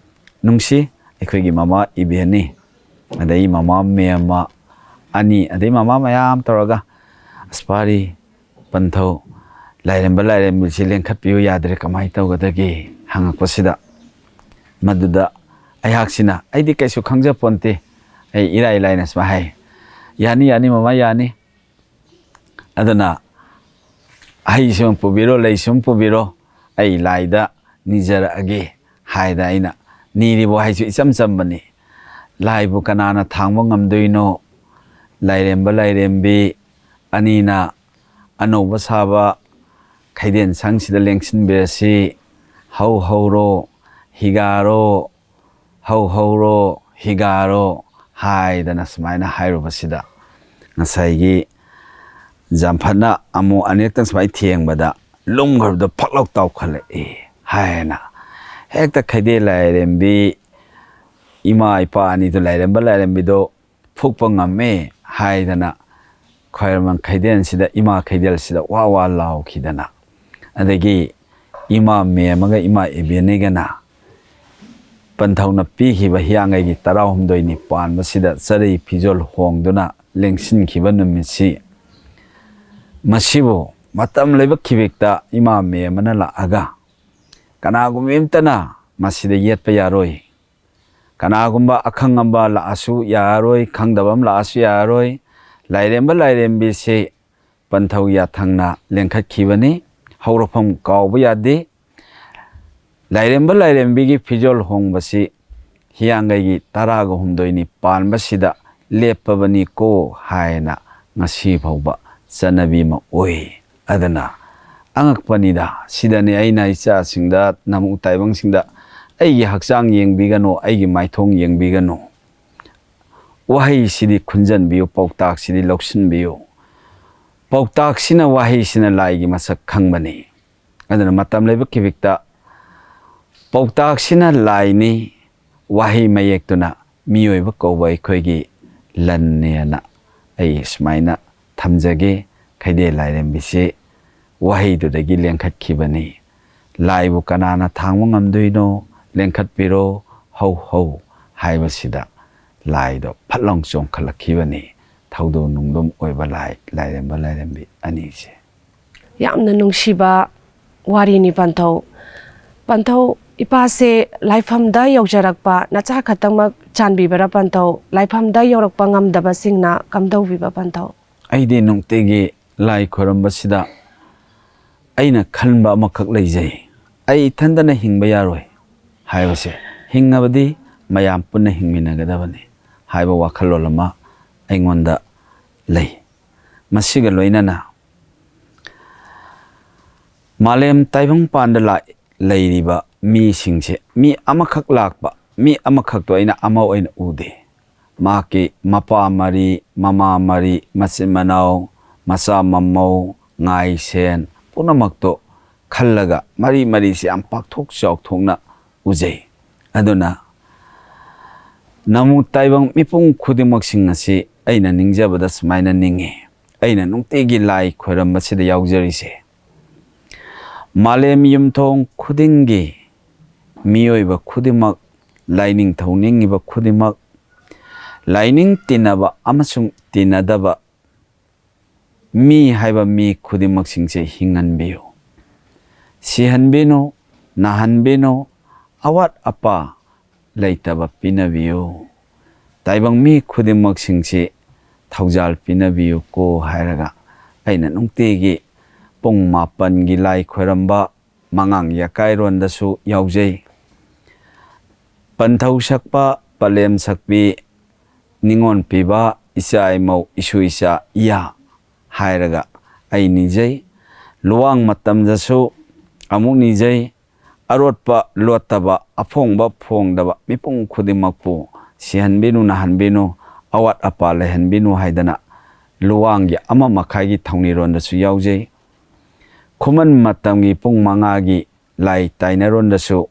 ꯅꯨꯡꯁꯤ ꯑꯩꯈꯣꯏꯒꯤ ꯃꯃꯥ ꯏꯕꯦꯟꯅꯤ, ꯑꯗꯩ ꯃꯃꯥ ꯃꯦꯝꯃ ꯑꯅꯤ, ꯑꯗꯩ ꯃꯃꯥ ꯃꯌꯥꯝ ꯇꯧꯔꯒ, "ꯑꯁ, ꯄꯥꯔꯤ, ꯄꯟꯊꯧ, ꯂꯥꯏꯔꯦꯝꯕ ꯂꯥꯏꯔꯦꯝꯕꯤꯁꯤ ꯂꯦꯡꯈꯠꯄꯤꯌꯨ ꯌꯥꯗ꯭ꯔꯦ, ꯀꯃꯥꯏꯅ ꯇꯧꯒꯗꯒꯦ?" ꯍꯪꯉꯛꯄꯁꯤꯗ, ꯃꯗꯨꯗ ꯑꯩꯍꯥꯛꯁꯤꯅ, ꯑꯩꯗꯤ ꯀꯩꯁꯨ ꯈꯪꯖꯄꯣꯟꯇꯦ, ꯑꯩ ꯏꯔꯥꯏ ꯂꯥꯏꯅ ꯁꯨꯃꯥꯏꯅ ꯍꯥꯏ, "ꯌꯥꯅꯤ, ꯌꯥꯅꯤ ꯃꯃꯥ, ꯌꯥꯅꯤ꯫ ꯑꯗꯨꯅ ꯍꯩꯁꯨꯝ ꯄꯨꯕꯤꯔꯣ, ꯂꯩꯁꯨꯝ ꯄꯨꯕꯤꯔꯣ, ꯑꯩ ꯂꯥꯏꯗ ꯅꯤꯖꯔꯛꯑꯒꯦ" ꯍꯥꯏꯗ ꯑꯩꯅ ꯅꯤꯔꯤꯕ ꯋꯥꯍꯩꯁꯨ ꯏꯆꯝ ꯆꯝꯕꯅꯤ: "ꯂꯥꯏꯕꯨ ꯀꯅꯥꯅ ꯊꯥꯡꯕ ꯉꯝꯗꯣꯏꯅꯣ? ꯂꯥꯏꯔꯦꯝꯕ ꯂꯥꯏꯔꯦꯝꯕꯤ ꯑꯅꯤꯅ ꯑꯅꯧꯕ ꯁꯥꯕ ꯈꯩꯗꯦꯟ ꯁꯪꯁꯤꯗ ꯂꯦꯡꯁꯤꯟꯕꯤꯔꯁꯤ꯫ ꯍꯧ ꯍꯧꯔꯣ, ꯍꯤꯒꯥꯔꯣ, ꯍꯧ ꯍꯧꯔꯣ, ꯍꯤꯒꯥꯔꯣ" ꯍꯥꯏꯗꯅ ꯁꯨꯃꯥꯏꯅ ꯍꯥꯏꯔꯨꯕꯁꯤꯗ, ꯉꯁꯥꯏꯒꯤ ꯌꯥꯝꯐꯠꯅ ꯑꯃꯨꯛ ꯑꯅꯤꯔꯛꯇꯪ ꯁꯨꯃꯥꯏꯅ ꯊꯦꯡꯕꯗ, ꯂꯨꯝꯈ꯭ꯔꯕꯗꯣ ꯐꯛ ꯂꯥꯎ ꯇꯥꯎꯈꯠꯂꯛꯏ ꯍꯥꯏꯅ, ꯍꯦꯛꯇ ꯈꯩꯗꯦ ꯂꯥꯏꯔꯦꯝꯕꯤ ꯏꯃꯥ ꯏꯄꯥ ꯑꯅꯤꯗꯨ, ꯂꯥꯏꯔꯦꯝꯕ ꯂꯥꯏꯔꯦꯝꯕꯤꯗꯣ ꯐꯨꯛꯄ ꯉꯝꯃꯦ ꯍꯥꯏꯗꯅ, ꯈ꯭ꯋꯥꯏꯔꯝꯕꯟ ꯈꯩꯗꯦꯜꯁꯤꯗ, ꯏꯃꯥ ꯈꯩꯗꯦꯜꯁꯤꯗ ꯋꯥ ꯋꯥ ꯂꯥꯎꯈꯤꯗꯅ, ꯑꯗꯒꯤ ꯏꯃꯥ ꯃꯦꯝꯃꯒ ꯏꯃꯥ ꯏꯕꯦꯟꯅꯤꯒꯅ ꯄꯟꯊꯧꯅ ꯄꯤꯈꯤꯕ ꯍꯤꯌꯥꯡꯒꯩꯒꯤ ꯇꯔꯥꯍꯨꯝꯗꯣꯏꯅꯤ ꯄꯥꯟꯕꯁꯤꯗ ꯆꯔꯩ ꯐꯤꯖꯣꯜ ꯍꯣꯡꯗꯨꯅ ꯂꯦꯡꯁꯤꯟꯈꯤꯕ ꯅꯨꯃꯤꯠꯁꯤ, ꯃꯁꯤꯕꯨ ꯃꯇꯝ ꯂꯩꯕ ꯈꯤꯕꯤꯛꯇ ꯏꯃꯥ ꯃꯦꯝꯃꯅ ꯂꯥꯛꯑꯒ, "ꯀꯅꯥꯒꯨꯝꯕ ꯑꯃꯇꯅ ꯃꯁꯤꯗ ꯌꯦꯠꯄ ꯌꯥꯔꯣꯏ, ꯀꯅꯥꯒꯨꯝꯕ ꯑꯈꯪ ꯑꯃ ꯂꯥꯛꯑꯁꯨ ꯌꯥꯔꯣꯏ, ꯈꯪꯗꯕ ꯑꯃ ꯂꯥꯛꯑꯁꯨ ꯌꯥꯔꯣꯏ, ꯂꯥꯏꯔꯦꯝꯕ ꯂꯥꯏꯔꯦꯝꯕꯤꯁꯤ ꯄꯟꯊꯧ ꯌꯥꯊꯪꯅ ꯂꯦꯡꯈꯠꯈꯤꯕꯅꯤ, ꯍꯧꯔꯛꯐꯝ ꯀꯥꯎꯕ ꯌꯥꯗꯦ꯫ ꯂꯥꯏꯔꯦꯝꯕ ꯂꯥꯏꯔꯦꯝꯕꯤꯒꯤ ꯐꯤꯖꯣꯜ ꯍꯣꯡꯕꯁꯤ ꯍꯤꯌꯥꯡꯒꯩꯒꯤ ꯇꯔꯥꯒ ꯍꯨꯝꯗꯣꯏꯅꯤ ꯄꯥꯟꯕꯁꯤꯗ ꯂꯦꯞꯄꯕꯅꯤꯀꯣ" ꯍꯥꯏꯅ ꯉꯁꯤ ꯐꯥꯎꯕ ꯆꯠꯅꯕꯤ ꯑꯃ ꯑꯣꯏ꯫ ꯑꯗꯨꯅ ꯑꯉꯛꯄꯅꯤꯗ꯫ ꯁꯤꯗꯅꯤ ꯑꯩꯅ ꯏꯆꯥꯁꯤꯡꯗ, ꯅꯃꯨ ꯇꯥꯏꯕꯪꯁꯤꯡꯗ, "ꯑꯩꯒꯤ ꯍꯛꯆꯥꯡ ꯌꯦꯡꯕꯤꯒꯅꯨ, ꯑꯩꯒꯤ ꯃꯥꯏꯊꯣꯡ ꯌꯦꯡꯕꯤꯒꯅꯨ꯫ ꯋꯥꯍꯩꯁꯤꯗꯤ ꯈꯨꯟꯖꯟꯕꯤꯌꯨ, ꯄꯥꯎꯇꯥꯛꯁꯤꯗꯤ ꯂꯧꯁꯤꯟꯕꯤꯌꯨ꯫ ꯄꯥꯎꯇꯥꯛꯁꯤꯅ, ꯋꯥꯍꯩꯁꯤꯅ ꯂꯥꯏꯒꯤ ꯃꯁꯛ ꯈꯪꯕꯅꯤ"꯫ ꯑꯗꯨꯅ ꯃꯇꯝ ꯂꯩꯕ ꯈꯤꯕꯤꯛꯇ ꯄꯥꯎꯇꯥꯛꯁꯤꯅ ꯂꯥꯏꯅꯤ, ꯋꯥꯍꯩ ꯃꯌꯦꯛꯇꯨꯅ ꯃꯤꯑꯣꯏꯕ ꯀꯧꯕ ꯑꯩꯈꯣꯏꯒꯤ ꯂꯟꯅꯦꯅ ꯑꯩ ꯁꯨꯃꯥꯏꯅ ꯊꯝꯖꯒꯦ꯫ ꯈꯩꯗꯦ ꯂꯥꯏꯔꯦꯝꯕꯤꯁꯤ ꯋꯥꯍꯩꯗꯨꯗꯒꯤ ꯂꯦꯡꯈꯠꯈꯤꯕꯅꯤ꯫ ꯂꯥꯏꯕꯨ ꯀꯅꯥꯅ ꯊꯥꯡꯕ ꯉꯝꯗꯣꯏꯅꯣ? ꯂꯦꯡꯈꯠꯄꯤꯔꯣ, ꯍꯧ ꯍꯧ ꯍꯥꯏꯕꯁꯤꯗ ꯂꯥꯏꯗꯣ ꯐꯠ ꯂꯥꯎ ꯆꯣꯡꯈꯠꯂꯛꯈꯤꯕꯅꯤ꯫ ꯊꯧꯗꯣ ꯅꯨꯡꯗꯣꯝ ꯑꯣꯏꯕ ꯂꯥꯏ, ꯂꯥꯏꯔꯦꯝꯕ ꯂꯥꯏꯔꯦꯝꯕꯤ ꯑꯅꯤꯁꯦ꯫ ꯌꯥꯝꯅ ꯅꯨꯡꯁꯤꯕ ꯋꯥꯔꯤꯅꯤ ꯄꯟꯊꯧ꯫ ꯄꯟꯊꯧ, ꯏꯄꯥꯁꯦ ꯂꯥꯏꯐꯝꯗ ꯌꯧꯖꯔꯛꯄ ꯅꯆꯥ ꯈꯛꯇꯃꯛ ꯆꯥꯟꯕꯤꯕꯔꯥ ꯄꯟꯊꯧ? ꯂꯥꯏꯐꯝꯗ ꯌꯧꯔꯛꯄ ꯉꯝꯗꯕꯁꯤꯡꯅ ꯀꯝꯗꯧꯕꯤꯕ ꯄꯟꯊꯧ? ꯑꯩꯗꯤ ꯅꯨꯡꯇꯤꯒꯤ ꯂꯥꯏ ꯈꯣꯏꯔꯝꯕꯁꯤꯗ ꯑꯩꯅ ꯈꯟꯕ ꯑꯃꯈꯛ ꯂꯩꯖꯩ꯫ ꯑꯩ ꯏꯊꯟꯗꯅ ꯍꯤꯡꯕ ꯌꯥꯔꯣꯏ ꯍꯥꯏꯕꯁꯦ, ꯍꯤꯡꯉꯕꯗꯤ ꯃꯌꯥꯝ ꯄꯨꯟꯅ ꯍꯤꯡꯃꯤꯟꯅꯒꯗꯕꯅꯤ ꯍꯥꯏꯕ ꯋꯥꯈꯜꯂꯣꯟ ꯑꯃ ꯑꯩꯉꯣꯟꯗ ꯂꯩ꯫ ꯃꯁꯤꯒ ꯂꯣꯏꯅꯅ ꯃꯥꯂꯦꯝ ꯇꯥꯏꯕꯪꯄꯥꯟꯗ ꯂꯥꯛ-, ꯂꯩꯔꯤꯕ ꯃꯤꯁꯤꯡꯁꯦ, ꯃꯤ ꯑꯃꯈꯛ ꯂꯥꯛꯄ, ꯃꯤ ꯑꯃꯈꯛꯇꯣ ꯑꯩꯅ ꯑꯃ ꯑꯣꯏꯅ ꯎꯗꯦ꯫ ꯃꯍꯥꯛꯀꯤ ꯃꯄꯥ ꯃꯔꯤ, ꯃꯃꯥ ꯃꯔꯤ, ꯃꯆꯤꯟ ꯃꯅꯥꯎ, ꯃꯆꯥ ꯃꯃꯧ, ꯉꯥꯏ ꯁꯦꯟ ꯄꯨꯝꯅꯃꯛꯇꯣ ꯈꯜꯂꯒ ꯃꯔꯤ ꯃꯔꯤꯁꯤ ꯌꯥꯝ ꯄꯥꯛꯊꯣꯛ ꯆꯥꯎꯊꯣꯛꯅ ꯎꯖꯩ꯫ ꯑꯗꯨꯅ ꯅꯃꯨ ꯇꯥꯏꯕꯪ ꯃꯤꯄꯨꯝ ꯈꯨꯗꯤꯡꯃꯛꯁꯤꯡ ꯑꯁꯤ ꯑꯩꯅ ꯅꯤꯡꯖꯕꯗ ꯁꯨꯃꯥꯏꯅ ꯅꯤꯡꯉꯤ꯫ ꯑꯩꯅ ꯅꯨꯡꯇꯤꯒꯤ ꯂꯥꯏ ꯈꯣꯏꯔꯝꯕꯁꯤꯗ ꯌꯥꯎꯖꯔꯤꯁꯦ, ꯃꯥꯂꯦꯝ ꯌꯨꯝꯊꯣꯡ ꯈꯨꯗꯤꯡꯒꯤ ꯃꯤꯑꯣꯏꯕ ꯈꯨꯗꯤꯡꯃꯛ, ꯂꯥꯏꯅꯤꯡꯊꯧ ꯅꯤꯡꯉꯤꯕ ꯈꯨꯗꯤꯡꯃꯛ, ꯂꯥꯏꯅꯤꯡ ꯇꯤꯟꯅꯕ ꯑꯃꯁꯨꯡ ꯇꯤꯟꯅꯗꯕ ꯃꯤ ꯍꯥꯏꯕ ꯃꯤ ꯈꯨꯗꯤꯡꯃꯛꯁꯤꯡꯁꯦ ꯍꯤꯡꯍꯟꯕꯤꯌꯨ꯫ ꯁꯤꯍꯟꯕꯤꯅꯨ, ꯅꯥꯍꯟꯕꯤꯅꯨ, ꯑꯋꯥꯠ ꯑꯄꯥ ꯂꯩꯇꯕ ꯄꯤꯅꯕꯤꯌꯨ꯫ ꯇꯥꯏꯕꯪ ꯃꯤ ꯈꯨꯗꯤꯡꯃꯛꯁꯤꯡꯁꯤ ꯊꯧꯖꯥꯜ ꯄꯤꯅꯕꯤꯌꯨꯀꯣ ꯍꯥꯏꯔꯒ ꯑꯩꯅ ꯅꯨꯡꯇꯤꯒꯤ ꯄꯨꯡ ꯃꯥꯄꯟꯒꯤ ꯂꯥꯏ ꯈꯣꯏꯔꯝꯕ ꯃꯉꯥꯡ ꯌꯥꯀꯥꯏꯔꯣꯟꯗꯁꯨ ꯌꯥꯎꯖꯩ꯫ ꯄꯟꯊꯧ ꯁꯛꯄ, ꯄꯂꯦꯝ ꯁꯛꯄꯤ, ꯅꯤꯉꯣꯜ ꯄꯤꯕ, ꯏꯆꯥ ꯏꯃꯧ, ꯏꯁꯨ ꯏꯆꯥ, ꯏꯌꯥ ꯍꯥꯏꯔꯒ ꯑꯩ ꯅꯤꯖꯩ꯫ ꯂꯨꯋꯥꯡ ꯃꯇꯝꯗꯁꯨ ꯑꯃꯨꯛ ꯅꯤꯖꯩ꯫ ꯑꯔꯣꯠꯄ ꯂꯣꯠꯇꯕ, ꯑꯐꯣꯡꯕ ꯐꯣꯡꯗꯕ ꯃꯤꯄꯨꯝ ꯈꯨꯗꯤꯡꯃꯛꯄꯨ ꯁꯤꯍꯟꯕꯤꯅꯨ, ꯅꯥꯍꯟꯕꯤꯅꯨ, ꯑꯋꯥꯠ ꯑꯄꯥ ꯂꯩꯍꯟꯕꯤꯅꯨ ꯍꯥꯏꯗꯅ ꯂꯨꯋꯥꯡꯒꯤ ꯑꯃ ꯃꯈꯥꯏꯒꯤ ꯊꯧꯅꯤꯔꯣꯟꯗꯁꯨ ꯌꯥꯎꯖꯩ꯫ ꯈꯨꯃꯟ ꯃꯇꯝꯒꯤ ꯄꯨꯡ ꯃꯉꯥꯒꯤ ꯂꯥꯏ ꯇꯥꯏꯅꯔꯣꯟꯗꯁꯨ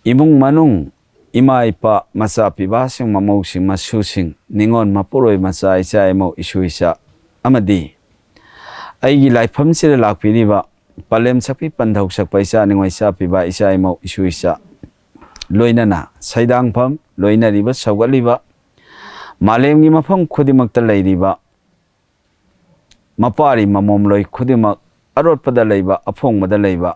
ꯏꯃꯨꯡ ꯃꯅꯨꯡ, ꯏꯃꯥ ꯏꯄꯥ, ꯃꯆꯥ ꯄꯤꯕꯥꯁꯤꯡ, ꯃꯃꯧꯁꯤꯡ, ꯃꯁꯨꯁꯤꯡ, ꯅꯤꯉꯣꯜ ꯃꯄꯨꯔꯣꯏ, ꯃꯆꯥ ꯏꯆꯥ ꯏꯃꯧ, ꯏꯁꯨ ꯏꯆꯥ ꯑꯃꯗꯤ ꯑꯩꯒꯤ ꯂꯥꯏꯐꯝꯁꯤꯗ ꯂꯥꯛꯄꯤꯔꯤꯕ ꯄꯂꯦꯝ ꯁꯛꯄꯤ ꯄꯟꯊꯧ ꯁꯛꯄ ꯏꯆꯥ ꯅꯤꯉꯣꯜ ꯏꯆꯥ ꯄꯤꯕ ꯏꯆꯥ ꯏꯃꯧ ꯏꯁꯨ ꯏꯆꯥ ꯂꯣꯏꯅꯅ ꯁꯩꯗꯥꯡꯐꯝ ꯂꯣꯏꯅꯔꯤꯕ ꯁꯧꯒꯠꯂꯤꯕ ꯃꯥꯂꯦꯝꯒꯤ ꯃꯐꯝ ꯈꯨꯗꯤꯡꯃꯛꯇ ꯂꯩꯔꯤꯕ ꯃꯄꯥꯔꯤ ꯃꯃꯣꯝꯂꯣꯏ ꯈꯨꯗꯤꯡꯃꯛ ꯑꯔꯣꯠꯄꯗ ꯂꯩꯕ ꯑꯐꯣꯡꯕꯗ ꯂꯩꯕ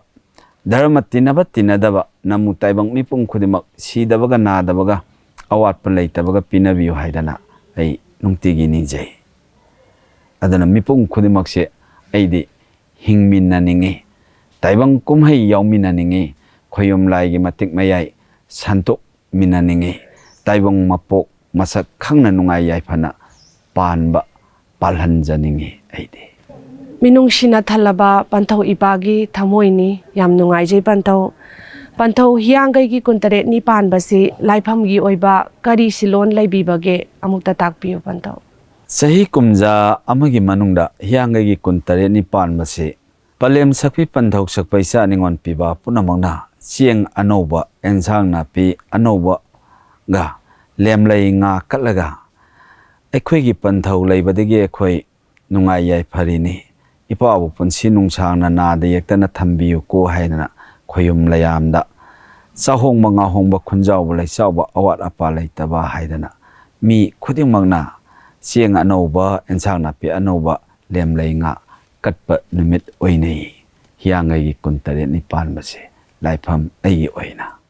ꯙꯔꯃ ꯇꯤꯟꯅꯕ ꯇꯤꯟꯅꯗꯕ ꯅꯃꯨ ꯇꯥꯏꯕꯪ ꯃꯤꯄꯨꯝ ꯈꯨꯗꯤꯡꯃꯛ ꯁꯤꯗꯕꯒ ꯅꯥꯗꯕꯒ ꯑꯋꯥꯠꯄ ꯂꯩꯇꯕꯒ ꯄꯤꯅꯕꯤꯌꯨ ꯍꯥꯏꯗꯅ ꯑꯩ ꯅꯨꯡꯇꯤꯒꯤ ꯅꯤꯡꯖꯩ꯫ ꯑꯗꯨꯅ ꯃꯤꯄꯨꯝ ꯈꯨꯗꯤꯡꯃꯛꯁꯦ ꯑꯩꯗꯤ ꯍꯤꯡꯃꯤꯟꯅꯅꯤꯡꯉꯤ, ꯇꯥꯏꯕꯪ ꯀꯨꯝꯍꯩ ꯌꯥꯎꯃꯤꯟꯅꯅꯤꯡꯉꯤ, ꯈꯣꯌꯨꯝ ꯂꯥꯏꯒꯤ ꯃꯇꯤꯛ ꯃꯌꯥꯏ ꯁꯟꯇꯣꯛꯃꯤꯟꯅꯅꯤꯡꯉꯤ, ꯇꯥꯏꯕꯪ ꯃꯄꯣꯛ ꯃꯁꯛ ꯈꯪꯅ ꯅꯨꯡꯉꯥꯏ ꯌꯥꯏꯐꯅ ꯄꯥꯟꯕ ꯄꯥꯜꯍꯟꯖꯅꯤꯡꯉꯤ ꯑꯩꯗꯤ꯫ ꯃꯤꯅꯨꯡꯁꯤꯅ ꯊꯜꯂꯕ ꯄꯟꯊꯧ ꯏꯄꯥꯒꯤ ꯊꯃꯣꯏꯅꯤ꯫ ꯌꯥꯝ ꯅꯨꯡꯉꯥꯏꯖꯩ ꯄꯟꯊꯧ꯫ ꯄꯟꯊꯧ ꯍꯤꯌꯥꯡꯒꯩꯒꯤ ꯀꯨꯟꯇꯔꯦꯠꯅꯤ ꯄꯥꯟꯕꯁꯤ ꯂꯥꯏꯐꯝꯒꯤ ꯑꯣꯏꯕ ꯀꯔꯤ ꯁꯤꯂꯣꯟ ꯂꯩꯕꯤꯕꯒꯦ? ꯑꯃꯨꯛꯇ ꯇꯥꯛꯄꯤꯌꯨ ꯄꯟꯊꯧ꯫ ꯆꯍꯤ ꯀꯨꯝꯖꯥ ꯑꯃꯒꯤ ꯃꯅꯨꯡꯗ ꯍꯤꯌꯥꯡꯒꯩꯒꯤ ꯀꯨꯟꯇꯔꯦꯠꯅꯤ ꯄꯥꯟꯕꯁꯤ ꯄꯂꯦꯝ ꯁꯛꯄꯤ ꯄꯟꯊꯧ ꯁꯛꯄ ꯏꯆꯥ ꯅꯤꯉꯣꯜ ꯄꯤꯕ ꯄꯨꯝꯅꯃꯛꯅ ꯆꯦꯡ ꯑꯅꯧꯕ, ꯑꯦꯟꯁꯥꯡ ꯅꯥꯄꯤ ꯑꯅꯧꯕꯒ ꯂꯦꯝꯂꯩ ꯉꯥ ꯀꯠꯂꯒ ꯑꯩꯈꯣꯏꯒꯤ ꯄꯟꯊꯧ ꯂꯩꯕꯗꯒꯤ ꯑꯩꯈꯣꯏ ꯅꯨꯡꯉꯥꯏ ꯌꯥꯏꯐꯔꯤꯅꯤ꯫ ꯏꯄꯥꯕꯨ ꯄꯨꯟꯁꯤ ꯅꯨꯡꯁꯥꯡꯅ ꯅꯥꯗ ꯌꯦꯛꯇꯅ ꯊꯝꯕꯤꯌꯨꯀꯣ ꯍꯥꯏꯗꯅ ꯈꯣꯌꯨꯝ ꯂꯩꯌꯥꯝꯗ ꯆꯥꯍꯣꯡꯕ ꯉꯥꯍꯣꯡꯕ ꯈꯨꯟꯖꯥꯎꯕ ꯂꯩꯆꯥꯎꯕ ꯑꯋꯥꯠ ꯑꯄꯥ ꯂꯩꯇꯕ ꯍꯥꯏꯗꯅ ꯃꯤ ꯈꯨꯗꯤꯡꯃꯛꯅ ꯆꯦꯡ ꯑꯅꯧꯕ, ꯑꯦꯟꯁꯥꯡ ꯅꯥꯄꯤ ꯑꯅꯧꯕ, ꯂꯦꯝꯂꯩ ꯉꯥ ꯀꯠꯄ ꯅꯨꯃꯤꯠ ꯑꯣꯏꯅꯩ꯫ ꯍꯤꯌꯥꯡꯒꯩꯒꯤ ꯀꯨꯟꯇꯔꯦꯠꯅꯤ ꯄꯥꯟꯕꯁꯦ ꯂꯥꯏꯐꯝ ꯑꯩꯒꯤ ꯑꯣꯏꯅ꯫